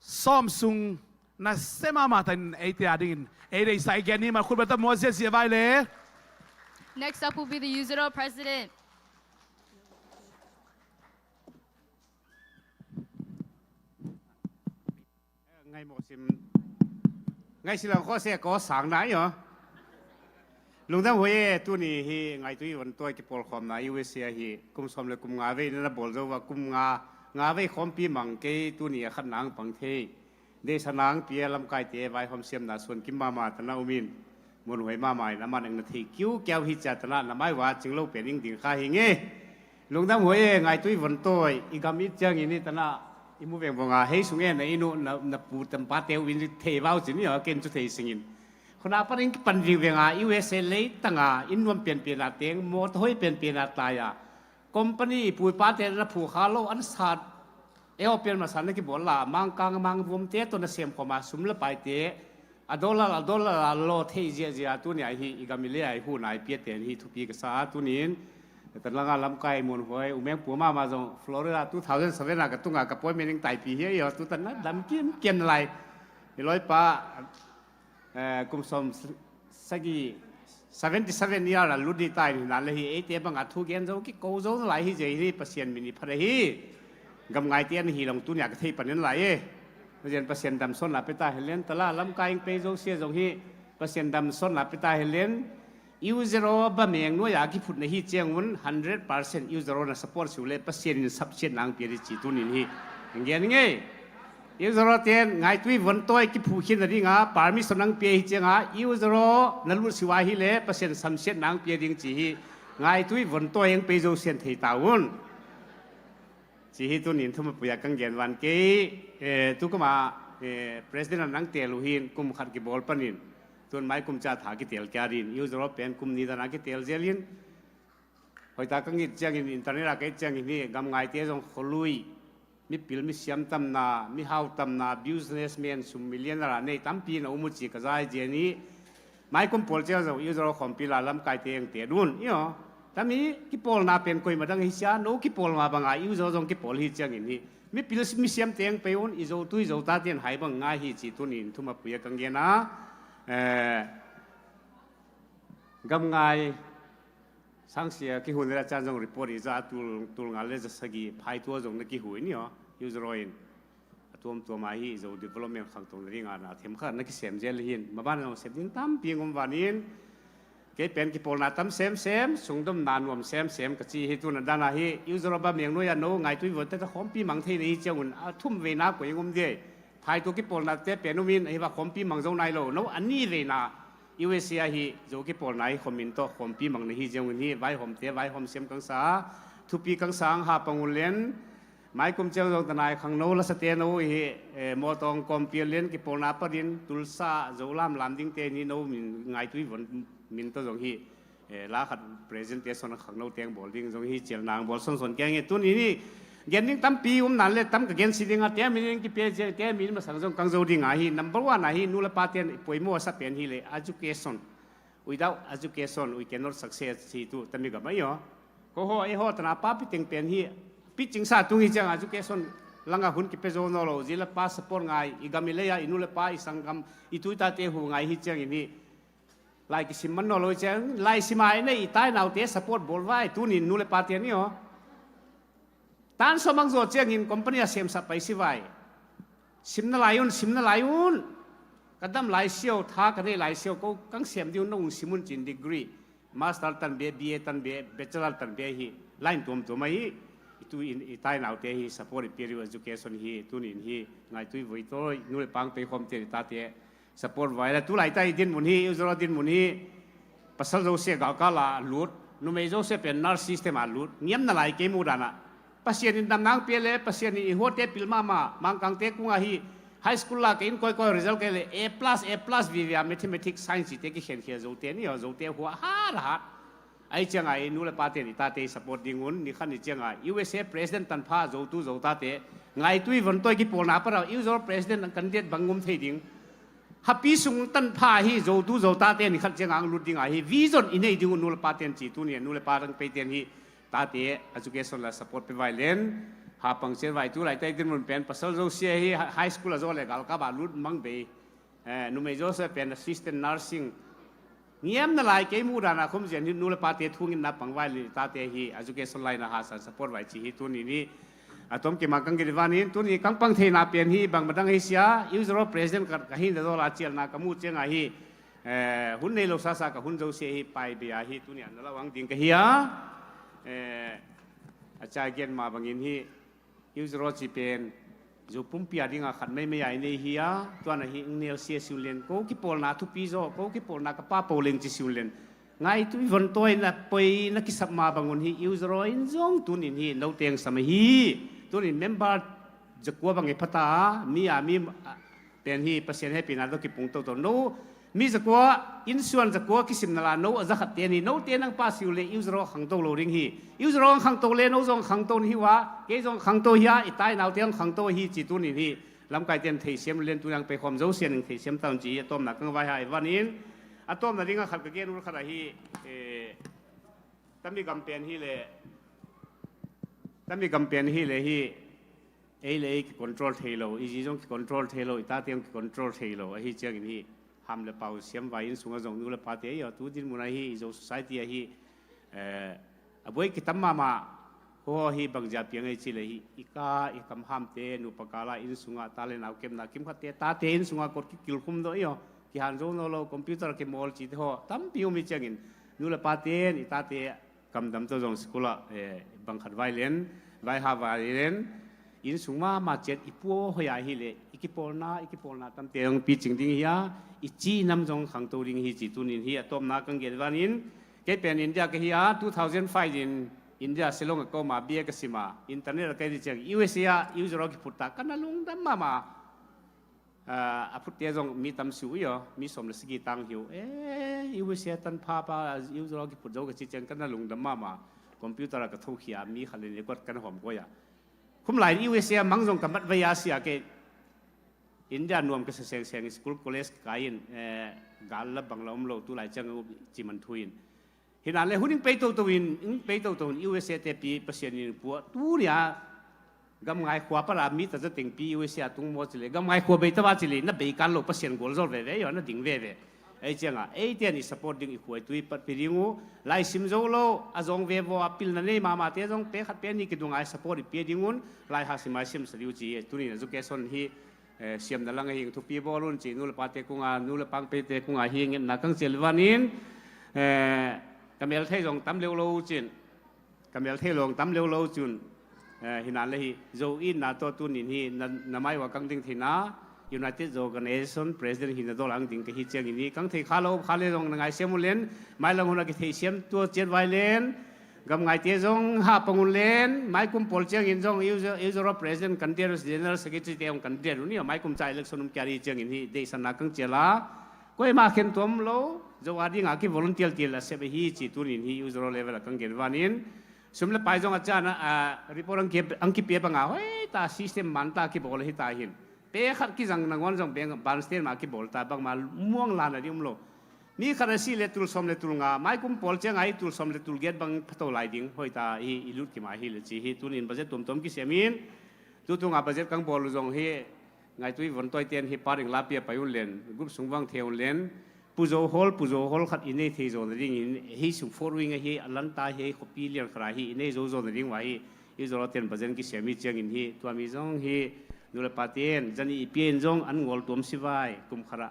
sawm sung na se mahmah tan eite a dingin ei deihsa i gen hi, ma khut bata maw ziahziah vai le. Next up will be the U Z O President. Ngai mawh sim. Ngai silang khaw se kaw sang nai aw. Lungdam huai e, tuni hi Ngaitui Vontawi kipawlkhawmna U S A hi kum sawm le kum nga vei na na bawl zo a, kum nga, nga vei khawmpi mang kei tuni a khat nang pang thei. Deihsa nang pia lamkaite vaihawm siamna suan kim mahmah tana umin. Mun huai mahmah in amah neng na thei kiukiau hi cia tana na mai va cing lo pen ing ding kha hi nge. Lungdam huai e, Ngaitui Vontawi, i gam it ciangin i tana, i mu vengvong a, hei sung e na i nu, na, na pu tampate uh in thei vau cin i a, ken cu thei singin. Khuna pan in kipan vingveng a, U S A leitang a, in nuam pianpian a teng, mawtaw hoi pianpian a tai a. Company i pu i pate na phu kha lo, an sat, e aw pian masa na kibawl la, mangkang mangvuamte tawh na sem khawm a, sum le paite, a dollar, a dollar, a law thei ziahziah tuni a hi, i gam i le a i hu nai piate hi thupi ka sa a tunin. Tan langa lamkai mun huai, umeng pu mama zong Florida two thousand seven a ka tunga ka poi mening taipi hi a i aw, tu tan na dam kim kian lai. I loi pa, eh, kum sawm sagi, seventy seven year a lut di tai ni na le hi, eite bang a thu gen zo, ki ko zo lai hi zia hi, Pasian min i phat a hi. Gam ngaite an hi long tunia ka thei panin lai e. Pasian, Pasian dam sawn la peta helen, tala lamkai ing pei zo sia zong hi, Pasian dam sawn la peta helen, U zero ba meng nuai a kiphut na hi ciang un, hundred percent U zero na support siu le, Pasian in sapsiat nang pia di ci tunin hi. Ngian nge, U zero ten, Ngaitui Vontawi kiphu khin na dinga, permission nang pia hi cianga, U zero na lut siu a hi le, Pasian samsiat nang pia ding ci hi, Ngaitui Vontawi eng pei zo sian thei ta un. Ci hi tunin thuma puya kang gen van kei, eh, tu kuma, eh, President an nang tel uh hin, kum khat kibawl panin, tun mai kum ca tha kitel kia din, U zero pen kum ni dana kitel zel hin, hoita kang it ciangin, internet a ka it ciangin hi, gam ngaite zong kholui, mipil misiam tamna, mihau tamna, businessman, sum millionaire a nei tampi na um uh ci ka zai zian hi, Maikum pawl ciang zong U zero khawmpi la lamkaite ang te dun, i aw. Tami kipawlna pen koima dang hi sia, no kipawl ma banga U zero zong kipawl hi ciangin hi. Mipil misiam teng pei un, i zo tui zo ta ten hai bang ngai hi ci tunin thuma puya kang gen a. Eh, gam ngai Sangsia kihun le can zong report i za tul, tul nga le za sagih phai tua zong na kihu i ni aw. User in a tuamtuam ahi zo development khangtong na ding a na them kha na kisem zel le hin. Maban zong sem ding tampi ngum vanin. Kei pen kipawlna tam semsem, sungdom na nuam semsem ka ci hi tuna dana hi. User ba meng nuai a no ngaitui vote ta khompi mang thei na hi ciangun a thum veina koi ngum de. Phai tua kipawlna te pen umin ahi va khompi mang zo nai lo. No a ni veina U S A hi zo kipawlna hi khomin tawh khompi mang na hi ziangun hi vaihom te vaihom siam kangsa thupi kangsa ang ha pangun len. Maikum ciang zong tanai khangno lasate no hi, eh, mawtawng kawmpi len kipawlna parin tulsa zo lamlam dingte ni no min ngaitui von min tawh zong hi. Eh, la khat presentation a khangno teng bawl ding zong hi cial nang bawl sonson keng hi tun hi ni. Gen ding tampi um nan le tam ka gen si ding a te min ding kipia te min masang zong kang zo ding a hi number one a hi nu le pa ten poimo a sa pen hi le education. Without education we cannot success si tu tami gam a i aw. Ko ho e ho tana pa piteng pen hi. Pitching sa tung hi ciang education langa hun kipe zo no lo zi le pa support ngai i gam i leia i nu le pa i sanggam i tuita te hu ngai hi ciang in hi. Lai kisim man no lo ciang lai sima i nei i tai naute support bawl vai tunin nu le pa te ni aw. Tan sawm ang zawh ciangin company a semsah pai si vai. Simna lai un, simna lai un. Ka dam lai siau tha ka nei lai siau ko kang sem ding un nong sim un cin degree master tan be B A tan be bachelor tan be hi line tuamtuam ahi. I tu in i tai naute hi support i peer education hi tunin hi ngaitui voi toi nu le pang pei khom te ta te support vai la tu lai tai din mun hi user din mun hi. Pasal zo sia galkal a lut numei zo sia pen nar system a lut niam na lai kei mu dana. Pasian in damnang pia le Pasian in i huate pil mama mangkangte kunga hi. High school la ke in koikoi result ke le A plus A plus vivia mathematics science te ki khen khia zote ni aw zote hua hat hat. Ai cianga i nu le pate ni tate i support ding un ni khan ni cianga U S A president tan pha zo tu zo tate ngaitui von toi ki polna para user president kan det bang ngum thei ding. Hapi sung tan pha hi zo tu zo tate ni khat cianga ang lut ding a hi vision i nei ding un nu le pate ci tu ni nu le pa rang pei ten hi. Tate education la support pe vai len ha pang chen vai tu lai tai din mun pen pasal zo sia hi high school a zo le gal ka ba lut mang bei. Eh, numei zo sia pen assistant nursing niam na lai kei mu dana khum zian hi nu le pate thungin na pang vai li tate hi education line a ha san support vai ci hi tu ni ni. A tom ki mang kang ki van in tu ni kang pang thei na pen hi bang madang hi sia user president ka hin da zo la cial na ka mu ciang a hi. Eh, hun nei lo sasa ka hun zo sia hi pai bia hi tu ni an la wang ding ka hi a. Eh, a cha gen ma bangin hi user ci pen zu pumpi a dinga khat mai mai ai nei hi a tuan a hi ing nel sia siun len ko ki polna thupi zo ko ki polna ka pa po leng ci siun len. Ngai tu i von toi na poi na kisap ma bangun hi user in zong tunin hi no teng sama hi tunin member zakua bang e phata mi a mi pen hi Pasian hepina to kipung toto no. Mi zakua insuan zakua kisim na la no a zakhat te ni no te nang pa siu le user khangto lo ring hi. User khangto le no zong khangto ni hi wa kei zong khangto hi a i tai nau te khangto hi ci tunin hi. Lamkai ten theisiam len tu nang pe khom zo sian ning theisiam taun ci a tomna kang vai ha i vanin a tomna ringa khat ka gen ur khat a hi. Eh, tami gam pen hi le tami gam pen hi le hi. Ei le ei ki control thei lo i zi zong ki control thei lo i tate zong ki control thei lo ahi ciangin hi. Ham le pau siam vai in sunga zong nu le pate ahi a tu din mun ahi i zo society ahi. Eh, a buai ki tam mama ho hi bang zia piang ei ci le hi i ka i kam ham te nu pa ka la in sunga ta le nau kem na kim khat te tate in sunga kot ki kil khum do i o ki han zo no lo computer ki mol ci te ho tampi um i ciangin nu le pate ni tate kamdam to zong sikul ah, eh, bang khat vai len vai ha vai len in sung ma ma ciat i puo hoia hi le i kipolna i kipolna tamte zong pi cing ding hi a i ci nam zong khangto ding hi ci tunin hi a tomna kang gen vanin kei pen India ka hi a two thousand five in India Shillong a koma bia ka sima internet a kai di ciang U S A a user ki putta kana lungdam mama. Ah, a phutte zong mi tam si uh i aw mi som le sigi tang hiu e U S A tan pha pa user ki phut zo ka ci ciang kana lungdam mama. Computer a ka thokhia mi khat le ni kuat kana hom koia. Khum lai U S A mang zong ka mat vai a sia ke India nuam ka sa seng seng school college ka kai in, eh, gal la bang la um lo tu lai ciang ci man thu in. Hina le hun ing pei toto in ing pei toto in U S A te pi Pasian in pua tu nia. Gam ngai khua para mi ta za teng pi U S A tung mo ci le gam ngai khua bei ta ba ci le na bei kan lo Pasian gol zol ve ve yo na ding ve ve. Ei ciangah eite in i support ding, i khua i tui patpih ding uh. Lai sim zo lo, a zawng vevo a pilna nei mahmahte zong pe khat pe nih kidunga i support i pia ding un. Lai ha sim a i siamsa ding uh ci hi. Tunin a zu ke son hi, eh, siamna lang ahi, thupi bawl un ci, nu le pate kungah, nu le pangpete kungah hi ngetna kang cial vanin, eh, ka mel thei zong tam leu lo cin, ka mel thei lawng tam leu lo cun, eh, hinan le hi, Zo itna tawh tunin hi, na, na mai uh a kang ding theihna, United Zo Organization President hi na dawl ang ding ka hi ciangin hi, kang thei kha lo, kha le zong na ngaisiam uh len, mailang hun a kitheihsiam tua ciat vai len, gamngaite zong hahpang uh len, maikum pawl ciangin zong User, User of President, Content General Secretary te hong kan den uh ni, maikum ca election um kiat hi ciangin hi, deihsanna kang cial a, koima khen tuam lo, Zo a dinga ki volunteer til a sep ahi ci tunin hi, User of level a kang gen vanin, sum le pai zong a cana, a, report ang ki, ang kipia banga, hoi ta system man ta kibawl hi ta hin. Pe khat kizang nanguan zong beng bandstand ma kibawl ta bangma muang lana ding um lo. Mi khat a si le tul sawm le tul nga, maikum pawl cianga hi tul sawm le tul giat bang phato lai ding, hoi ta hi, i lut kima hi le ci hi, tunin budget tuamtuam kisiam in, tutunga budget kang bawl uh zong hi, ngaitui von toi ten hi paring lapia pai un len, group sung vang thei un len, Pu Zo Hall, Pu Zo Hall khat i nei thei zaw nadingin, hei sung four wing ahi, a lanta hi, khuapi lian khara hi, i nei zo zaw nading wa hi, i zo lo ten bazen kisiam hi ciangin hi, tua mi zong hi, nu le pa ten, zani i pia in zong an ngol tuam sivai, kum khara.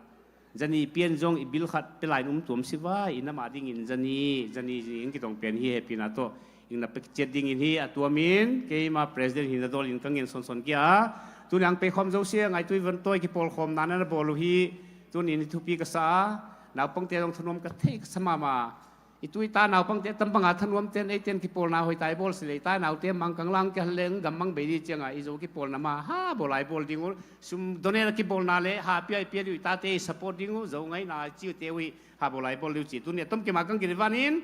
Zani i pia in zong i bil khat pe lai in um tuam sivai, i nam a dingin zani, zani zing kitong pen hi, hepina tawh, ing na pe ciat dingin hi, a tuamin, keima president hi na dawlin ka ngen sonson kia. Tuni ang pe khawm zo sia, ngaitui von toi kipawl khawm na na bawl uh hi, Tunin i thupi ka sa a, naupangte zong thanuam ka thei ka sa mahmah. I tu i ta naupangte tam banga thanuamte in eite in kipawlna hoih ta i bawl si le i ta naute mangkang lang kia leng gam mang bei dih cianga i zo kipawlna ma ha bawl a i bawl ding uh. Sum donate a kipawlna le ha pia i pia dih uh i tate i support ding uh, zo ngaina i ciute uh i ha bawl a i bawl dih uh ci. Tuni a tom kima kang kiri vanin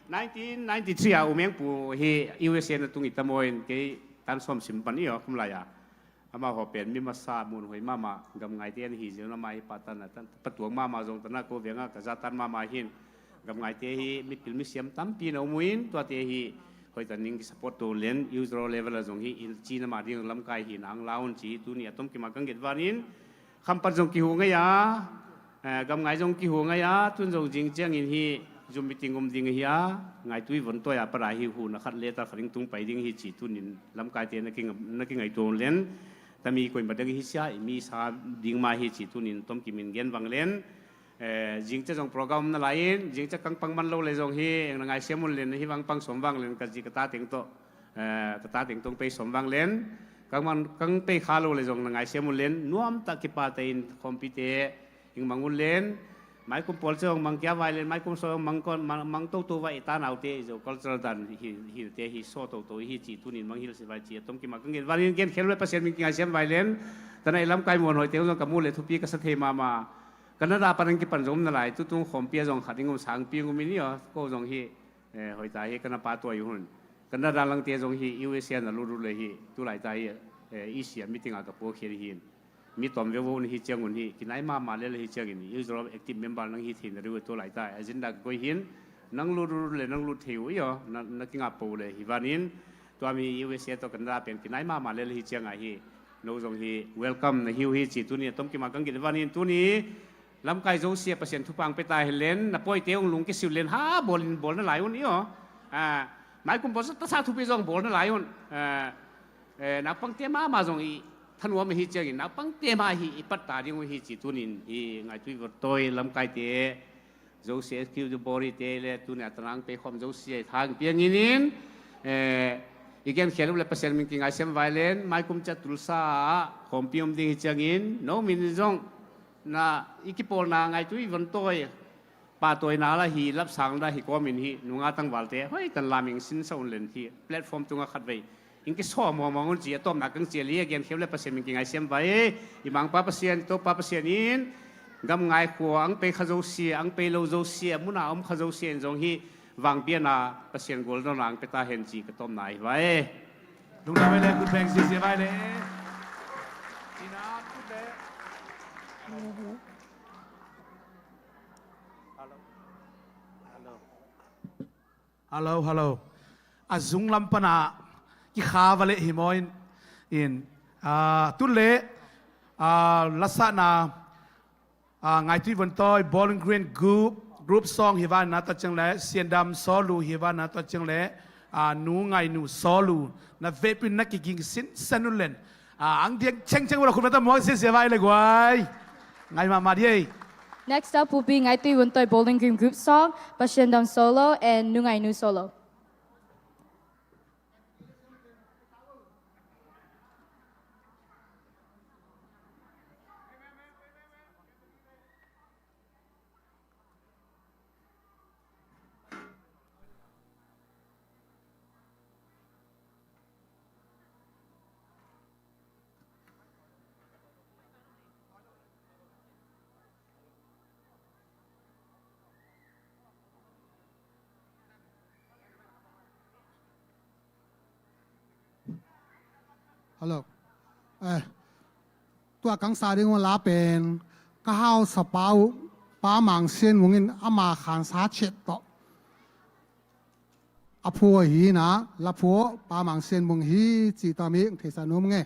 nineteen ninety-three a umengpu hi U S A na tung i tamaw in kei tan sawm sim pan i aw kum lai a. Amah haw pen mi masa mun hoih mahmah, gamngaite an hi zia, amah hi patan a tan patuang mahmah zong tan a ko veng a ka zatan mahmah hin. Gamngaite hi mipil misiam tampi na um uh in, tuate hi hoih tan ning ki support to len, User of level a zong hi in ci na mah ding lamkai hi na ang laun ci hi. Tuni a tom kima kang get vanin, khampat zong kihu ngai a, eh, gamngai zong kihu ngai a, tun zong zing ciangin hi Zoom meeting um ding ahi a, ngaitui von toi a para hi hu na khat le ta kharing tung pai ding hi ci tunin lamkaite na kinga-, na kingaituang len, tami koima dang hi sia, i mi sa ding ma hi ci tunin tom kimin gen vang len, eh, zing cia zong program na lai in, zing cia kang pang man lo le zong hi, eng na ngaisiam un len, hi vang pang som vang len, ka zi ka ta teng tawh, eh, ka ta teng tong pei som vang len, kang man, kang pei kha lo le zong na ngaisiam un len, nuam tak kipate in khompite, Ing mang un len, maikum pawl ciang mang kia vai len, maikum saw mang kon, mang, mang toto vai i ta naute i zo cultural dan hi, hi te hi saw toto hi ci tunin mang hil si vai ci a tom kima kang gen. Vanin gen khel le Pasian min kingaisiam vai len, tana i lamkai muan hoih te zong ka mu le thupi ka sa thei mama. Canada pan ang kipan zong um na lai, tutung khawmpi a zong khat ing um sangpi ing um in i aw, ko zong hi, eh, hoih ta hi ka na pa tua i hun. Canada langte zong hi, U S A na lurur le hi, tu lai ta hi, eh, i sia meeting a ka pua khian hi. Mi tom veu veu na hi ciangun hi, kinai mahmah lel hi ciangin, User of active member nang hi theina riu tu lai ta, agenda ka koi hin, nang lut lut le nang lut thei uh i aw, na, na kingap po le hi vanin, tua mi U S A tawh Canada pen kinai mahmah lel hi cianga hi, no zong hi, welcome na hi uh hi ci tuni, a tom kima kang gin vanin tuni, lamkai zosia Pasian thupang peta hi len, na poi te ung lung kisiu len, ha, bawlin bawl na lai un i aw, a, maikum bawl sa tasa thupi zong bawl na lai un, a, Eh, naupangte mahmah zong i thanuam ahi ciangin, naupangte mah hi i patta ding uh hi ci tunin hi ngaitui vawt tawi lamkaite, zosia executive body te le tunia tanang peikhawm zosia i thang piangin in, eh, i genkhia uh le Pasian min kingaisiam vai len, maikum cia tulsa ah khawmpi om ding hi ciangin, no min zong na i kipawlna ngaitui vawt tawi, Pahtawina la hi, lapsang la hi kawmin hi, nunga tangvalte, hoi, tan laming sinsa un len hi, platform tunga khatvei. Ing kisaw mawngmawng un ci, a tawpna kang cial hi, a genkhia uh le Pasian min kingaisiam vai, i mangpa Pasian, i topa Pasian in, gam ngai khua, ang pei kha zosia, ang pei lo zosia, muna om kha zosia in zong hi, vangpiana Pasian gualnawna ang peta hen ci, ka tawpna hi vai. Lungdam vai le, kut beng zizia vai le. Ina, kut le. Hello, hello. A zung lam pana kikha va leh hi maw in, in, ah, tun leh, ah, lasahna Ah, Ngaitui Vun Tawi Bowling Green Group, group song hi va na, tua ciang le Sian Dam Solo hi va na, tua ciang le, ah, Nu Ngai Nu Solo. Na vepin na kiging sinsen un len. Ah, ang diang cengceng ula khut mata muang sia sia vai le guai. Ngai mahmah di ei. Next up will be Ngaitui Vun Tawi Bowling Green Group song, Pasian Dam Solo and Nu Ngai Nu Solo. Hello. Eh, tua kangsa ding uh la pen ka hausa pa uh, Pa Mang Sian Mung in ama khansa chet tawh a phuah hi na, la phuah Pa Mang Sian Mung hi ci tawh mi theisa num nge.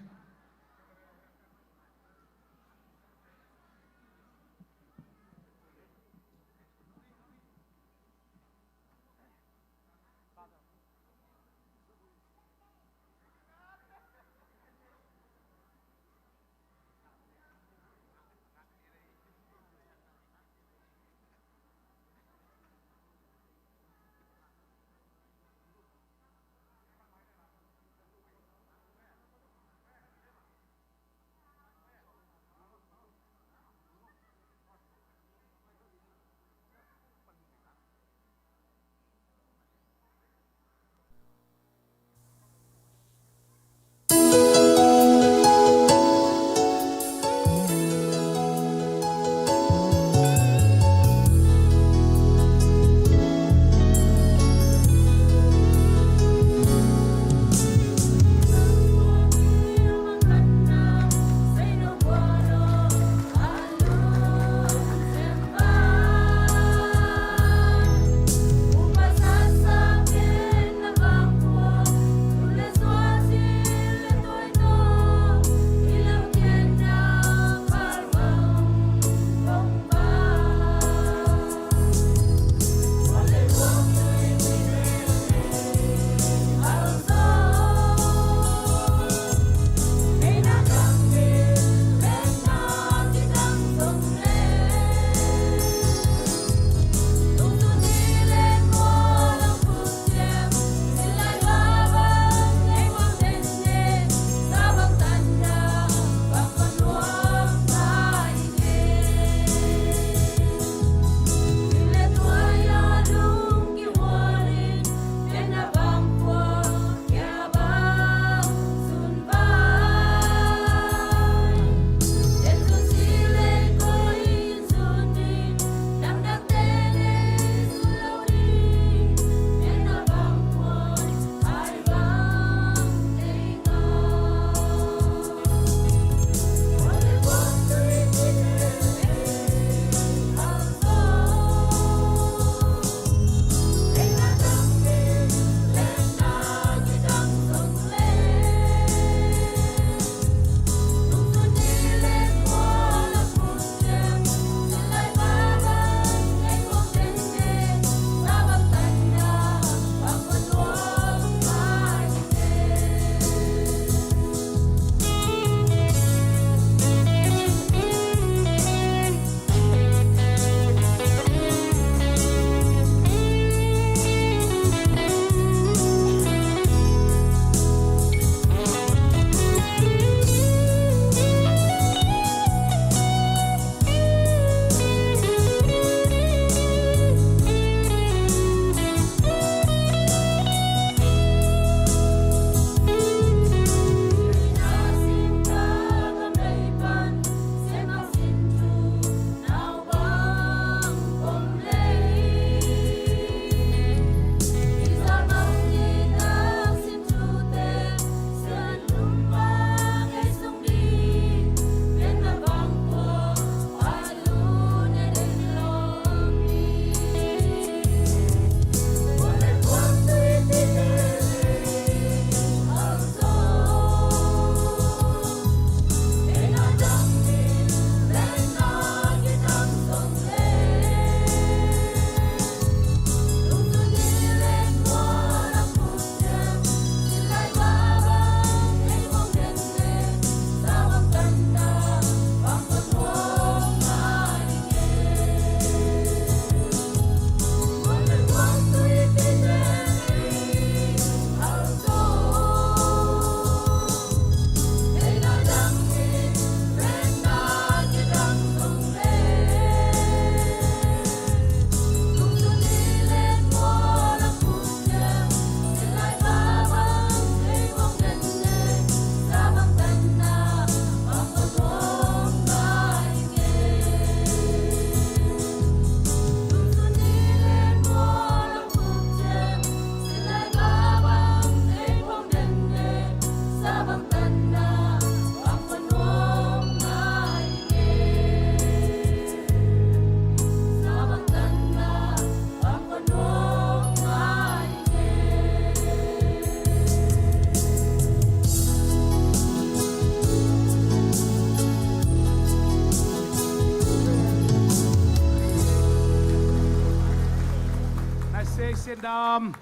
Siandam.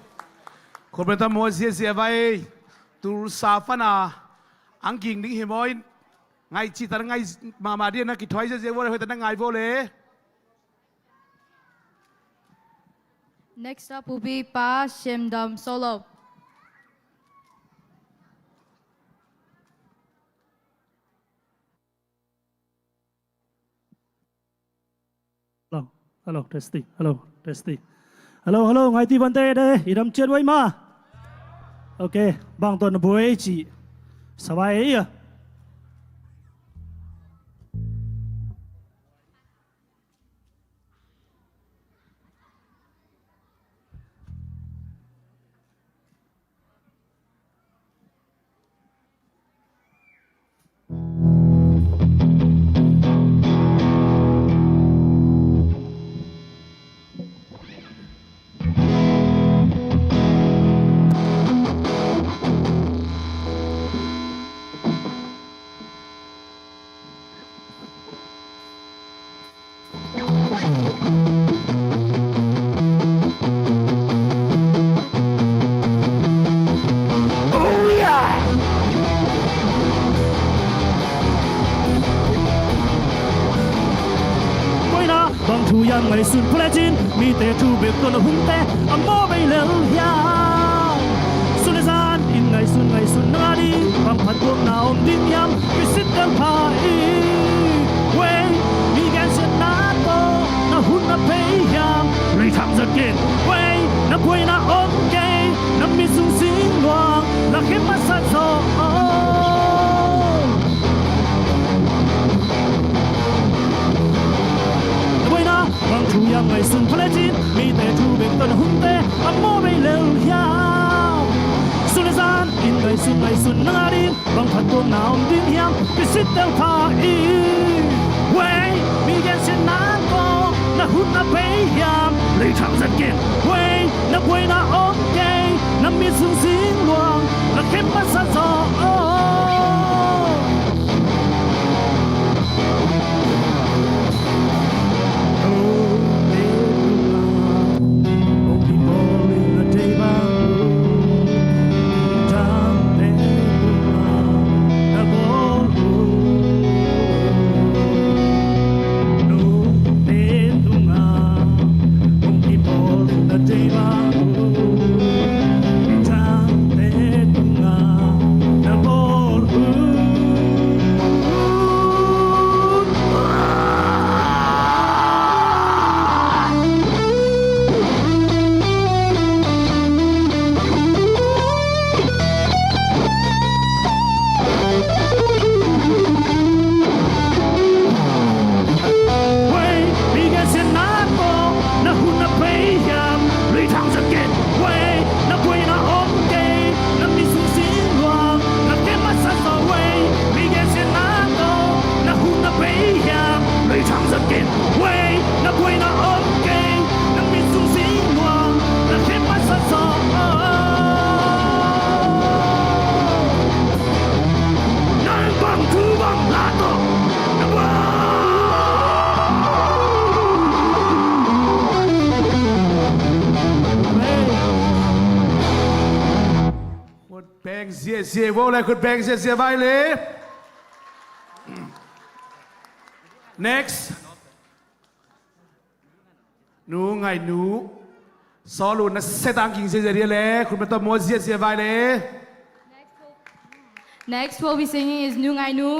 Khutbeng ta maw, ziazia vai. Tulsa fana ang ging ding hi maw in. Ngai ci ta ngai mahmah dia na kithuai ziazia vua le, hoih ta na ngai vua le. Next up will be Pa Siandam solo. Hello, hello, testing. Hello, testing. Hello, hello, ngaiti vante de, i dam ciat vai ma. Ok, bang ton buai ci. Savai ia. Buaina bang thu hiam ngaihsun pha lecin, mite thu bek tawh na hunte a mawh bei lel hiam? Sun le zan in ngaihsun ngaihsun na ngah ding, bang phattuamna om ding hiam? Kisit tel pha in. Wei, mi gensiatna tawh na hun na pei hiam? Lei thang zat kei in. Wei, na buaina om kei, na mit sung sing luang la khem masa zaw. Na buaina bang thu hiam ngaihsun pha lecin, mite thu bek tawh na hunte a mawh bei lel hiam? Sun le zan in ngaihsun ngaihsun na ngah ding, bang phattuamna om ding hiam? Kisit tel pha in. Wei, mi gensiatna tawh na hun na pei hiam? Lei thang zat kei in. Wei, na buaina om kei, na mit sung sing luang la khem masa zaw. Wei, mi gensiatna tawh na hun na pei hiam? Lei thang zat kei in. Wei, na buaina om kei, na mit sung sing luang la khem masa zaw. Wei, mi gensiatna tawh na hun na pei hiam? Lei thang zat kei in. Wei, na buaina om kei, na mit sung sing luang la khem masa zaw. Nang bang thu bang la tawh na buai. Khut beng ziazia vua le, khut beng ziazia vai le. Next. Nu Ngai Nu. Sawl uh na setang ging ziazia dia le, khut beng tawh maw, ziazia vai le. Next will be singing is Nu Ngai Nu.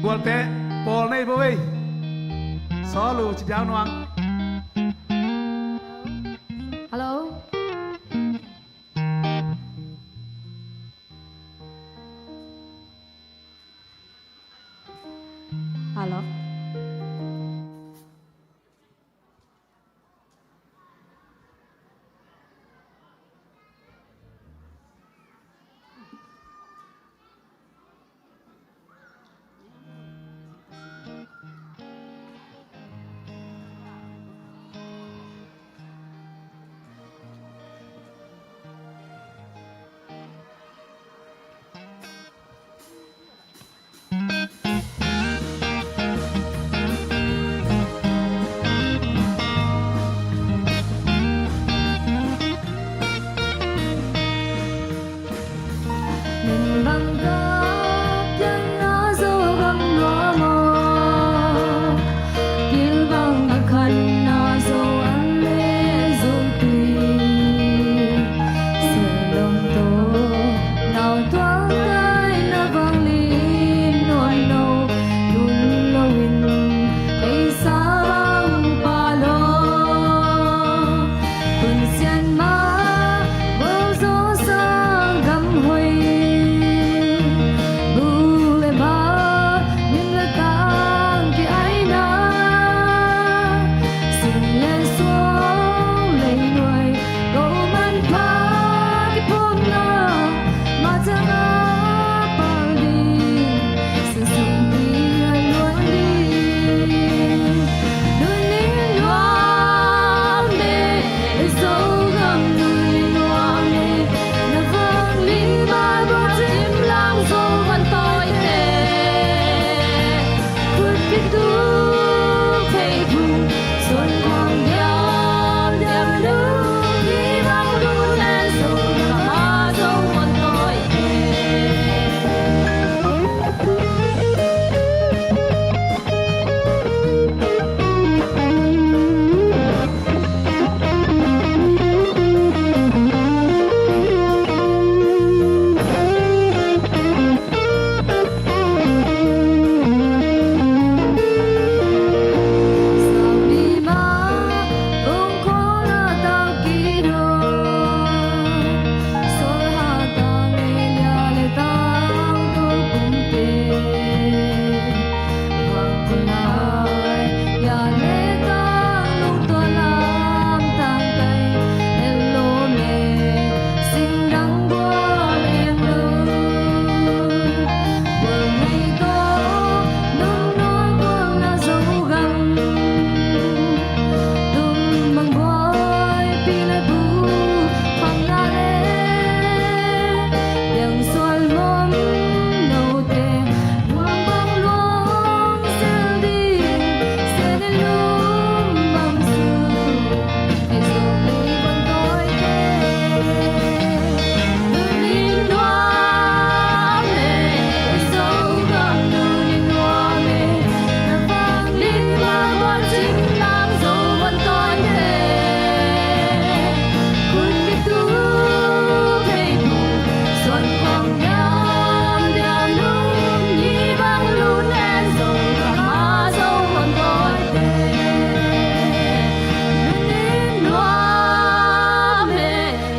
Gualte, pawl nei bo ei. Sawl uh ci diau nuang. Hello. Hello. Min bang kap pianna Zogam nuam aw, kilbang a khanna Zo an le Zo tui. Selom tawh nau tuang tai na vang lim nuam lo, tun loin ei sa bang pa lo. Hun sian mah, bawlzaw sang gam hoih, bu le ba, lim le tang ki-aina, sin le suang, lei nuai, ko manpha kiphawkna, mah ciang a pal ding, Sumpi a luang ding. Nunning nuam e, Zogam nunning nuam e. Na vang lim a bawlcim lang Zo van tawite. Khut kituk thei thum, suan kuang diam diam lung, hi bang lun en Zo, ka ma Zo van tawite.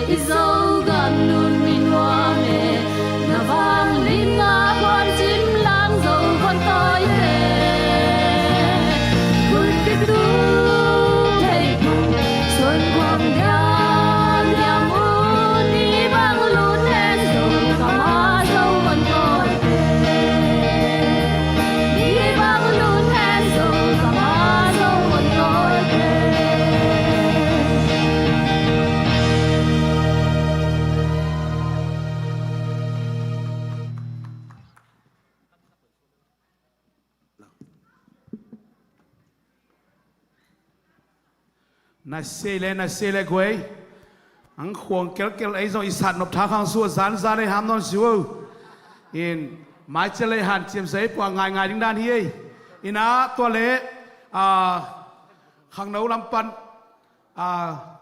I Zogam nunning nuam e, na vang lim a bawlcim lang Zo van tawite. Khut kituk thei thum, suan kuang diam diam un, hi bang lun en Zo, ka ma Zo van tawite. Hi bang lun en Zo, ka ma Zo van tawite. Na sei le, na sei le guai. Ang khuang kelkel ei zong i sat nop tha khang sua zan zan ei ham nawn si uh. In mai cia le han ciam sa ei pua ngai ngai ding dan hi ei. In a tua le, a, khangno lam pan, a,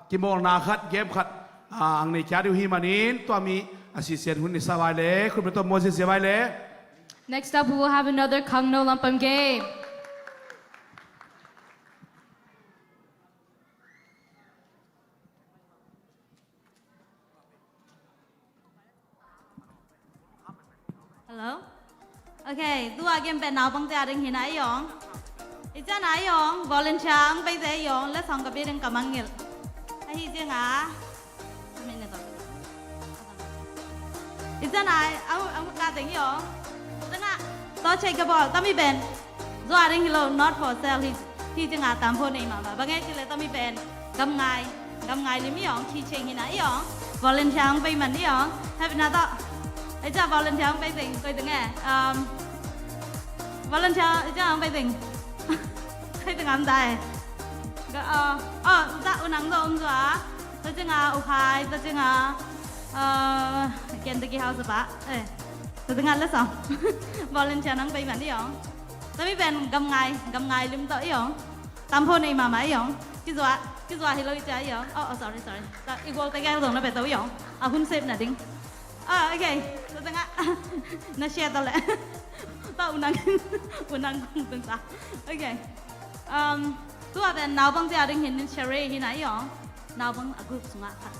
kimawlna khat, game khat, a, ang nei kia diu hi manin, tua mi a sisian hun ni sa vai le, khun pe tua mual sisia vai le. Next up, we will have another Khangno Lampam game. Hello. Okay, tua game pen naupangte a ding hi na i ong. I ciang a i ong, volunteer ang beite i ong, letsong ka bia ding ka mangngilh. Ahi ciang a. I ciang a, a, a, ka ding i ong. Tua ciang a, to check ka ball, tami pen. Zua ding hi lo, not for sale hi, hi ciang a tam pho nei mahmah. Bang e ci le tami pen gamngai, gamngai lim i ong, keychain hi na i ong. Volunteer ang bei man i ong. Happy na to. Ai ca volunteer ang bei ding, koi ding e. Um, volunteer, ai ca ang bei ding. Koi ding am dai. Ga, uh, oh, za unang zo um zua. Za ciang a ukhai, za ciang a, uh, ken deki hau sa ba. Eh, za ciang a la sa. Volunteer ang bei man i ong. Tami pen gamngai, gamngai lim to i ong. Tam pho nei mahmah i ong. Kizua, kizua hi lo i cia i ong. Oh, oh, sorry, sorry. Ta, i gual te gel dong na pe to i ong. A hun sep na ding. Ah, okay. Tua tengah. Na share to le. Ta unang, unang kong tengah. Okay. Um, tua pen naupangte a ding hi in charade hi na i ong. Naupang a group sungah khat.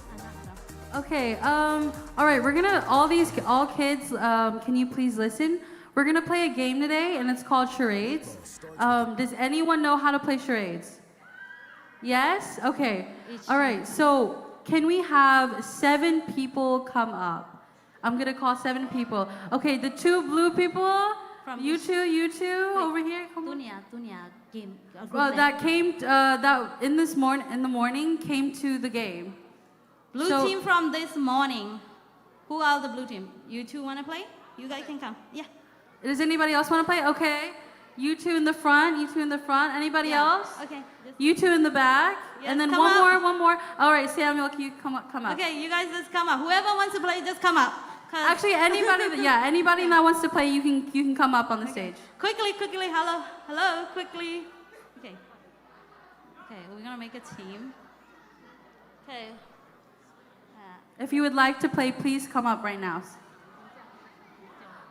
Okay, um, all right, we're gonna, all these, all kids, um, can you please listen? We're gonna play a game today, and it's called charades. Um, does anyone know how to play charades? Yes? Okay. All right, so can we have seven people come up? I'm gonna call seven people. Okay, the two blue people, you two, you two, over here, come on. Tunia, tunia game. Well, that came, uh, that in this morn-, in the morning, came to the game. Blue team from this morning. Who are the blue team? You two wanna play? You guys can come. Yeah. Does anybody else wanna play? Okay. You two in the front. You two in the front. Anybody else? Okay. You two in the back. And then one more, one more. All right, Samuel, can you come up? Come up. Okay, you guys just come up. Whoever wants to play, just come up. Actually, anybody. Yeah, anybody that wants to play, you can, you can come up on the stage. Quickly, quickly. Hello, hello, quickly. Okay. Okay, we're gonna make a team. Okay. If you would like to play, please come up right now.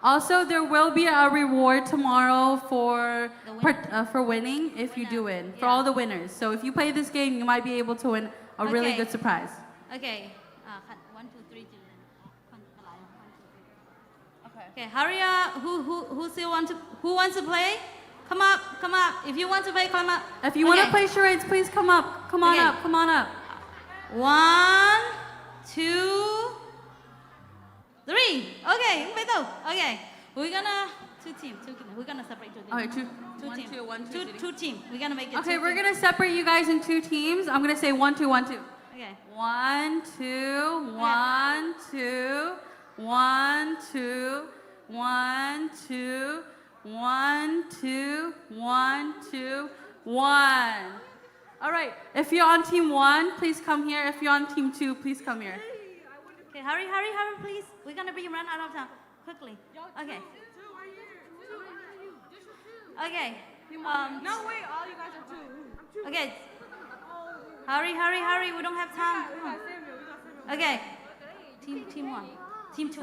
Also, there will be a reward tomorrow for, uh, for winning if you do win, for all the winners. So if you play this game, you might be able to win a really good surprise. Okay. Uh, one, two, three, two. Okay, hurry up. Who, who, who still want to, who wants to play? Come up, come up. If you want to play, come up. If you wanna play charades, please come up. Come on up, come on up. One, two, three. Okay, okay. We're gonna, two team, two team. We're gonna separate two teams. All right, two. Two team. Two team. We're gonna make it. Okay, we're gonna separate you guys in two teams. I'm gonna say one, two, one, two. Okay. One, two, one, two. One, two, one, two, one, two, one, two, one. All right. If you're on team one, please come here. If you're on team two, please come here. Okay, hurry, hurry, hurry, please. We're gonna be run out of time. Quickly. Okay. Okay. Um, no, wait, all you guys are two. Okay. Hurry, hurry, hurry. We don't have time. Okay. Team, team one. Team two.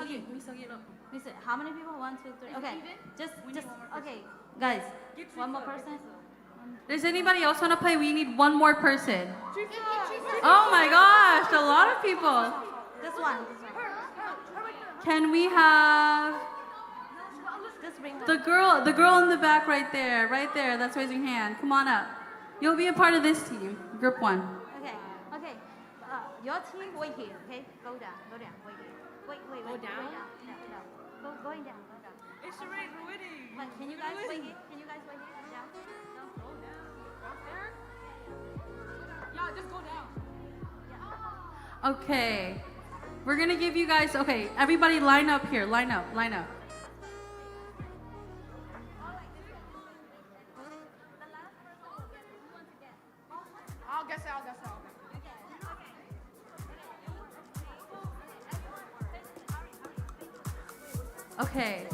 How many people? One, two, three. Okay. Just, just, okay. Guys, one more person. Does anybody else wanna play? We need one more person. Oh my gosh, a lot of people. This one. Can we have the girl, the girl in the back right there, right there, that's raising hand? Come on up. You'll be a part of this team, group one. Okay, okay. Uh, your team, wait here, okay? Go down, go down, wait here. Wait, wait, wait. Go down? Go down. Go, going down, go down. It's already ruining. But can you guys wait here? Can you guys wait here? Down. Down. Go down. Downstairs? Yeah, just go down. Okay. We're gonna give you guys, okay, everybody line up here. Line up, line up. I'll guess it, I'll guess it, I'll guess it. Okay.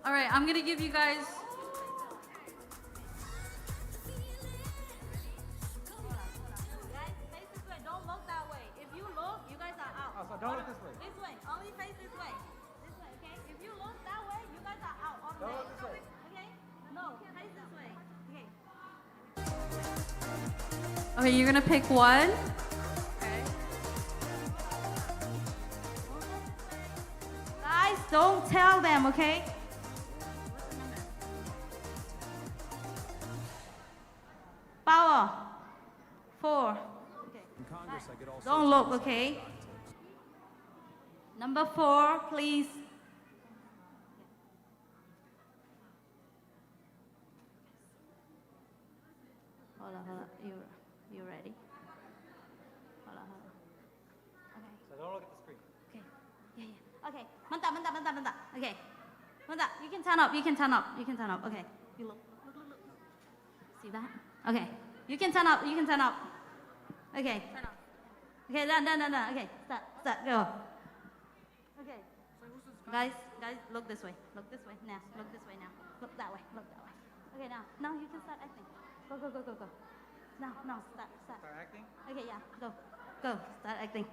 All right, I'm gonna give you guys. Guys, face this way. Don't look that way. If you look, you guys are out. Oh, so don't look this way. This way. Only face this way. Okay, you're gonna pick one. Guys, don't tell them, okay? Power. Four. Okay. Don't look, okay? Number four, please. Hold on, hold on. You, you ready? Hold on, hold on. Okay. So don't look at the screen. Okay. Yeah, yeah. Okay. Mantap, mantap, mantap, mantap. Okay. Mantap. You can turn up. You can turn up. You can turn up. Okay. You look. Look, look, look. See that? Okay. You can turn up. You can turn up. Okay. Turn up. Okay. Done, done, done, done. Okay. Start. Start. Go. Okay. Guys, guys, look this way. Look this way now. Look this way now. Look that way. Look that way. Okay, now, now you can start acting. Go, go, go, go, go. Now, now, start, start. Start acting? Okay, yeah, go. Go, start acting.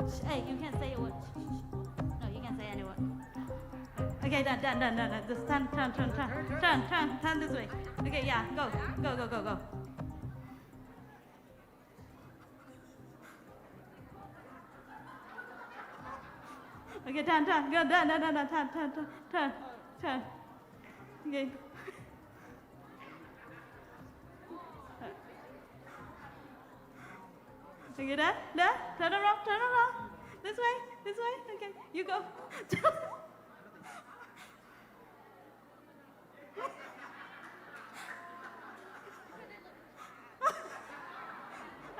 Shh, hey, you can't say a word. Shh, shh, shh. No, you can't say any word. Okay, done, done, done, done, done. Just turn, turn, turn, turn. Turn, turn, turn this way. Okay, yeah, go. Go, go, go, go. Okay, turn, turn, go, turn, turn, turn, turn, turn, turn, turn, turn. Okay. Okay, there, there, turn around, turn around. This way, this way. Okay, you go.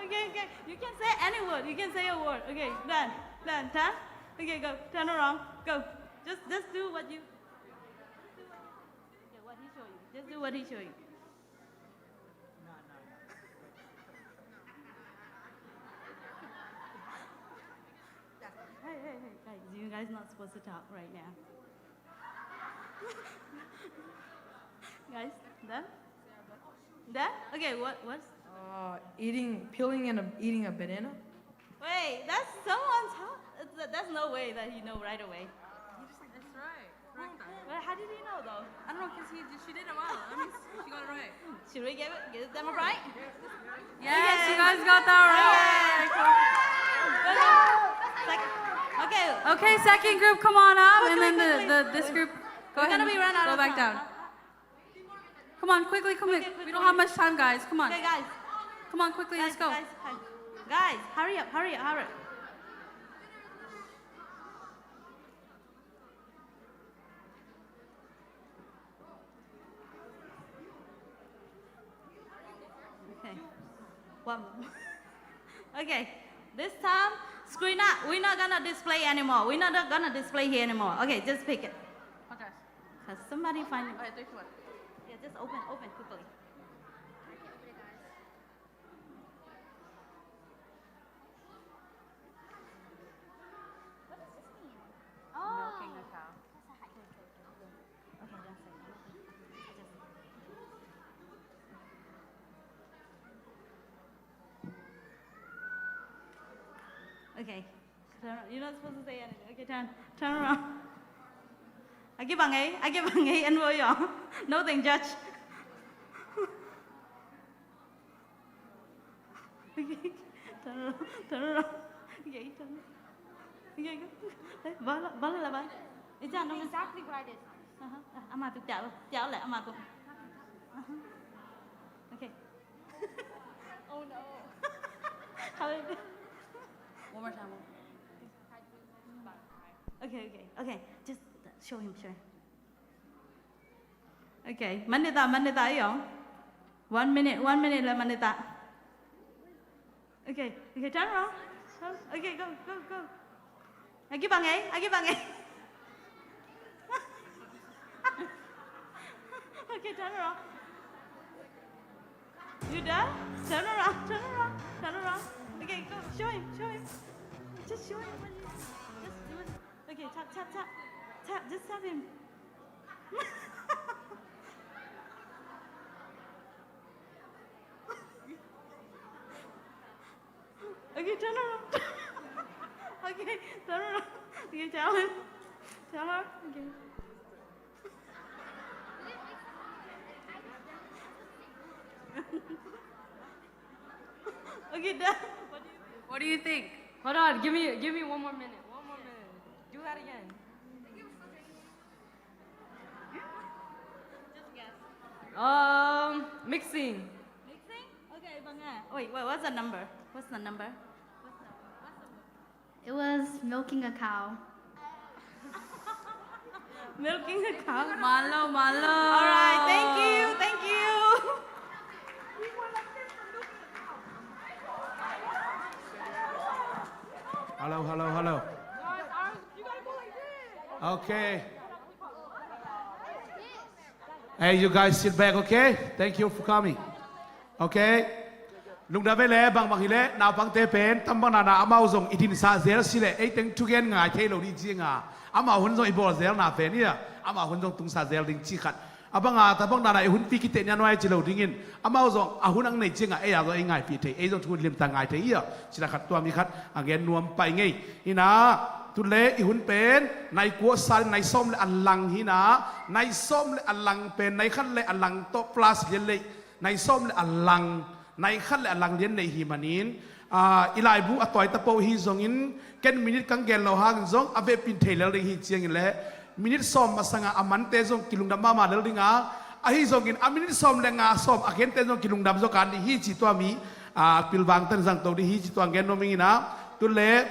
Okay, okay. You can say any word. You can say a word. Okay, done. Done. Turn. Okay, go. Turn around. Go. Just, just do what you. Okay, what he show you. Just do what he show you. Hey, hey, hey, guys. You guys not supposed to talk right now. Guys, done? Done? Okay, what, what's Uh, eating, peeling and a, eating a banana. Wait, that's someone's house. It's, that's no way that he know right away. That's right. Correct that. Well, how did he know though? I don't know, 'cause he, she did it well. I mean, she got it right. Should we give it, give them a break? Yes, you guys got that right. Sec-, okay. Okay, second group, come on up, and then the, the, this group, go ahead. We're gonna be run out of time. Go back down. Come on, quickly, quickly. Quickly, quickly. We don't have much time, guys. Come on. Okay, guys. Come on, quickly, let's go. Guys, guys, guys. Guys, hurry up, hurry up, hurry up. Okay. One more. Okay. This time, screen up. We're not gonna display anymore. We're not gonna display here anymore. Okay, just pick it. Okay. 'Cause somebody find it. Alright, three, two, one. Yeah, just open, open quickly. What does this mean? Oh. Milking a cow. Okay. Turn around. You're not supposed to say anything. Okay, turn. Turn around. Agi bang ei, agi bang ei, en wo yo. No thing judge. Okay, turn around, turn around. Okay, turn. Okay, go. Eh, bala, bala la ba. Exactly what I did. Aha, ah, ama tu tiao, tiao le, ama tu. Aha. Okay. Oh no. How is it? One more time. Okay, okay, okay. Just show him, show him. Okay, manita, manita, yo. One minute, one minute la manita. Okay, okay, turn around. Okay, go, go, go. Agi bang ei, agi bang ei. Okay, turn around. You done? Turn around, turn around, turn around. Okay, go, show him, show him. Just show him what you, just do it. Okay, tap, tap, tap. Tap, just tap him. Okay, turn around. Okay, turn around. Okay, tell him. Tell her. Okay. What do you think? Hold on, give me, give me one more minute. One more minute. Do that again. Um, mixing. Mixing? Okay, bang ah. Wait, wait, what's the number? What's the number? It was milking a cow. Milking a cow. Malo, malo. All right, thank you, thank you. Hello, hello, hello. Okay. Hey, you guys sit back, okay? Thank you for coming. Okay? Lungdam ei le, bangbang hi le, naupangte pen, tambang nana amau zong i dinsa zel si le, ei teng thugen ngai thei lo ding cianga. Amau hun zong i bawl zel na pen ia, amau hun zong tungsa zel ding ci khat. A banga, tambang nana i hunpi kiteh nia nuai ci lo dingin, amau zong a hun ang nei cianga, ei a zong ei ngaipih thei, ei zong thu limta ngai thei ia, cina khat tua mi khat, a gen nuam pai ngei. Hina, tule i hun pen, nai kua sal, nai sawm le a lang hina, nai sawm le a lang pen, nai khat le a lang tawh plus lian le, nai sawm le a lang, nai khat le a lang lian nei hi manin, ah, i laibu a tawi tapo hi zongin, ken minute kang gen lo hangin zong, a vehpin thei lel ding hi ciangin le, minute sawm masanga a mante zong kilungdam mahmah lel dinga, ahi zongin a minute sawm le nga sawm a gente zong kilungdam zaw kan ding hi ci tua mi, ah, pilvang tan zang to ding hi ci tua gen nuam ing ina, tule,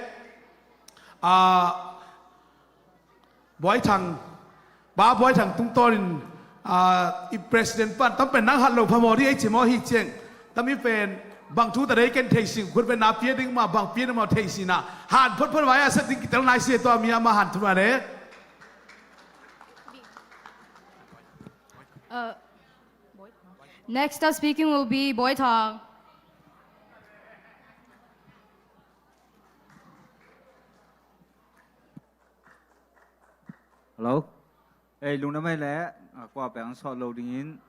ah, Bawi Thang, Pa Bawi Thang tungtawnin, ah, i president pan, tam pen nang hat lo phamawh ding ei ci maw hi ciang. Tam i pen, bang thu ta dei ken thei sing, khut pen na pia ding ma, bang pia ding ma thei sina. Han phot phot vai a sak ding kitel nai si tua mi a ma han thu ma le. Uh, next up speaking will be Bawi Thang. Hello. Ei, lungdam ei le, a, kua peng sawt lo dingin,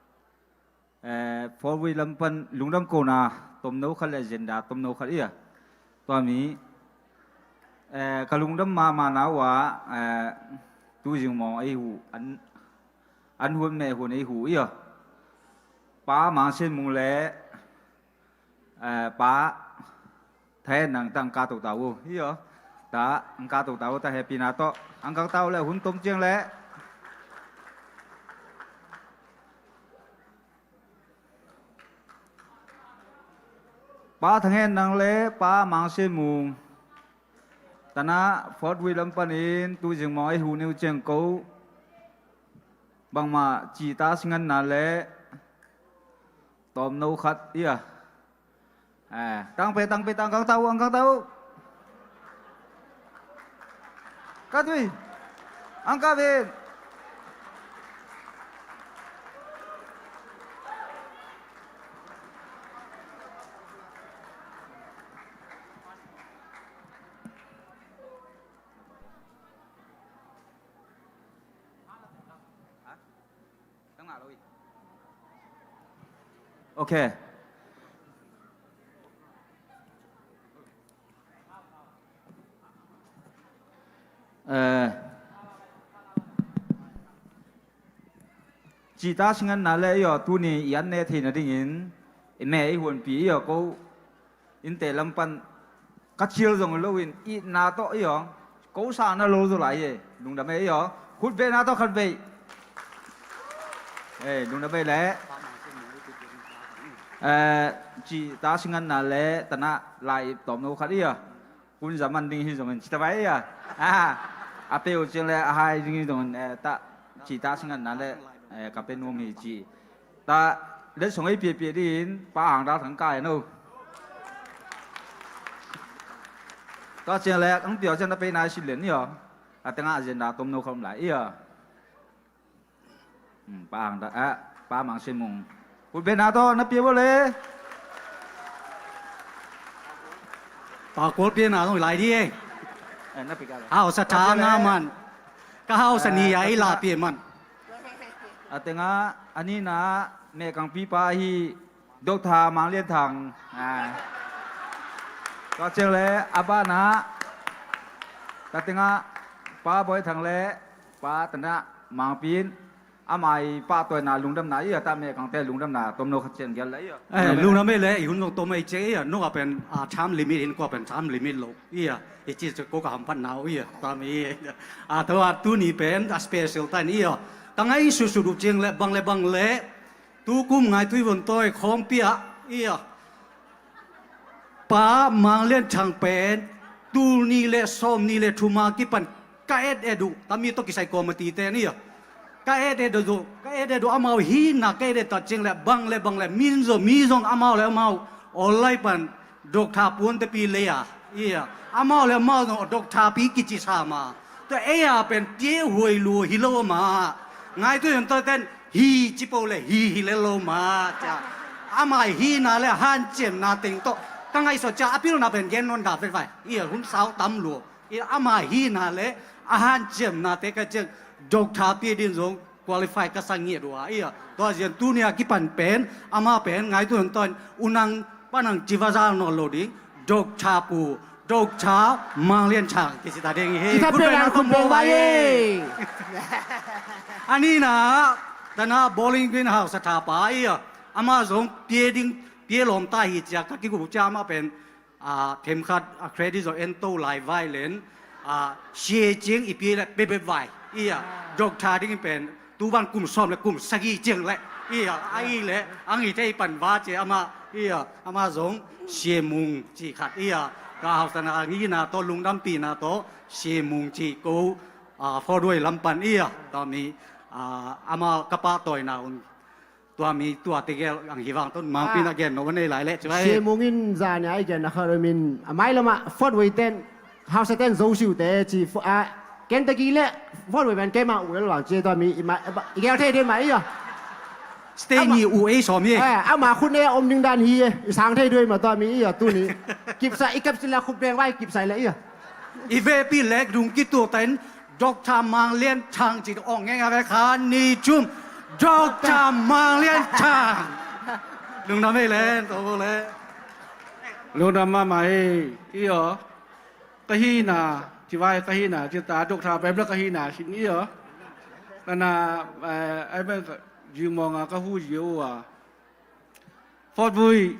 eh, four wheel lam pan lungdam kona, tomno khat le agenda, tomno khat ia. Tua mi, eh, ka lungdam mahmah na ua, eh, tu zing mawng ei hu, an, an hun meh hun ei hu ia. Pa Mang Sen Mung le, eh, Pa Thang Hen Nang ta ang ka to ta uh. Hi aw. Ta ang ka to ta uh ta happy na tawh. Ang ka ta uh le hun tom ciang le. Pa Thang Hen Nang le Pa Mang Sen Mung. Tana fourth wheel lam panin tu zing mawng ei hu ni uh ciang ko. Bangmah cita singan na le. Tawmno khat ia. Eh, tangpe, tangpe, tang kang tau, ang kang tau. Katui. Ang kavin. Ok. Eh, cita singan na le i aw tuni i an ne theina dingin i me i huanpi i aw ko Innte lam pan ka cil zong loin itna tawh i aw ko sa na lo zaw lai e. Lungdam e i aw khut behna tawh khat vei. Eh, lungdam e le. Eh, cita singanna le tana lai tawmno khat i aw kun zaman ding hi zongin cita vai i aw. Ah, a peu ciang le a hai ding hi zongin, eh, ta cita singanna le, eh, ka pe nuam hi ci. Ta letsong ei piapia dingin Pa Hang Dal Thang kai no. Tua ciang le ang piau ciang na pei nai sin len ni aw. A tengah agenda tom no khawm lai i aw. Hmm, Pa Hang Dal, ah, Pa Mang Sin Mung. Khut bena tawh na pia bo le. Pa kual piana zong lai di e. Eh, na pia ka le. Hausa tha na man. Ka hausa ni ya i la pia man. A tengah a nihna mehkangpipa hi Doctor Mang Lian Thang. Ah. Tua ciang le a banah ka tengah Pa Bawi Thang le Pa Tanah Mangpin. ama i pahtawina lungdamna i a, ta mekangte lungdamna tomno khat cian gial la i a. Eh, lungdam ei le, i hun zong tom ei ciang i a, nung a pen, ah, time limit in kua pen time limit lo i a, i ci ci ko ka hamphatna uh i a, ta mi i a. Ah, tua tuni pen, ah, special ta in i a. Ka ngai susut uh ciang le, bang le bang le, tu kum Ngaitui Vontawi khawmpi ah i a. Pa Mang Lian Thang pen, tul nih le sawm nih le thum a kipan ka et et uh, tami tawh kisai kawmati ten i a. Ka et et uh, ka et et uh, amau hina ka et et uh ciang le bang le bang le, min zong, mi zong amau le amau, awl lai pan, Doctor Puan Te Pi lei a, i a. Amau le amau zong Doctor Pi kici sa ma. Tua ei a pen pie huai lu hi lo ma. Ngaitui Vontawi ten hi ci po le hi hi le lo ma cia. Ama hina le hanciamna teng tawh ka ngaihsut cia a pilna pen gen nawn da vet vai. I a hun sau tam lu. I ama hina le a hanciamnate ka ciang Doctor Pi din zong qualify ka sa ngiat uh a i a. Tua zian tuni a kipan pen ama pen Ngaitui Vontawi un nang pan nang ci va zal nawn lo ding. Doctor Pu, Doctor Mang Lian Thang kici ta ding hi. Kitha pen an khum beng vai e. A nihna, tana Bowling Green House a thapa i a. Ama zong pie ding, pie lawm ta hi cia ka kiguh cia ama pen, ah, themkhat, ah, credit zong en to lai vai len, ah, sia ciang i pie le bebep vai i a. Doctor ding pen tu van kum sawm le kum sagih ciang le i a, a i le ang i thei pan va cia ama i a, ama zong Sia Mung ci khat i a. Ka hausana ngina tawh lungdampihna tawh Sia Mung ci ko, ah, Fort Wayne lam pan i a. Tua mi, ah, ama ka pahtawina un tua mi tua tegel ang hi vang tun mangpin a gen no nei lai le ci vai. Sia Mung in zan a i gen na kha min a mai lama Fort Wayne ten House ten zo siu te ci fo-, a, Kentucky le Fort Wayne ben keima u el wang ci tua mi i ma, i gel thei dei ma i a. State ni u ei sawm hi. Eh, ama khut ne om ding dan hi e. I sang thei dui ma tua mi i a tuni. Kipsa i kap sila khut beng vai kipsa le i a. I vepi lek dung kitu ten Doctor Mang Lian Thang ci ong ngeng a ve kha ni chum. Doctor Mang Lian Thang. Lungdam ei len to le. Lungdam mahmah ei i aw. Ka hihna, ci vai ka hihna, ci ta Doctor Bible ka hihna sin i aw. Nana, eh, ai ben ka, jingmawng a ka hu ji uh a. Fort Wayne,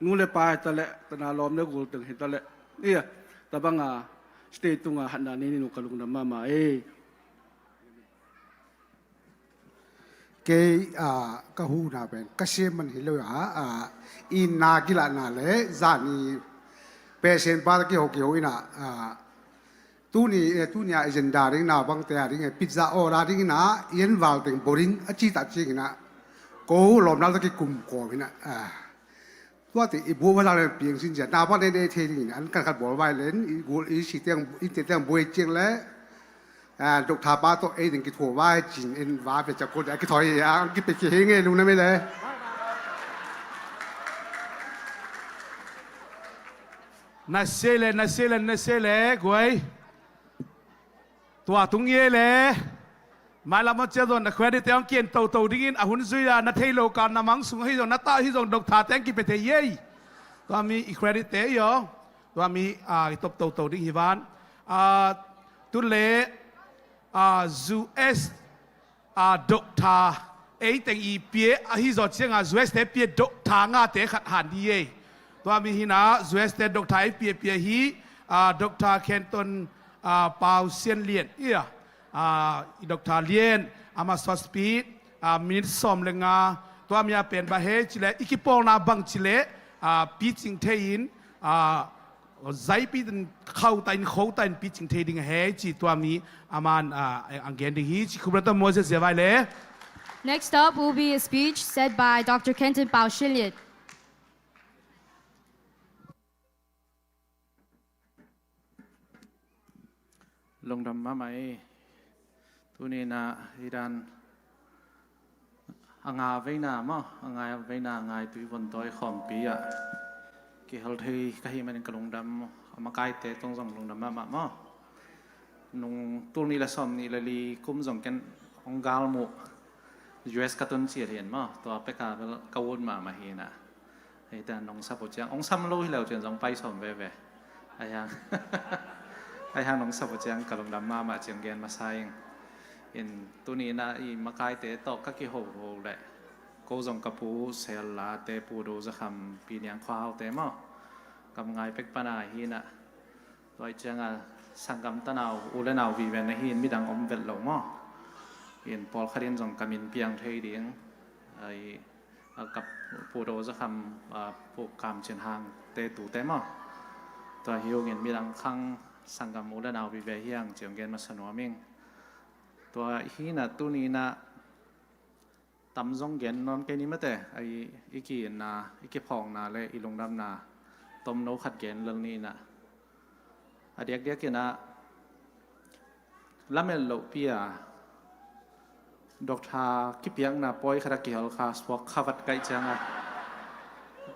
nu le pa hi ta le, tana lawm le gul teng hi ta le. I a, tabang a, state tung a, hatna ni ni nu ka lungdam mahmah ei. Kei, ah, ka huhna pen ka siam man hi lo a, ah, i na kilahna le zan i pesen pa kiho kiho ina, ah, tuni, eh, tuni a agenda ding na bangte a ding, eh, pizza order ding ina, i en val teng boring a ci ta cing ina, ko lawmna ta kikum kawm ina, ah. Tuate i buh va lak le piang sin zia na bang nei nei thei ding in an kan khat bawl vai len i gul i si tiang i te tiang buai ciang le, ah, Doctor pa tawh ei ding kithuah vai cin en va pe ca kut a kithawi a an kipe ki hi ngei lung na mei le. Na se le, na se le, na se le guai. Tua tung i ei le. Mailam a cia zong na credit te hong kian toto dingin a hun zui a na thei lo ka na mang sung hi zong na ta hi zong Doctor te hong kipe thei ei. Tua mi i credit te i aw. Tua mi, ah, i top toto ding hi van. Ah, tun le, ah, U S, ah, Doctor ei teng i pia ahi zaw cianga U S te pia Doctor nga te khat han di ei. Tua mi hina U S te Doctor ei pia pia hi, ah, Doctor Kenton, ah, Pau Sian Lian. Ia. Ah, i Doctor Lian, ama sawt speed, ah, minute sawm le nga, tua mi a pen ba hei cile, i kipawlna bang cile, ah, picing thei in, ah, zaipi in khauta in khauta in picing thei ding hei ci tua mi aman, ah, ang gen ding hi ci Khubra ta Moses zia vai le. Next up will be a speech said by Doctor Kenton Pau Shilian. Lungdam mahmah ei. Tuni na i dan a nga veina maw, a nga veina a ngai tui von tawi khawmpi ah kihel thei ka hi manin ka lungdam, a makaite tong zong lungdam mahmah maw. Nung tul nih le sawm nih le li kum zong ken hong galmuh U S ka tun ciat hian maw, tua peka bel ka ut mahmah hi na. Hei ta nong sapu ciang, ong sam lo hi lo cian zong pai sawm veve. Ai hang, ai hang nong sapu ciang ka lungdam mahmah ciang gen masa ing. In tuni-in ah i makaite tawh ka kihoho leh ko zong ka Pu Sel Late, Pu Do Za Kham, Pi Niang Khua Haute maw, kam ngai pek pana hi-in ah, tua ahih ciangah sanggam tanau u le nau vive na hi-in midang om vet lo maw. In pawlkhat in zong ka min piang thei ding, ai, a ka Pu Do Za Kham, a, Pu Kam Cin Hang te tute maw. Tua hi ungin midang khang sanggam u le nau vive hi hang ci-in gen masa nuam ing. Tua hi-in ah tuni-in ah tam zong gen nuam kei ni mate, ai, i ki-itna, i kiphawkna le i lungdamna tomno khat gen lel ni-in ah, a diakdiakin ah lamet lohpi-a doctor kipiakna pawi khat a kihel kha suak kha vat ka hih ciangah,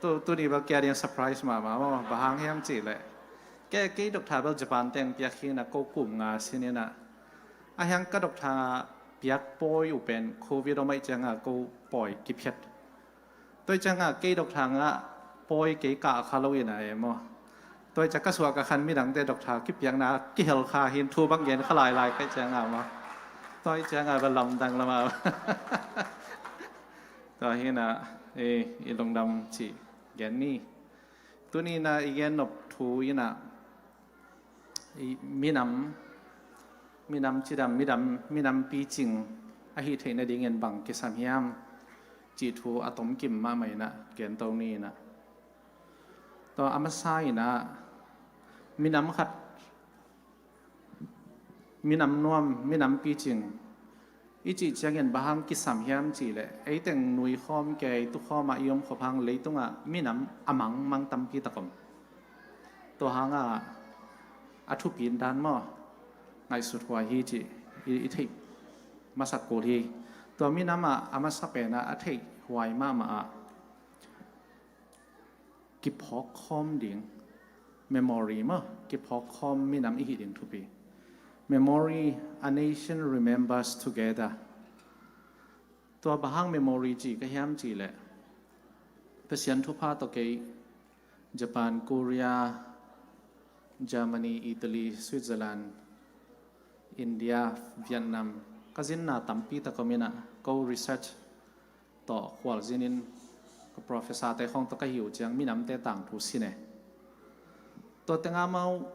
tu, tuni bel kei a ding surprise mahmah maw. Bang hang hiam cih leh kei, kei doctor bel Japan teng piak hi-in ah ko kum nga sin in ah, a hiang ka doctor piak pawi uh pen Covid om ahih ciangah ko pawi kiphiat. Tua ahih ciangah kei doctor ngah pawi kei kah kha lo-in ah e maw. Tua ahih ciangah ka suah ka khan midangte doctor kipiakna kihel kha hi-in thu bang gen kha lailai ka hih ciangah maw. Tua ahih ciangah bel lamdang lamah tua hi-in ah, e, i lungdam cih gen ni. Tuni-in ah i gen nop thu in ah, i minam, minam cidam, minam, minam picing ahih theih nadingin bang kisam hiam cih thu a tomkim mahmah in ah gen to ni-in ah. Tua a masa in ah minam khat, minam nuam, minam picing i cih ciangin bang hang kisam hiam cih leh, ei teng nui khawm kei, tu khawm ah i om khop hang leitungah minam a mangmang tampi tak om. Tua hangah a thupi dan maw, ngaihsut huai hi cih i, i theih masak kul hi. Tua minam ah a masa pen ah a theih huai mahmah ah kiphawk khawm ding, memory maw, kiphawk khawm minam i hih ding thupi. Memory, a nation remembers together. Tua bang hang memory cih ka hiam cih leh, Pasian thupha tawh kei Japan, Korea, Germany, Italy, Switzerland, India, Vietnam, ka zinna tampi tak om in ah, ko research tawh khualzin in ka professor te khawng tawh ka hi uh ciang minamte tangthu sin e. Tua teng amau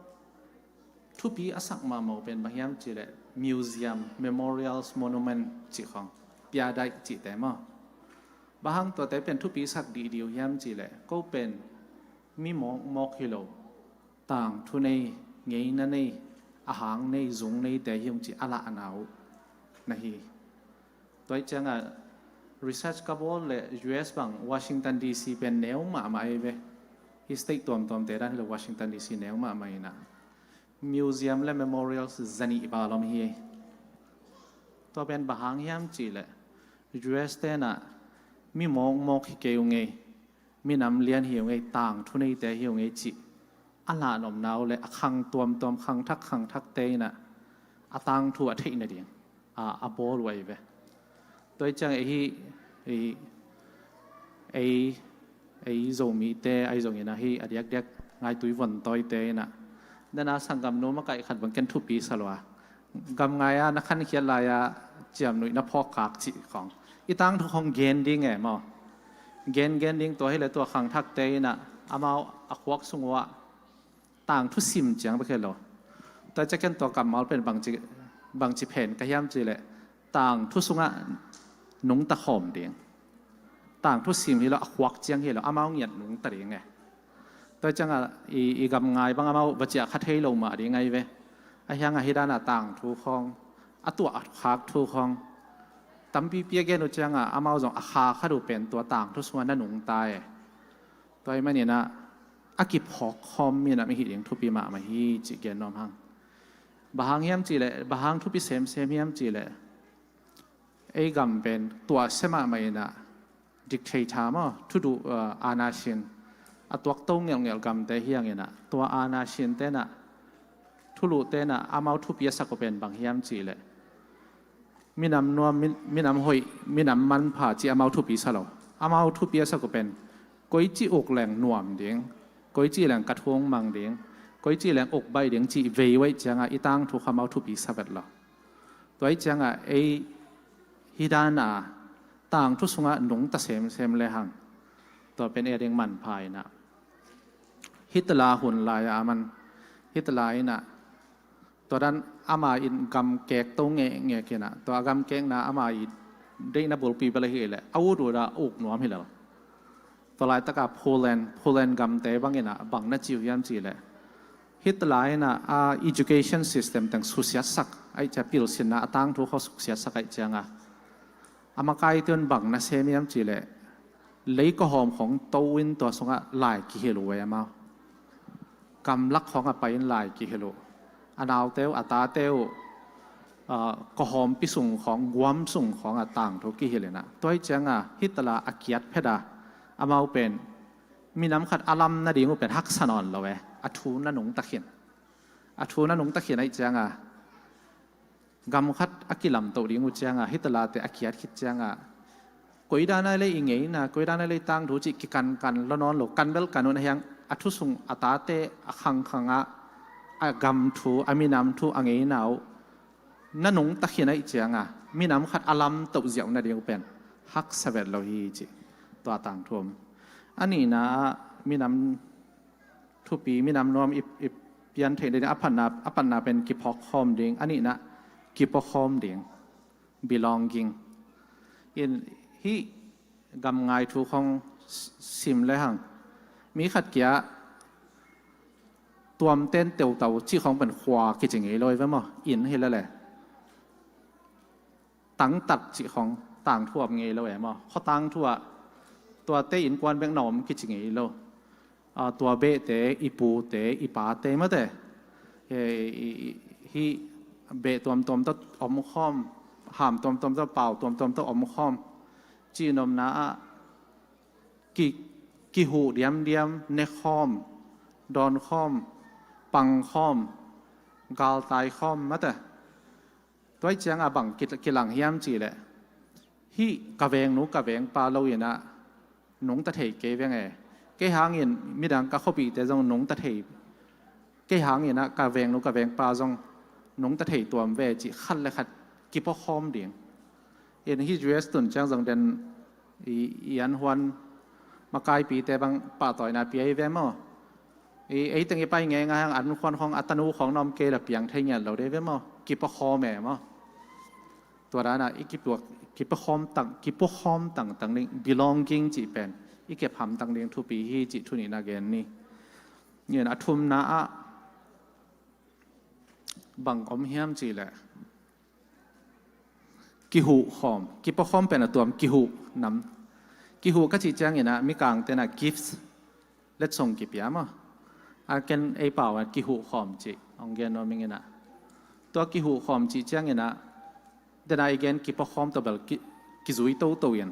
thupi a sak mahmah uh pen bang hiam cih leh museum, memorials, monument cih khawng, pyadaw cihte maw. Bang hang tuate pen thupi sak dihdih uh hiam cih leh, ko pen mi mawkmawk hi lo, tangthu nei, ngeina nei, a hang nei, zung neite hi ung cih a lahna uh na hi. Tua ahih ciangah research ka bawl leh U S bang Washington D C pen neu mahmah ahi ve. Hi state tuamtuamte dan hi lo Washington D C neu mahmah in ah, museum le memorials zanih val om hi. Tua pen bang hang hiam cih leh U S te'n ah mi mawkmawk hi kei ung ei, minam lian hi ung ei, tangthu neite hi ung ei cih a lahnopna uh le a khang tuamtuam, khangthak khangthakte in ah a tangthu a theih nading a, a bawl uh ahi ve. Tua ahih ciang ei hi, ei, ei, ei Zomite ahi zongin ah hi a diakdiak ngaitui von tawite in ah, nana sanggamnu makaih khat bang ken thupi sa lua, gam ngai-a na khankhiat lai-a ciamnuih na phawk kak cih khawng, i tangthu khawng gen ding e maw. Gen, gen ding, tua hi leh tua khangthakte in ah amau a khuak sung uh ah tangthu sim ciang bek hi lo. Tua ciang ken tua kammal pen bangci, bangci phen ka hiam cih leh, tangthu sungah nungta khawm ding. Tangthu sim hi lo, a khuak ciang hi lo, amau ngiat nungta ding e. Tua ciangah i, i gam ngai bang amau va ciah kha thei lo mah ding ahi ve. A hiangah hi dan a tangthu khawng, a tuah a khak thu khawng tampipi a gen uh ciangah amau zong a kha khat uh pen tua tangthu sungah na nungta e. Tua ahih manin ah a kiphawk khawm minam i hih ding thupi mahmah hi cih gen nuam hang. Bang hang hiam cih leh, bang hang thupi semsem hiam cih leh, ei gam pen tuahsia mahmah in ah, dictator maw, thuduh, uh, aana sin a tuakto ngelhngelh gamte hi hang in ah, tua aana sinte'n ah, thuluhte'n ah amau thupi a sak uh pen bang hiam cih leh, minam nuam, min-, minam hoih, minam manpha cih amau thupi sa lo. Amau thupi a sak uh pen koici uk leng nuam ding, koici leng ka thu hong mang ding, koici leng uk baih ding cih vei uh ahih ciangah i tangthu khawng amau thupi sa vet lo. Tua ih ciangah ei hih dana tangthu sungah nungta semsem lehang, tua pen ei a ding manpha inah, Hitler hun lai-ah aman, Hitler inah tua dan ama in gam kek to ngekngek inah, tua a gam kekna ama i deihna bulpi bel ahih leh a ut uta uk nuam hi lo. Tua laitaka Poland, Poland gamte bang inah bang na ci uh hiam cih leh, Hitler inah a education system teng susiatsak, ahih ciang pilsinna a tangthu khawng susiatsak ahih cianga, a makaite un bang na sem hiam cih leh, lei kawhawm khawng to in tua sungah lai kihilh uh e amau. Gamlak khawng a pai in lai kihilh uh. A naute uh, a tate uh, ah, kawhawmpi sung khawng, guam sung khawng a tangthu kihilh inah, tua ih cianga Hitler a kiat phet a, amau pen minam khat a lam nading uh pen haksa nawn lo e. A thu na nungta khin, a thu na nungta khin ahih cianga, gam khat a kilamtoh ding uh cianga Hitler te a kiat khit cianga, koi dana lei i ngeina, koi dana lei tangthu cih kikankan lo nawn lo, kan bel kan un ahiang, a thu sung a tate a khangkhangah a gam thu, a minam thu a ngeina uh na nungta khin ahih cianga, minam khat a lamtoh ziau nading uh pen haksa vet lo hi cih tua tangthu om. A nihna ah minam thupi, minam nuam i, i pian theih nading a patna, a patna pen kiphawk khawm ding, a nihna kipua khawm ding, belonging. In hih gamngai thu khawng s-, sim lehang, mi khat kia tuamten teutau cih khawng pen khua kici ngei lo i ve maw, inn hi lele. Tangtat cih khawng tangthu om ngei lo e maw. Khua tangthu ah tuate innkuan bek na om kici ngei lo. Ah, tua behte, i pute, i pate mate, eh, i, i, hih beh tuamtuam tawh om khawm, ham tuamtuam tawh, pau tuamtuam tawh om khawm. Cihnopna ah ki, kihuh diamdiam, ne khawm, dawn khawm, pang khawm, galtai khawm mate. Tua ih cianga bang ki, kilang hiam cih leh, hih ka vengnu ka vengpa lo inah nungta thei kei veng e. Kei hangin midang ka khuapihte zong nungta thei, kei hang inah ka vengnu ka vengpa zong nungta thei tuam ve cih khat le khat kipua khawm ding. In hih U S tun ciang zong den i, i an huan makaipite bang pahtawina pia i ve maw. I, ei teng i pai ngeingai hang an huan khawng a tanu khawng na om kei la piang thei ngiat lo dei ve maw. Kipua khawm e maw. Tua dana i kipua, kipua khawm tang, kipua khawm tangtang ding, belonging cih pen i kep hamtang ding thupi hi cih thu nih na gen ni. Ngen a thumna ah bang om hiam cih leh, kihuh khawm, kipua khawm pen a tuam kihuh nam. Kihuh ka cih ciang inah mikang tenah gifts, letsong kipia maw. A ken ei pau ah kihuh khawm cih hong gen nuam ing inah. Tua kihuh khawm cih ciang inah, dena i gen kipua khawm tawh bel ki, kizui toto in.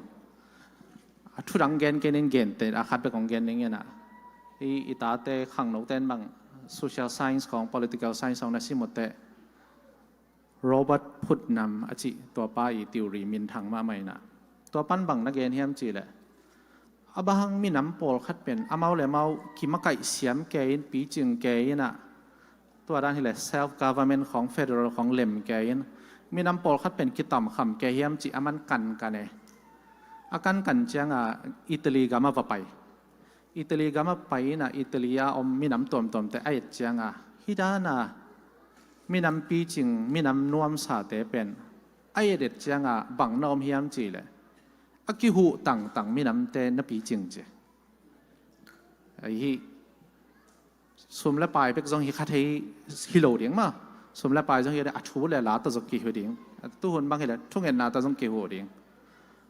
A thudang gen kei ning, gente a khat bek hong gen ning inah. I, i tate khangnote in bang social science khawng, political science khawng na sim uh teh, Robert Putnam a cih tua pa i theory minthang mahmah inah. Tua pan bang na gen hiam cih leh, a bang hang minam pawlkhat pen amau le amau kimakaih siam kei in, picing kei inah, tua dan hi leh self government khawng, federal khawng lem kei in, minam pawlkhat pen kitamkham kei hiam cih a man kankan e. A kankan cianga Italy gam a va pai. Italy gam a pai inah Italy a om minam tuamtuamte a et cianga, hih dana minam picing, minam nuamsate pen a et et cianga bang na om hiam cih leh, a kihuh tangtang minamte na picing ci. Ahi hih sum le pai bek zong hi kha thei hi lo ding maw. Sum le pai zong hi a thu le la tawh zong kihuh ding. Tuhun bang hi leh thungetna tawh zong kihuh ding.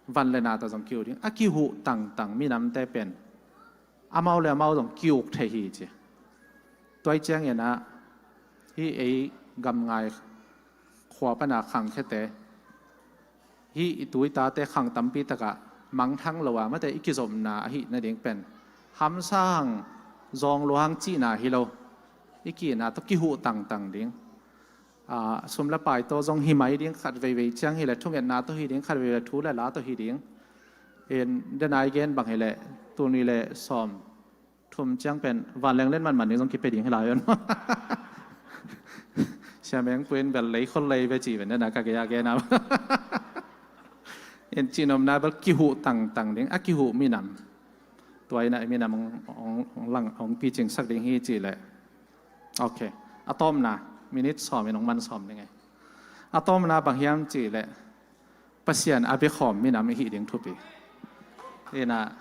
Van le na tawh zong kihuh ding. A kihuh tangtang minamte pen amau le amau zong ki-uk thei hi ci. Tua ih ciang inah hih ei gamngai khua pana khangkhiate, hih i tu i tate khang tampi takah mangthang lo a, mate i kizopna ahih nading pen hamsa hang, zawng lua hang cihna hi lo. I kihna tawh kihuh tangtang ding. Ah, sum le pai tawh zong hi mai ding khat veivei ciang hi leh, thungetna tawh hi ding khat veivei, thu le la tawh hi ding. In dena i gen bang hi leh, tul nih le sawm thum ciang pen vanleng len manman ding zong kipia ding hi lai un. Siameng puin bel lei khol lei ve ci ve na ka gei a gen a. En cihnopna bel kihuh tangtang ding a kihuh minam. Tua ina minam hong, hong, hong lang hong picing sak ding hi ci leh. Ok. A tawpna minit sawm in hong man sawm ding e. A tawpna bang hiam ci leh Pasian a biakhawm minam i hih ding thupi. Ina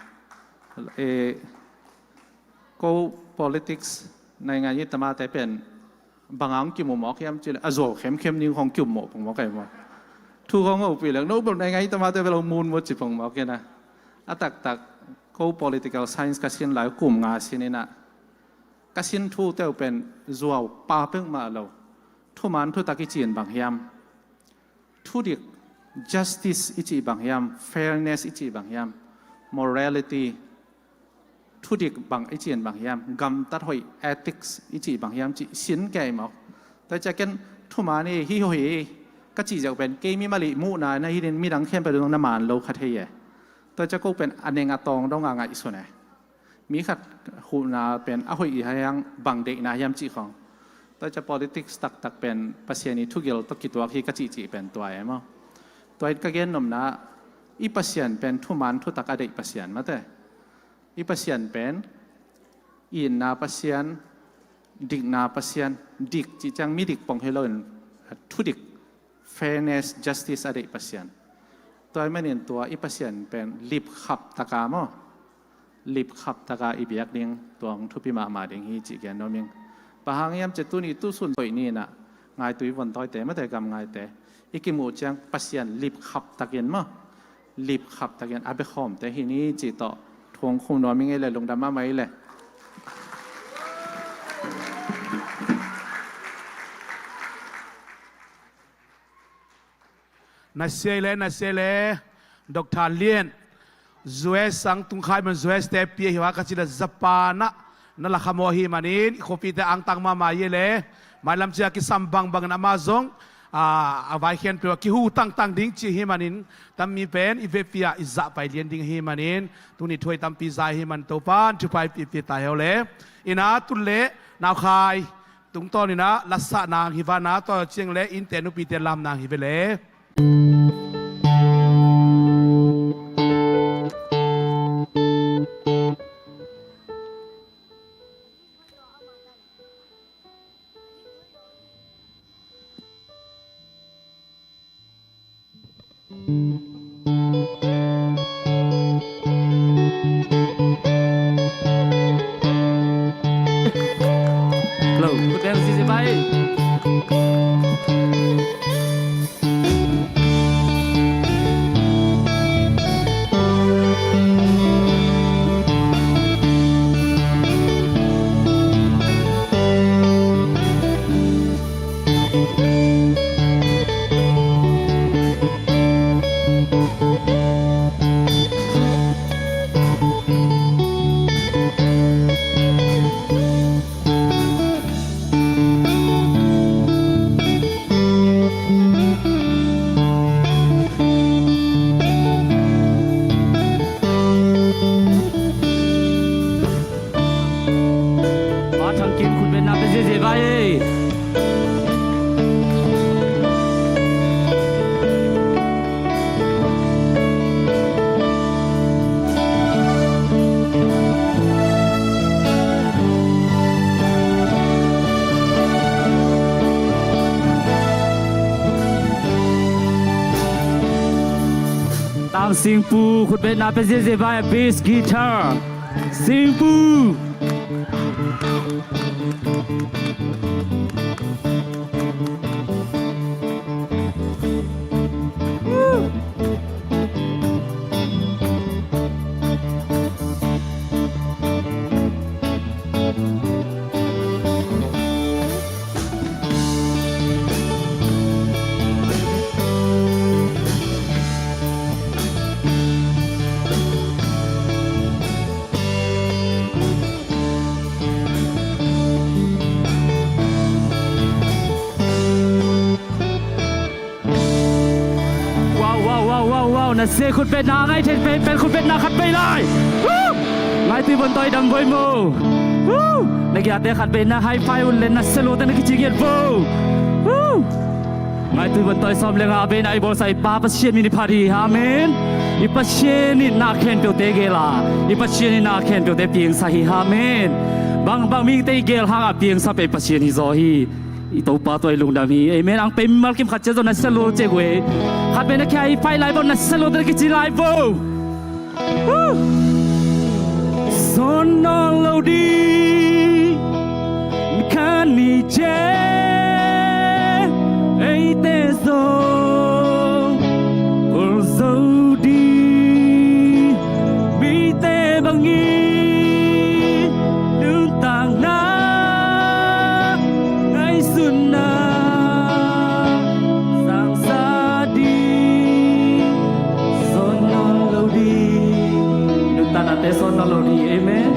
e, ko politics naingan i tamate pen bang a hong kimu mawk hiam ci leh a zuau khemkhem ning hong kimu mawk pong mawk ai maw. Thu hong hopih leng no bel naingan i tamate bel hong mun maw ci pong mawk ina. A taktak ko political science ka sin lai kum nga sin ina ka sin thu teu pen zuau pa peng mah lo. Thuman thutak i cin bang hiam? Thudik, justice i cih bang hiam, fairness i cih bang hiam, morality, thudik bang i cih bang hiam, gamtat hoih, ethics i cih bang hiam cih sin kei mawk. Tua ciah ken thuman hi, hi hoih hi ka cih ziau pen kei mi malih muhna na hi din midang khempeuh dong na man lo kha thei e. Tua ciah ko pen a neng a tawng dong a ngaihsun e. Mi khat huhna pen a hoih i hai hang bang deihna hiam cih khong. Tua ciah politics taktak pen Pasian i thugil tawh kituak hi ka cihcih pen tua e maw. Tua in ka gen nopna i Pasian pen thuman thutak a deih Pasian mate. I Pasian pen itna Pasian, dikna Pasian, dik cih ciang midik pong hi loin thudik, fairness, justice a deih Pasian. Tua ahih manin tua i Pasian pen lipkhap taka maw, lipkhap taka i biak ding tua hong thupi mahmah ding hi cih gen nuam ing. Bang hang hiam cih tuni tusun toih ni-in ah ngaitui vun tawite mate gam ngaite i kimuh ciang Pasian lipkhap takin maw, lipkhap takin a biakhawmte hi ni cih tawh thu hong khum nuam ing ei le lungdam mahmah ei le. Na sia ei le, na sia ei le, Doctor Lian. U S ang tungkhai man U S te pia hi a ka ci le Japan ah na la khamawh hi manin i khuapite angtang mahmah ei le. Mailam cia kisam bangbang in amah zong a, a vai khempeuh a kihu tangtang ding ci hi manin tammi pen i vekpi ah i zahpai lian ding hi manin tuni thu ei tampi za hi man Topan thupha i pipi ta heu le. Ina tun le naukhai tungtawn ina lasah nang hi vana tua ciang le innte nupite lam nang hi ve le. Pa Thang Kim khutbetna pe ziazia vai ei. Tang Singpu khutbetna pe ziazia vai a bass guitar. Singpu. Wow, wow, wow, wow, wow. Na sia khutbetna a ngai thei pen, pen khutbetna khat bei lai. Woo! Ngaitui vun tawi dam voi mo. Woo! Na giate khat bei na high five un le na sia lote na kici ngiat vo. Woo! Ngaihtuah, Bang tawh i sawm le nga a veina i bawlsa i Pa Pasian min i phat hi. Amen. I Pasian in na khempeuhte gel a, i Pasian in na khempeuhte piangsak hi. Amen. Bang bang mite i gel hangah piangsak pen Pasian hi zaw hi. I Topa tawh i lungdam hi. Amen. Ang pen mimal kim khat ciat zong na sia lo cek uh e. Khat pen na khia i pai lai bawh na sia lo te na kici lai bawh. Sawn nawn lo ding kha ni ciang, eite zong kul zo ding. Mite bangin nuntakna ngaihsutna sangsa ding. Sawn nawn lo ding. Nuntaknate sawn nawn lo ding. Amen.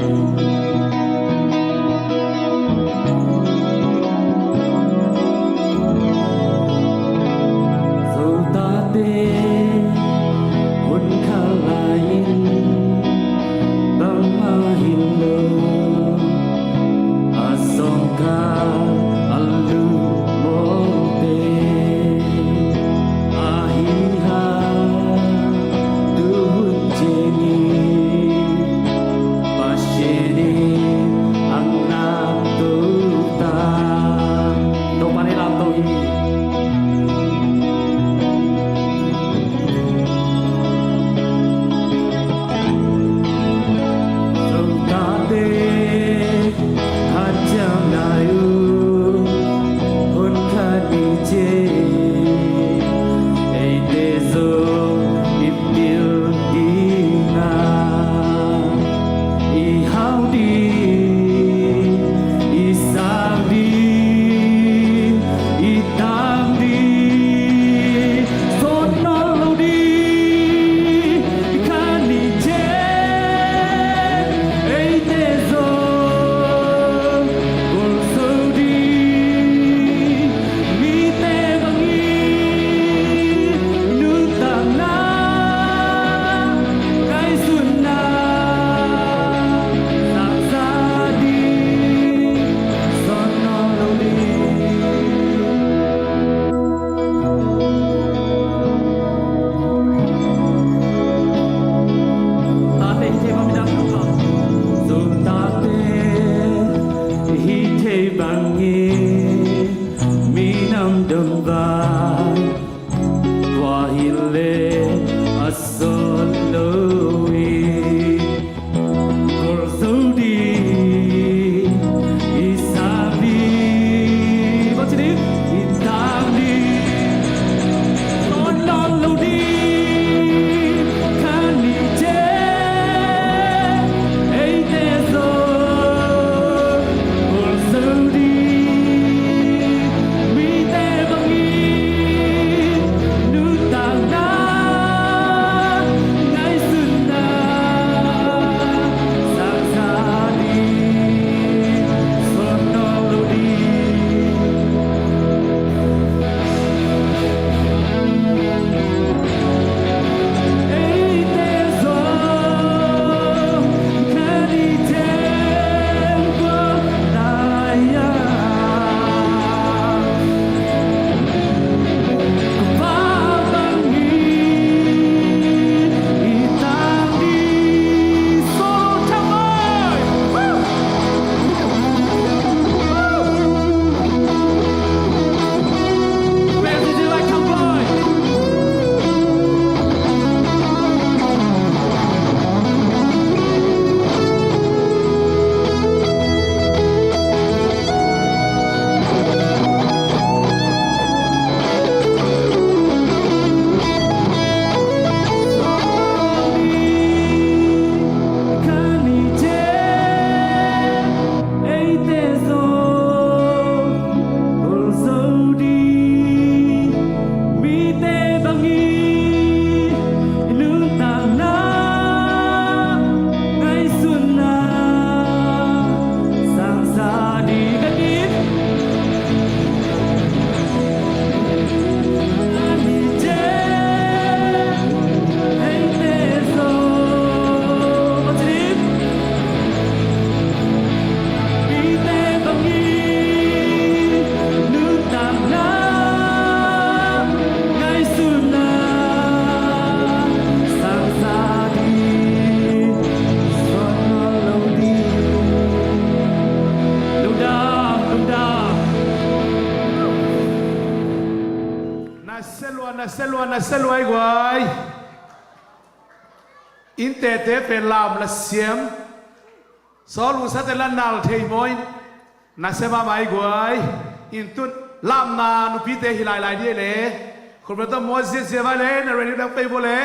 Nasia lua, nasia lua i guai. Inn tete pen lam la siam. Sawl uh sate la nal thei maw in. Nasia mahmah i guai. Inn tun lamna nupite hi lailai dih le. Khutbet tawh maw ziahziah vai le, na ready dang pei baw le.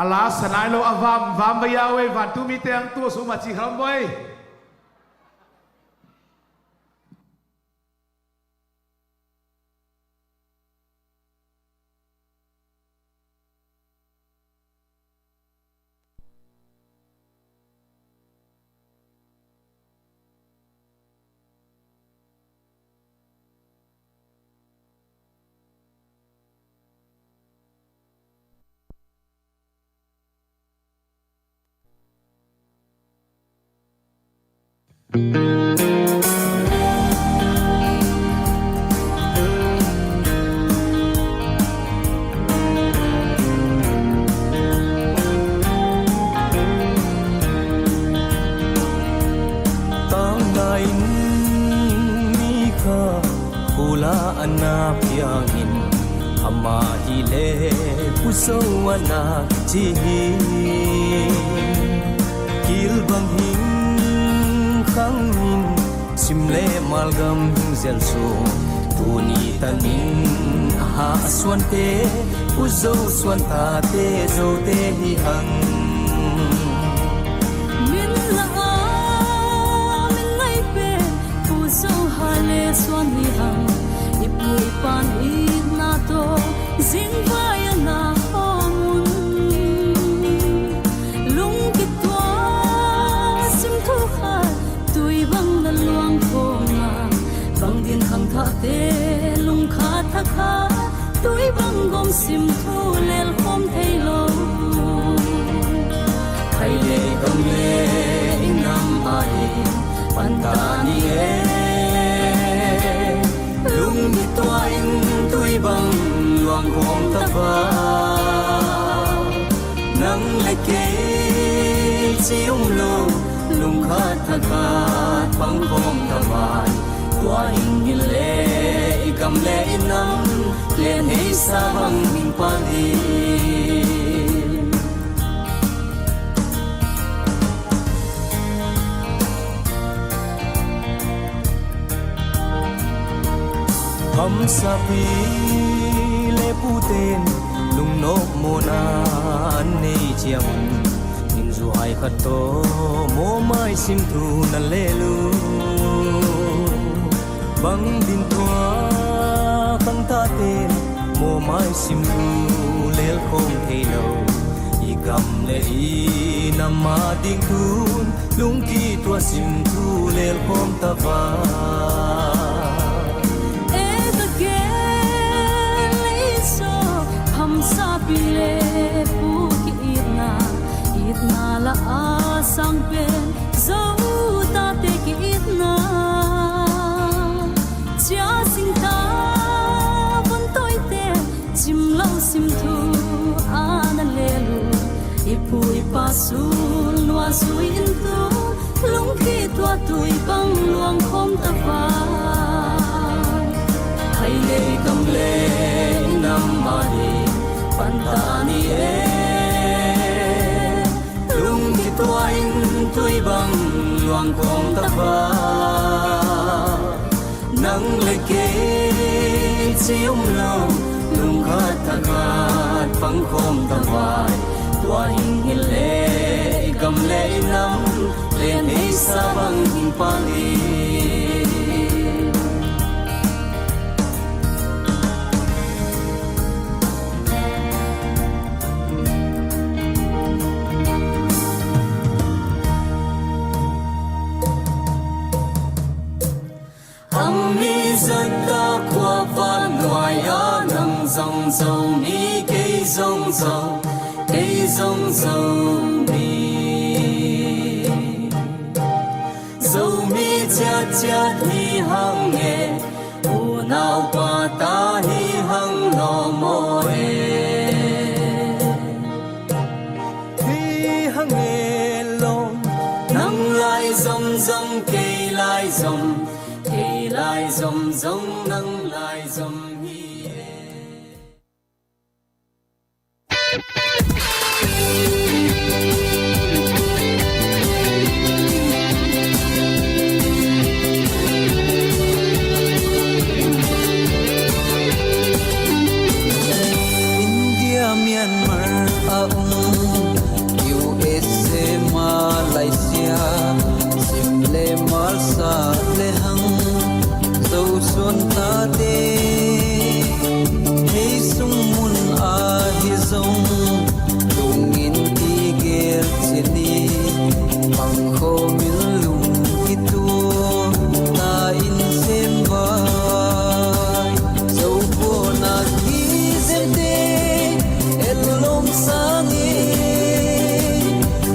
A la sa nai lo, a vam vam vai a, ue, vantung mite ang tua sum a ci kham boi. Tangdain mi kha khula a na piangin, amah hi le Pu Zo a na ci hi. Kilbang hing khang in, sim le malgam hing zel sung, tuni tanin a hahsuante, Pu Zo suan tate Zote hi hang. Min la a min ngai pen Pu Zo ha le suan hi hang. I pu i pa'n itna tawh zingvai a na khawm un. Lungkituak sim thu khat tui bang na luang khawm a, bang din khangthahte lungkhat thakhat tui bang gawm sim thu lel khawm thei lo. Khai le gam le i nam a i pan ta ni e. Lungkituak in tui bang luang khawm ta va. Nang le kei ci um lo, lungkhat thakhat pang khawm ta vai. Tua in hi le i gam le i nam, len hei sa bang in pan hi. Hamsapi le puten lungnop mawhna an nei ciangun, ningzuhai khat tawh mawhmai sim thu na lel uh. Bang din tua khangthahten mawhmai sim thu lel khawm thei lo. I gam le i nam a ding tun lungkituak sim thu lel khawm ta va. E ka gel le i zaw, hamsapi le pu ki-itna, itna la a sang pen Zo tate ki-itna. Cia singta vun tawite cim lo sim thu a na lel uh. I pu i pa sul lua zui in tu, lungkituak tui bang luang khawm ta va. Hai le i gam le i nam a ding pan ta ni e. Lungkituak in tui bang luang khawm ta va. Nang le kei ci um lo, lungkhat thakhat pang khawm ta vai. Tua in hi le i gam le i nam, len hei sa bang in pan hi. A mi zat Zong Zomi, kei zong Zo, kei zong Zomi. Zomi ciatciat hi hang e, unau pata hi hang lo maw e. Hi hang e lo, nang lai zom zong, kei lai zom, kei lai zom zong, nang lai zom hi e. India, Myanmar a um, U S A, Malaysia, sim le malsa le hang, Zo suan tate hei sung mun ahi zong, lungin kigel cin i, pangkhawm in lung i tua ta in sem vai. Zo puan a kizemte etlawm sang i,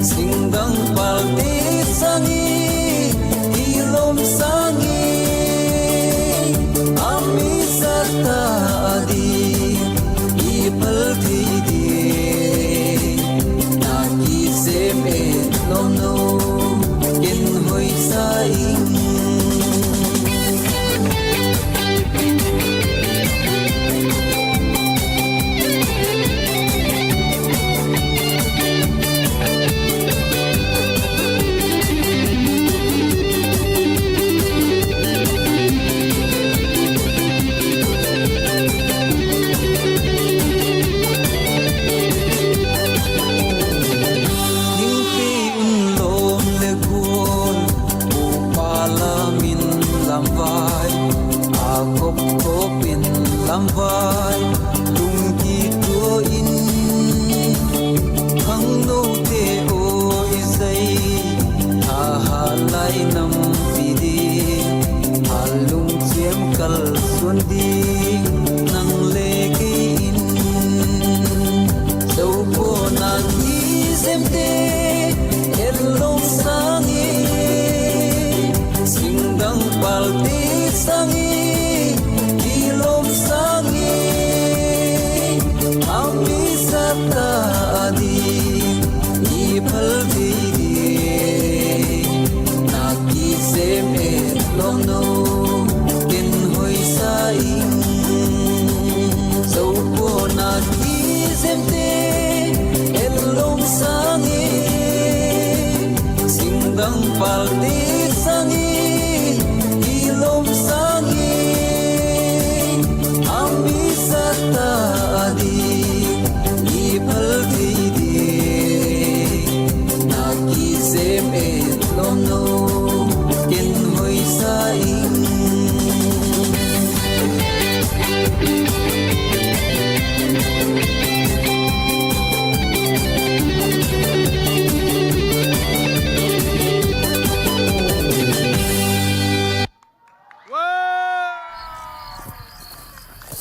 singdang palte sang i, i lawm sang i, a mi zata a di i phal thei ding. Na kizem etlawm no, ken hoih sa ing. Ningpi un lawm le gual, upa lamin lamvai, a kopkop in lamvai, lungki tua in, khangnote aw i zai, a hat lai nampi ding, a lungciam kalsuan ding, nang le kei in. Zo puan a kizemte etlawm sang i, singdang palte sang i, i lawm sang i, a mi zata a di i phal thei ding. Na kizem etlawm no, ken hoih sa ing. Zo puan a kizemte etlawm sang i, singdang palte sang i, i lawm sang i, a mi zata a di i phal thei ding. Na kizem etlawm no, ken hoih sa ing.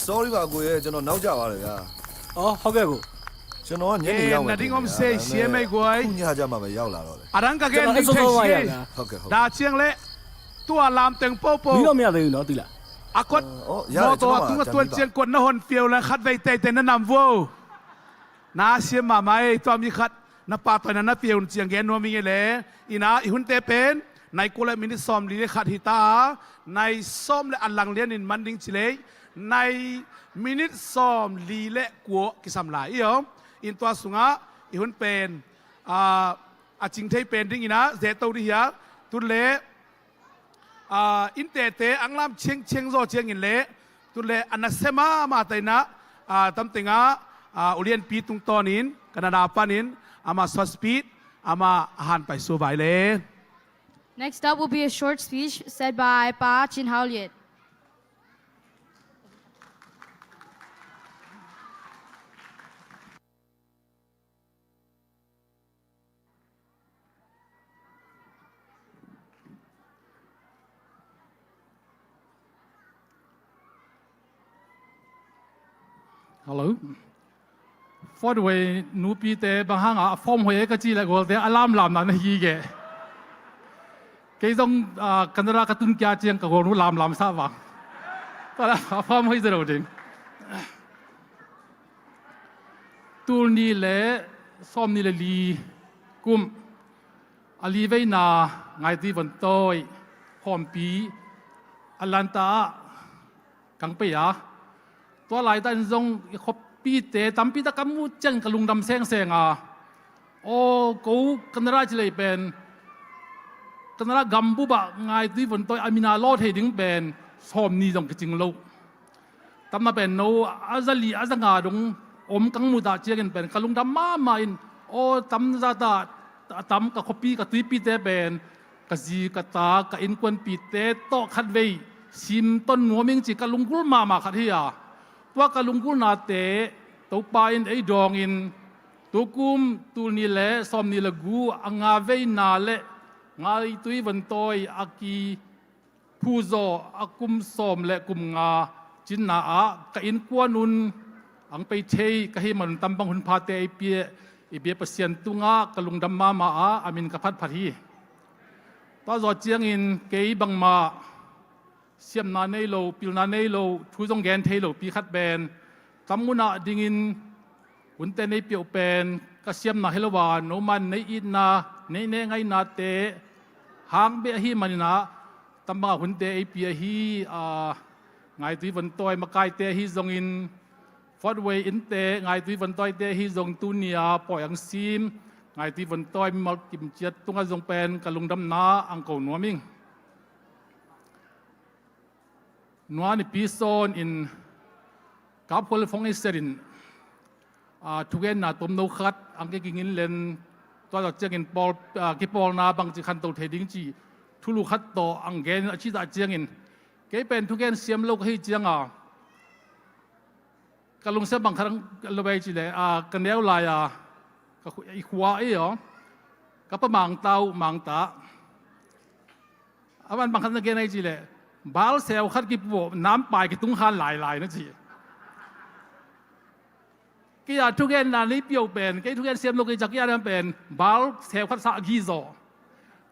Sorry ပါ ကိုရဲ့ ကျွန်တော်နောက်ကျပါတယ်ဗျာ။ အော် ဟုတ်ကဲ့ကို။ ကျွန်တော်ကညနေရောက်မယ် နာဒင်းအောင်စေး ရှမ်းမိတ်ကို ခုညကျမှပဲရောက်လာတော့တယ်။ အရန်ကကဲ ကျွန်တော် နင်းထိတ် ရှမ်း ဟုတ်ကဲ့ ဟုတ်ကဲ့။ ဒါချင်းလေ သူ့အလမ်းတင်ပို့ပို့ မီးတော့မရသေးဘူးနော် သိလား။ အကွက် အော် ရတယ် မော်တော် ကျွန်တော်မှ သူ့အသွင် ကျန်ပြီးပါ ချင်းကွက် နဟွန် ဖျော် လၢ ခတ် ဝဲ တဲ တဲ နနမ် ဝို့ နားရှင်းမှာ မအေး သွား မီး ခတ် နပါ တွင် န န ဖျော် ချင်း ကဲ နွမ်း မီး ငယ် လေ အင်း နာ အီ ဟွန် တဲ ပင် န အီ ကို လၢ မိနစ် စောမ် လီ လၢ ခတ် ဟီ တာ န အီ စောမ် လၢ အလင် လျက် နင် မန် ဒင်း ချီ လေ န အီ မိနစ် စောမ် လီ လၢ ကို ကီ စမ် လာ အီ ယို အင်း သွား စူင် အီ အီ ဟွန် ပင် အာ အချင်း ထိပ် ပင် ဒင်း အင်း နာ ဇဲ တုတ် ဒင်း ဟီ ယို တုတ် လၢ အာ အင်း တဲ တဲ အင် လမ်း ချင်း ချင်း ဇော် ချင်း အင်း လၢ တုတ် လၢ အန စဲ မ မ တဲ န အာ တမ် တငါ အာ အိုလီယံ ပီ တုံ တီ နင် ကနဒါ ပၢ် နင် အမ ဆွတ် စပီး အမ အဟန် ပၢႆ ဆို ဘၣ် လဲ Next up will be a short speech said by Pa Chin Hao Liet. Hello. Fort Wayne nupite bang hangah a form hoih e ka cih leh gualte a lamlamna na hi geh. Kei zong, ah, Canada ka tun kia ciang ka gualnu lamlam sah vang. Tua leh a form hoih zia lo ding. Tul nih le sawm nih le li kum a li veina Ngaitui Vontawi khawmpi Atlanta ah kang pei a, tua laitah in zong i khuapite tampi tak ka muh ciang ka lungdam sengseng a. Aw, ko Canada ci lei pen, Canada gambup ah Ngaitui Vontawi a min a law thei ding pen sawm nih zong kicing lo. Tamna pen no a za li a za nga dong om kang muh tah ciangin pen ka lungdam mahmah in, aw, tamza tah a tam ka khuapi ka tuipite pen ka zi ka ta ka innkuanpite tawh khatvei simton nuam ing ci ka lunggulh mahmah khat hi a. Tua ka lunggulhnate Topa in ei dawngin tukum tul nih le sawm nih le gu a nga veina le Ngaitui Vontawi a ki phuzaw a kum sawm le kum nga cinna ah ka innkuan un ang pei thei ka hih man un tambang hun phate ei pia, i bia Pasian tungah ka lungdam mahmah a, a min ka phatphat hi. Tua zawh ciangin kei bangmah siamna nei lo, pilna nei lo, thu zong gen thei lo pi khat pen tam munah dingin hunte nei piauh pen ka siamna hi lo a, noman nei itna nei ne ngaihnate hang beh ahi maninah tambanga hunte ei pia hi. A, Ngaitui Vontawi makaite ahi zongin Fort Wayne innte Ngaitui Vontawite ahi zong tunia pawi ang sim Ngaitui Vontawi mimal kimciat tungah zong pen ka lungdamna ang ko nuam ing. Nua nipi sawn in kap hualfong i set in, a, thugenna tomno khat ang kikingin len tua zawh ciangin pawl, a, kipawlna bangci khanto thei ding ci thulu khat tawh ang gen a citah ciangin kei pen thugen siam lo ka hi cianga ka lungsiam bang khat ang lo ei cileh, a, ka neu lai a ka khu-, i khua ei aw ka pa mangta uh mangta. A man bang khat na gen ahi cileh bal seu khat kipuah nampai kitung khan lailai na ci. Kei a thugenna nei piauh pen kei thugen siam lo kei ciak kei a pen bal seu khat sah gizaw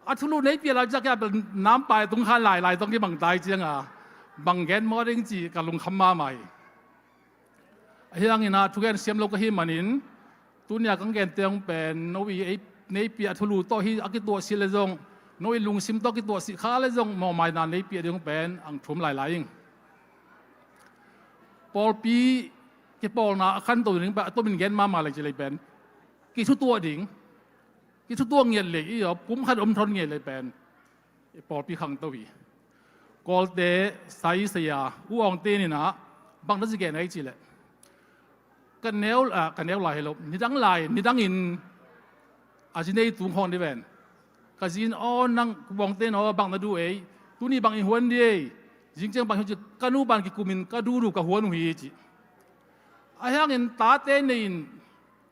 a thulu nei pia lau ciak kei a pen nampai tung khan lailai tong kibang tai cianga bang gen maw ding ci ka lungkham mahmah hi. Ahi hangin ah thugen siam lo ka hi manin tunia kang gen teng pen no i ei nei pia thulu tawh hi a kituah sih le zong no i lungsim tawh kituah sih kha le zong mawhmaina nei pia ding pen ang thum lailai ing. Pawlpi kipawlna a khanto ding pen a tomin gen mahmah lei ci lei pen kithutuah ding, kithutuah ngiat lei i aw pum khat om thon ngiat lei pen i pawlpi khangto hi. Kawlte sai saya u awng teninah bang na ci gen ahi cileh ka neu, a, ka neu lai hi lo nidang lai nidangin a zi nei tung khawng ni ven ka zin aw nang ku bawngte naw bang na du ei tuni bang i huan di ei zingciang bang hi ci ka nu ban kikumin ka dudu ka huan uh hi ci. Ahi hangin tate nei in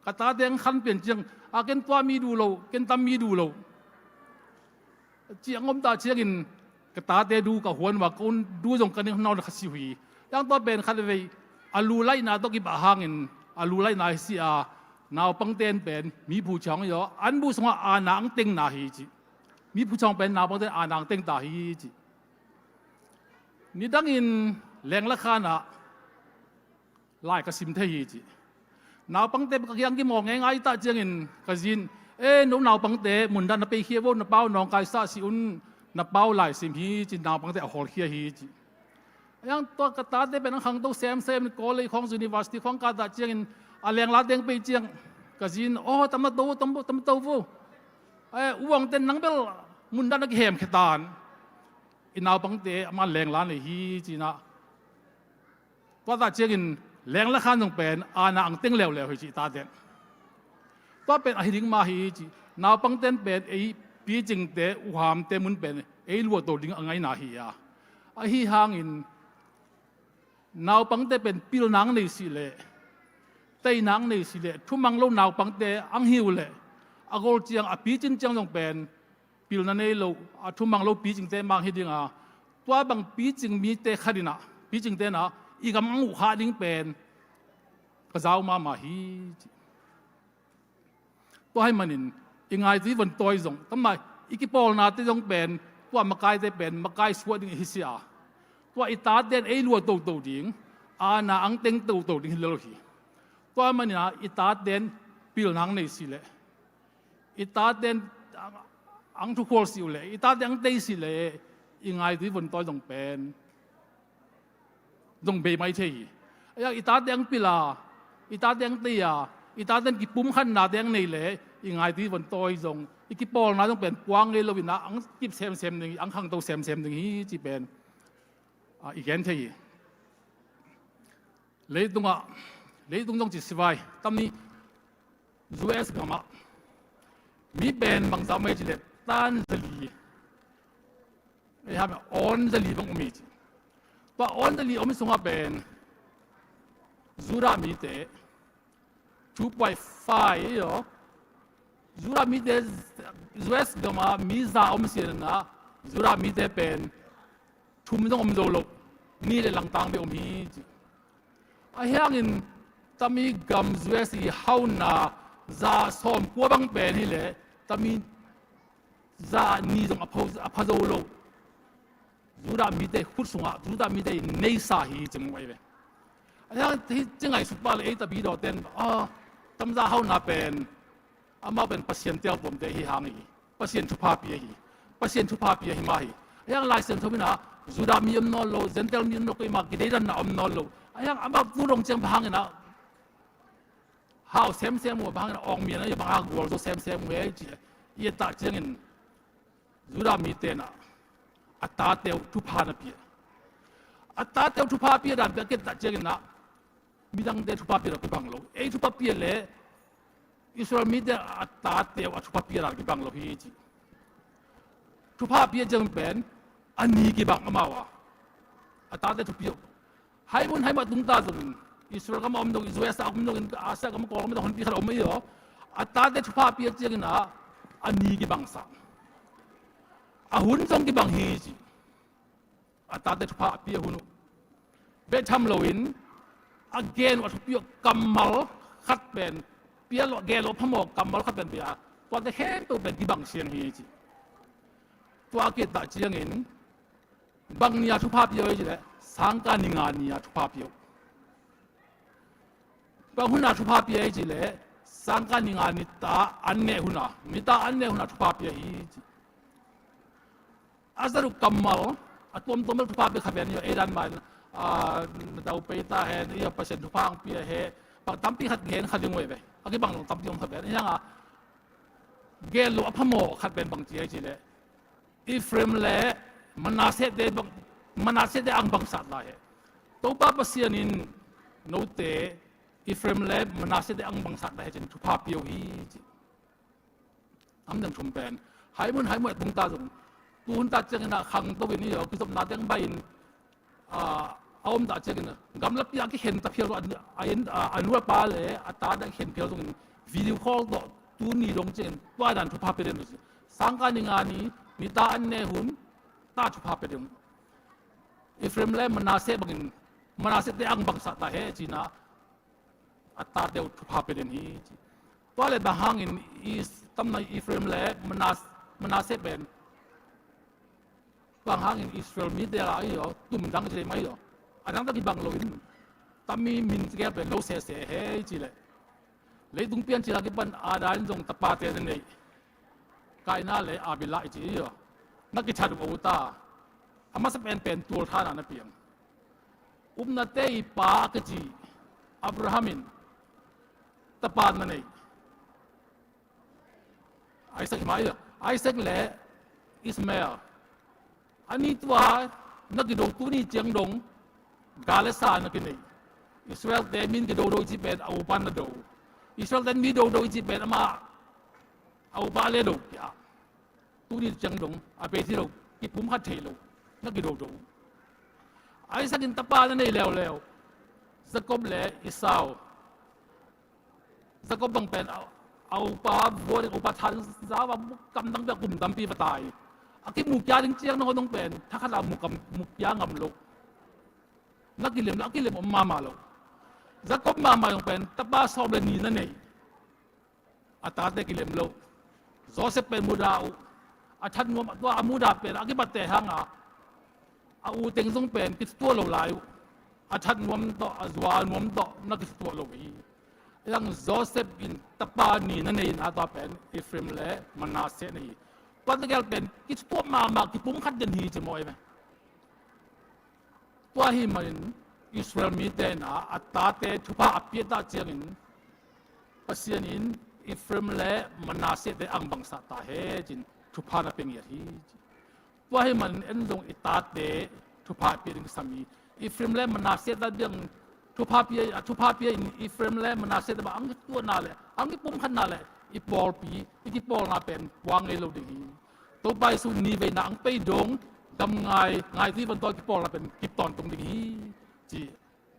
ka tate ang khan pian ciang a ken tua mi du lo ken tam mi du lo ci ang om ta ciangin ka tate du ka huan uh a ka un du zong ka ning nawn kha si uh hi. Yang tua pen khat vei a lu laihna tawh kibah hangin a lu laihna hi si a naupangten pen mi phu ciang hi aw an bu sungah ana ang tengna hi ci. Mi phu ciang pen naupangten ana ang tengta hi ci. Nidangin lengla khanah lai ka sim thei hi ci. Naupangte ka kiang kimawl ngeingai tah ciangin ka zin e no naupangte mundan na peikhia vo na pau nawngkaisah si un na pau lai sim hi ci naupangte a hawlkhia hi ci. Ayang tua ka tate pen ang khangto semsem college khawng university khawng ka tah ciangin a lengla teng pei ciang ka zin aw tam na to vo tam to vo e u angten nang bel mundan a kihem khetan i naupangte ama lengla nei hi cinah tua tah ciangin lengla khan zong pen ana ang teng leuleu hi ci taten tua pen ahi ding mah hi ci. Naupangten pen ei picingte uhamte mun pen ei luahto ding a ngaina hi a ahi hangin naupangte pen pilna ang nei sih leh teina ang nei sih leh thumang lo naupangte ang hi uh leh a gol ciang a picin ciang zong pen pilna nei lo a thumang lo picingte mang hi dinga tua bang picing mite khatinah picingte inah i gam ang uh khah ding pen ka zau mahmah hi, ci. Tua ahih manin i ngaitui vontawi zong, tamna i kipawlnate zong pen, tua makaite pen makai suah ding ihi si a, tua i taten ei lua toto ding, aana ang teng toto ding hi lo hi. Tua ahih manin ah i taten pilna ang nei si leh, i taten ang, ang thukhual si uh leh, i taten ang tei si leh, i ngaitui vontawi zong pen zong bei mai thei hi. Ahi hang i tate ang pil a, i tate ang tei a, i taten kipumkhatnate ang nei leh, i ngaitui vontawi zong, i kipawlna zong pen puang ngei lo in ah, ang kip semsem ding hi, ang khangto semsem ding hi, ci pen, ah, i gen thei hi. Leitungah, leitung zong ci sivai, tamni U S gamah mi pen bangzah om ei ci leh, tan zali, ei, ham, awn zali bang om hi, ci. Tua awn zali om sungah pen Judah mite two point five, ei aw. Judah mite, U S gamah mi za om si in ah, Judah mite pen thum zong om zo lo, nih le langtang bek om hi, ci. Ahi hangin tami gam U S i hauna za sawmkua bang pen hi leh, tami za nih zong a pho, a pha zo lo. Judah mite khut sungah, Judah mite i neisa hi, ci mu ei ve. Ahi hang hi, ci ngaihsut pah leh ei Tapidawten, ah, tamza hauna pen amau pen Pasian teltuamte hi hang hi. Pasian thupha pia hi. Pasian thupha pia hi mah hi. Ahi hang Lai Siangtho in ah Judah mi om nawn lo, Gentile mi om nawn lo, koimah kideidanna om nawn lo. Ahi hang amau tu dong ciang bang hangin ah hau semsem uh, bang hangin ah awng mi in ah bang a gualzo semsem uh ei ci, i et tak ciangin Judah mite in ah a tate uh thupha na pia. A tate uh thupha pia dan pen a ki et tak ciangin ah midangte thupha pia dan kibang lo. Ei thupha pia leh Israel mite a tate uh a thupha pia dan kibang lo hi, ci. Thupha pia ciang pen a ni kibang amau a, a tate thupha pia uh. Haimun haimah tungta zongin Israel gam a om dongin, U S a om dongin, Asia gam a kawng a om dongin honpi khat a om ei aw. A tate thupha pia ciangin ah a ni kibangsak, a hun zong kibang hi, ci. A tate thupha a pia hun uh bek tham loin a gen uh, a thupi uh kammal khat pen pia lo, gen lo a phamawh kammal khat pen pia, tuate khempeuh pen kibang siang hi, ci. Tua a ki et tak ciangin bang ni a thupha pia uh ei ci leh, sangkah ni nga ni a thupha pia uh. Bang hun a thupha pia ei ci leh, sangkah ni nga ni ta an neh hun a, mi ta an neh hun a thupha pia hi, ci. A zat uh kammal a tuamtuam bel thupha pia kha pen hi, ei dan mah in, ah, na dau pei ta hen, i Pasian thupha ang pia hen, bang tampi khat gen kha ding uh ei ve. A kibang lo tampi om kha pen hi hang a, gen lo a phamawh khat pen bang ci ei ci leh, Ephraim le Manasseh te bang, Manasseh te ang bangsak lai he. Topa Pasian in note Ephraim le Manasseh te ang bangsak lai he cin thupha pia uh hi, ci. Amdang thum pen haimun haimun a tungta zong, tu hun ta ciangin a khangto in i aw, kizopna teng bai in, a, a om ta ciangin a, gamlapi a kikhen ta phial, a, a, a nu a pa le a ta dang khen phial zongin video call tawh tuni dong ciangin tua dan thupha pia den uh ci. Sangkah ni nga ni, mi ta an ne hun, ta thupha pia den uh. Ephraim le Manasseh bangin, Manasseh te ang bangsak ta he cina, a tate uh thupha pia den hi, ci. Tua le bang hangin i tamna Ephraim le Manas-, Manasseh pen bang hangin Israel mite la i aw, tum dang ci mai aw. A dang ta kibang lo in, tami min ci gel pen lo sese he ci le. Leitung pian ci la kipan Adam in zong tapate na nei. Kaina le Abila i ci i aw. Na kithat uh a uta. A masa pen pen tual thana na piang. Upnate i pa a kici Abraham in tapa na nei. Isaac hi mai, Isaac le Ismael. A ni tua na kido tuni ciang dong, gal le sa na kinei. Israel te min kido do i ci pen a upa na do. Israel te mi do do i ci pen ama a upa le do kia. Tuni ciang dong a bei thei lo, kipum khat thei lo, na kido do. Isaac in tapa na nei leuleu, Jacob le Esau. Jacob bang pen a, a upa vua ding, upa tha ding za va, kam dang pia kum tampi va tai. A kimu kia ding ciang na hong dong pen thakhat a mu kam, mu kia ngam lo. Na kilem lo, a kilem om mahmah lo. Jacob mahmah zong pen tapa sawm le nih na nei, a tate kilem lo. Joseph pen mudah uh, a that nuam, tua a mudah pen a kibatte hanga a u teng zong pen kituah lo lai uh, a that nuam tawh a zual nuam tawh na kituah lo hi. Hiang Joseph in tapa nih na nei in a tua pen Ephraim le Manasseh na hi. Tua tegel pen kituah mahmah, kipumkhat den hi ci maw ei ve. Tua hi manin Israel mite in a tate thupha a piatah ciangin Pasian in Ephraim le Manasseh te ang bangsa ta he cin thupha na pia ngiat hi. Tua hi manin en zong i tate thupha a pia ding kisam hi. Ephraim le Manasseh ta biang thupha pia, a thupha pia in Ephraim le Manasseh te bang ang kituahna le ang kipumkhatna le i pawlpi, i kipawlna pen puang ngei lo ding hi. Topa Jesu ni veina ang pei dong gam ngai, ngaitui vantawi kipawlna pen kip tawntung ding hi ci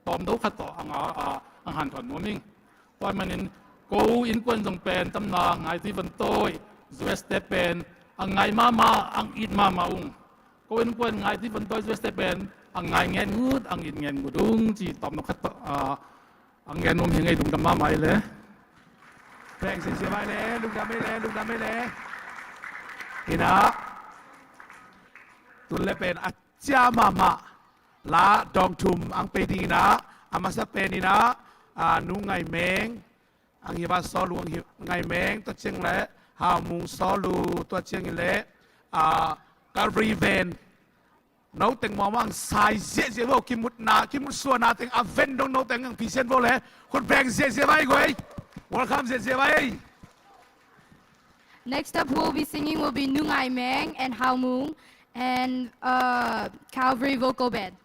tawmno khat tawh ang, a, a, ang hanthawn nuam ing. Tua manin ko innkuan zong pen tamna ngaitui vantawi U S te pen ang ngai mahmah, ang it mahmah ung. Ko innkuan ngaitui vantawi U S te pen ang ngai ngen ngut, ang it ngen ngut ung ci tawmno khat tawh, a, ang ngen nuam hi ngei, lungdam mahmah i le. Peng sin sia vai le, lungdam i le, lungdam i le. Ina tun le pen a cia mahmah la dawng thum ang pei ding ina, a masa pen ina, a, Nu Ngai Meng, ang hi va Saw Lu, ang hi Ngai Meng, tua ciang le Hau Mung Saw Lu, tua ciang le, a, Calvary Van. No teng mawmaw ang sai ziahziah vo, kimutna, kimutsuana teng a ven dong no teng ang phisian vo le, khut beng ziahziah vai guai. Welcome ziahziah vai. Next up who will be singing will be Nu Ngai Meng and Hau Mung and, uh, Calvary Vocal Band.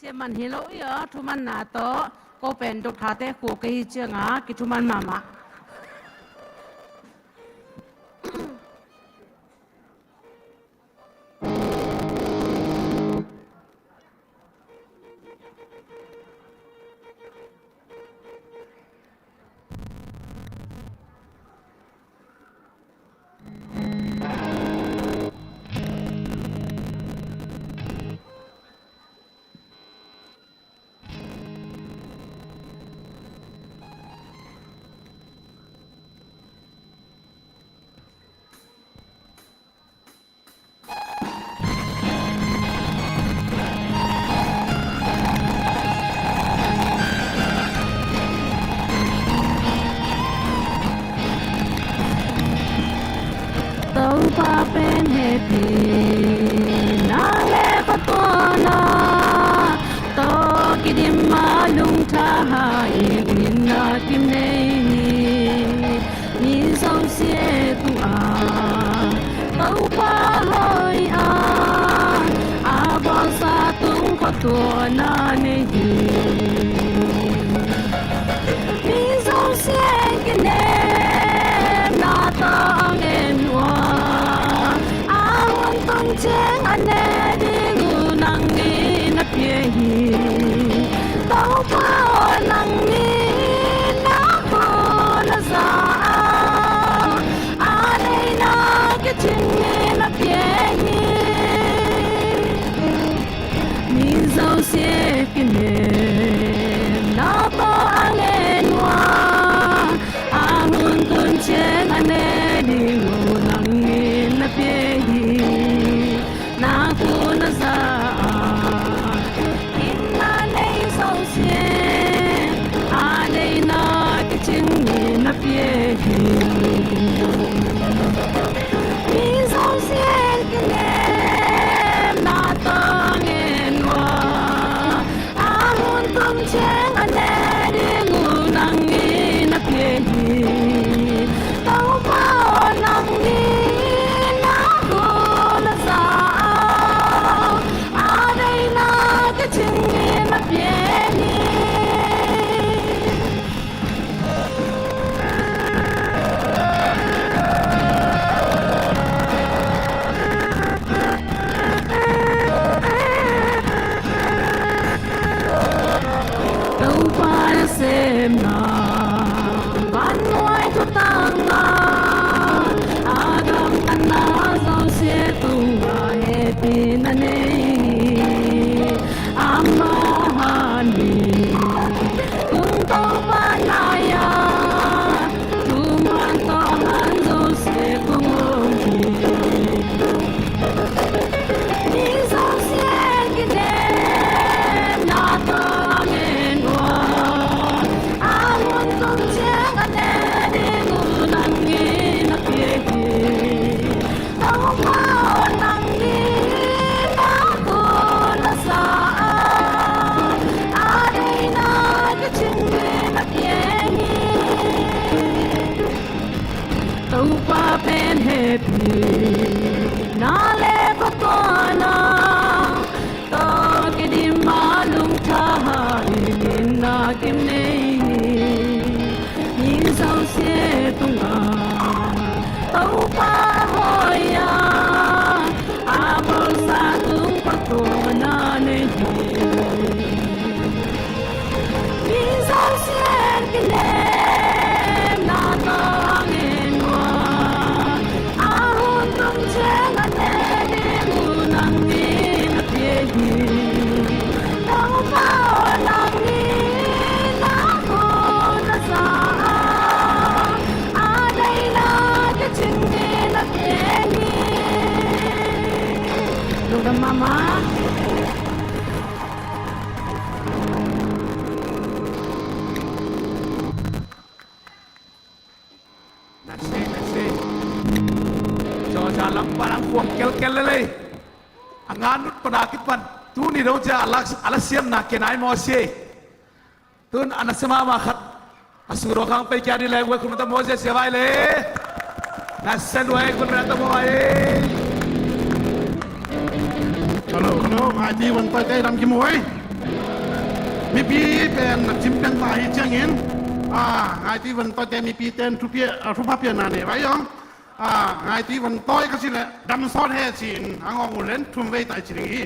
Sia man hi lo i aw, thumanna tawh ko pen doctor te khua ka hi cianga kithuman mahmah. Topa pen hehpihna le phattuamna tawh kidim a, lungtha in itna kim nei hi. Mi zosia tungah Topa hoih a, a bawlsa tung phattuamna nei hi. Mi zosia kinemna tawh a ngen uh a, a hun tung ciang a ne ding uh nang in na pia hi. Topa aw, nang in na hun na za a, a neihna kicing in na pia hi. Mi zosia kinemna tawh a ngen uh a, a hun tung ciang a ne ding uh nang in na pia hi. Na thu na za a, itna nei zosia a Amah a ni tung Topa lai-ah, tu man tawh man Josef kong om hi. Mi zosia'n kinemna tawh a ngen uh a, a hun tung ciang a ne ding uh nang in na pia hi. Topa aw, nang in na hun na sa a, a deihna kicing ding na pia hi. Topa pen hehpihna le phattuamna tawh kidim a, lungtha in itna kim nei hi. Mi zosia tungah Topa hoih a, a bawlsa tung phattuamna nei hi. Mi zosia'n kinemna tawh a ngen uh a, a hun tung ciang a ne ding uh nang in na pia hi. Topa aw, nang in na hun na sa a, a deihna kicing ding na pia hi. Lungdam mahmah. Nasi, nasi. Zawza lam pan ang kuang kelkel lelei. A nganut pana kipan tuni dong cia a la, a la siamna kenai maw si. Tun a nasa mahmah khat a sungdawng khang pei kia di leng, uai khun mata maw cia sia vai le. Nasa uai khun mata maw ai. Hello, hello, ngaiti vantawite dam kimu ei. Mipi pen na cim pen ta hi ciangin, a, ngaiti vantawite mipi ten thupha, a, thupha piakna nei vai ong. A, ngaiti vantawi ka cih leh dam sawt hen ci-in a ngawng uh len thum vei tai ci ding hi.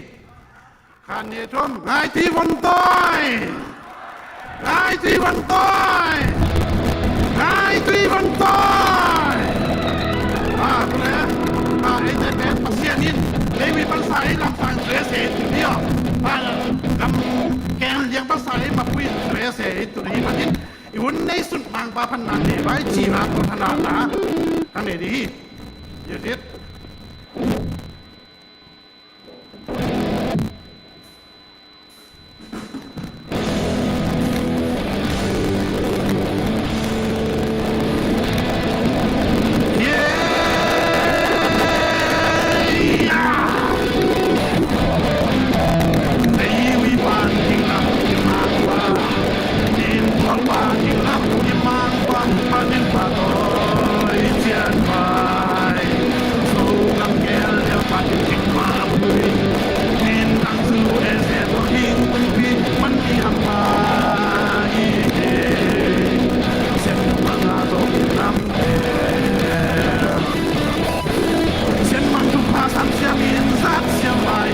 Khat, nih, thum. Ngaiti vantawi. Ngaiti vantawi. Ngaiti vantawi. A, tu le, a, eite pen Pasian in Levi pansa ei lamsang dress ei tu ni aw. A, lam ken liang pansa ei mapui dress ei tu ni manin, i hun nei sun Mangpa phatna nei vai cihna tua thanahna ka nei ding hi. Yes, yes. Sianmang thupha sang siam in zat siam lai,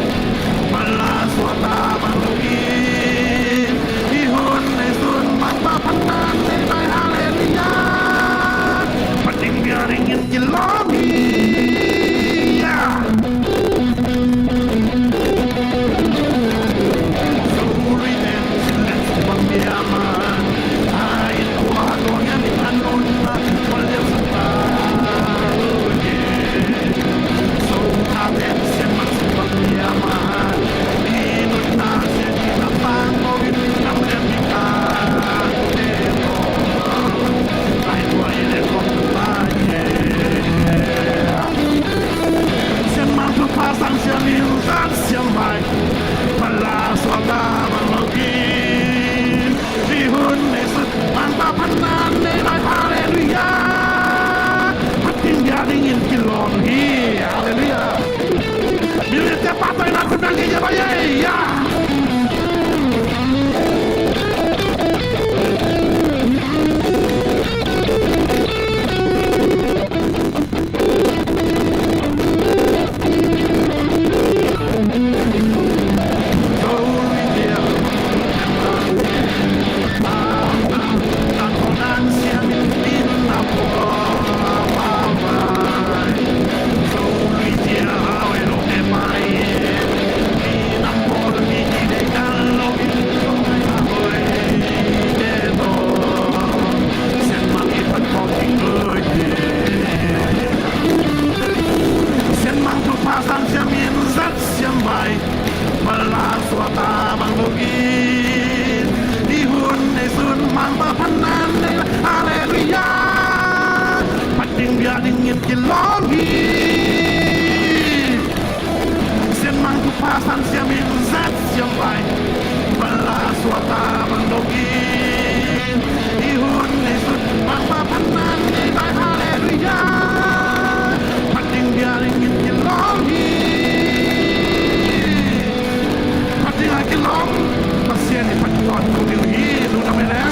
pala suata bang lo in, i hun nei sun Mangpa phatna nei lai, halleluiah. Pating bia dingin kilawm hi. Sianmang thupha sang siam in zat siam lai, pala suata bang lo in, i hun nei sun Mangpa phatna nei lai, halleluiah. Pating bia dingin kilawm hi, halleluiah. Milte pahtawi na khut beng hi, ya, ba, ya, ya. Halleluia. Phat ding bia dingin kilawm hi. Sianmang thupha san siam in zat siam pai. Bala suata bang dong in. I hun nei sut bang pa phan nan nei pai. Halleluia. Phat ding bia dingin kilawm hi. Phat ding a kilawm Pasian i phat tuan tu ding hi. Lungdam ei le.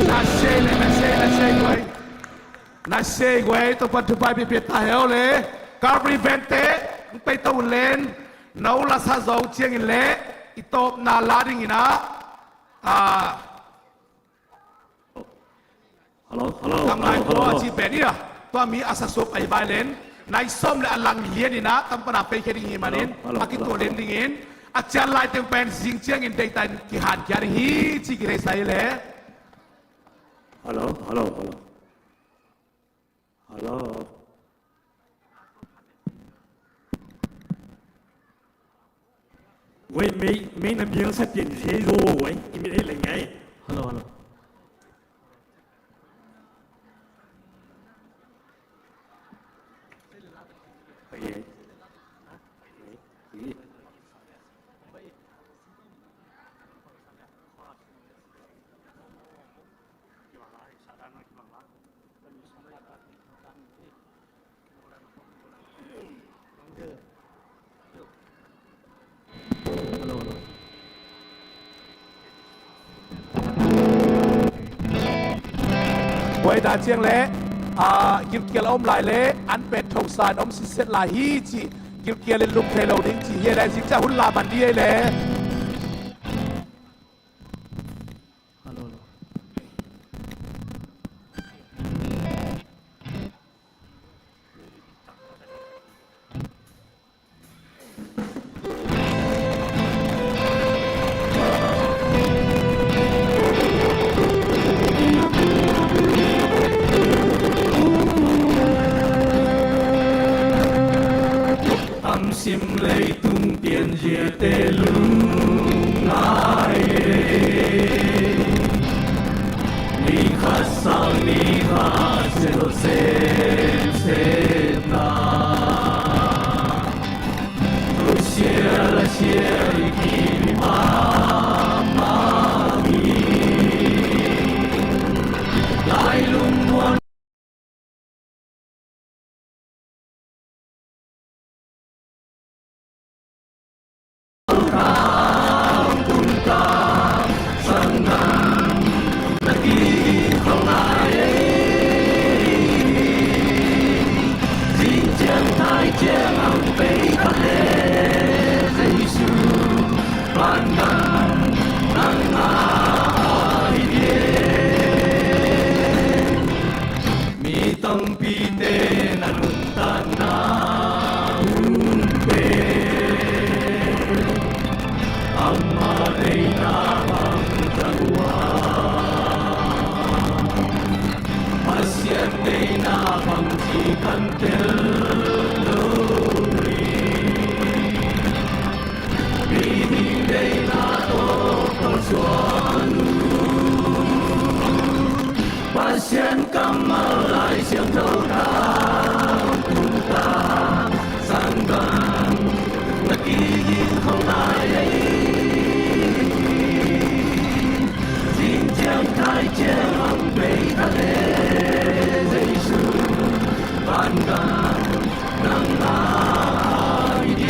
Na sei le, na sei, na sei guai. Na sei guai, Topa'n thupha pia pia ta hen le. Calvary Vente, hong pai to un len. No la sa zo ciangin le, i tawpna la dingin ah, ah, Hello, hello, Tanglai hello, hello, tua hello. Ci pen ina, tua mi a sa suak a hi vai len. Nai sawm le a lang lian ina, tam pana pei khia ding hi manin, hello, hello, a kituak hello, lian dingin. A cian lai teng pen zing ciangin deihta in kihan khia ding hi, ci kideisa hi le. Hello, hello, hello. Hello. Wait, may, may na biang sa pian zi zo, wait, i mi le ngai. Hello, hello. Okay. Guai dan ciang le, ah, gilkial a om lai le, an pet thosa in om sitset lai hi ci, gilkial in lum thei lo ding ci hi le, zing ciang hun la man ding hi le. Tam sim leitung pianziate lungngai e. Ni khat sang ni khat sia lo semsem na. Lusia la sia i ki mi ma ma mi. Lai lungmuan Mi tampite na nuntakna hun pen ama deihna bang tang uh a, Pasian deihna bang ci kan tel lo hi. Mi deihna tawh kalsuan uh. Pasian kammal Lai Siangtho tawh tung ta, sangkam na kiging khong lai ei. Zing ciang thai ciang hong bei ta le Jesu, van gam nang a hi e.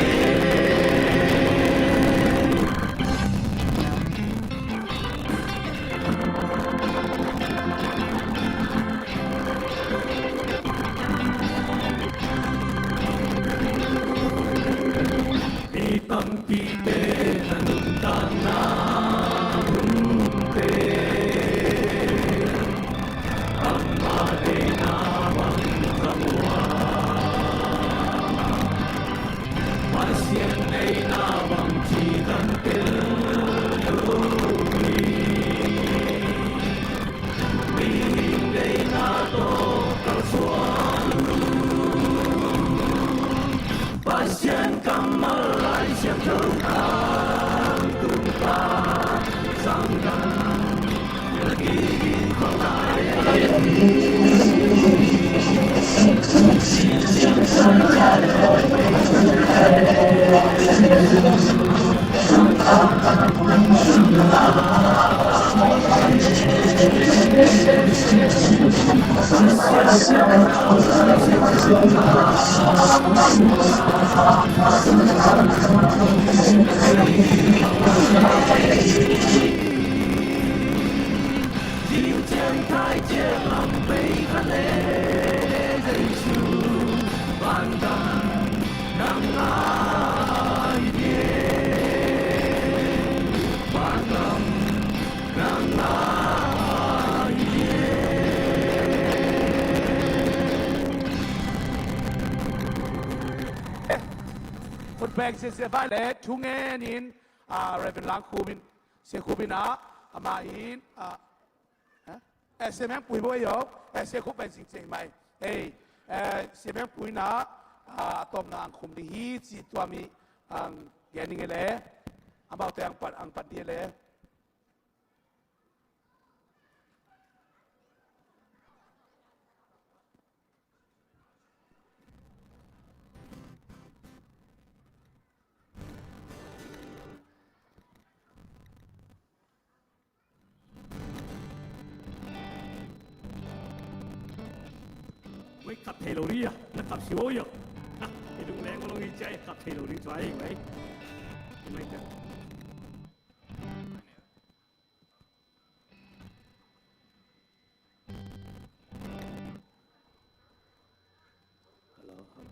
Khut beng sia, sia vai le thu ngen in, ah, Reverend Lang Khum in, Sia Khum in ah, amah in, ah, eh, eh, Sia Meng Pui bo yo, eh, Sia Khum pen sing ceng mai. Eh, eh, Sia Meng Pui in ah, ah, a tawpna ang khum ding hi ci tua mi ang gen ding e le. Amaute ang pan, ang pan ding e le. Ui, kap thei lo ding a, na kap si bo yo. Ha, i lung leng lo hi cia, kap thei lo ding tua hi, ui. Mai ta. Hello, hello.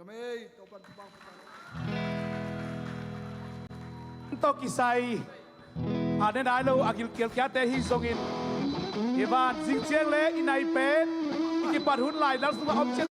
Amen. Topan Topa. Tawh kisai a ne nai lo a gilkial kiate hi zongin, i van zing ciang le i nai pen i kipat hun lai Lalsung a om ciang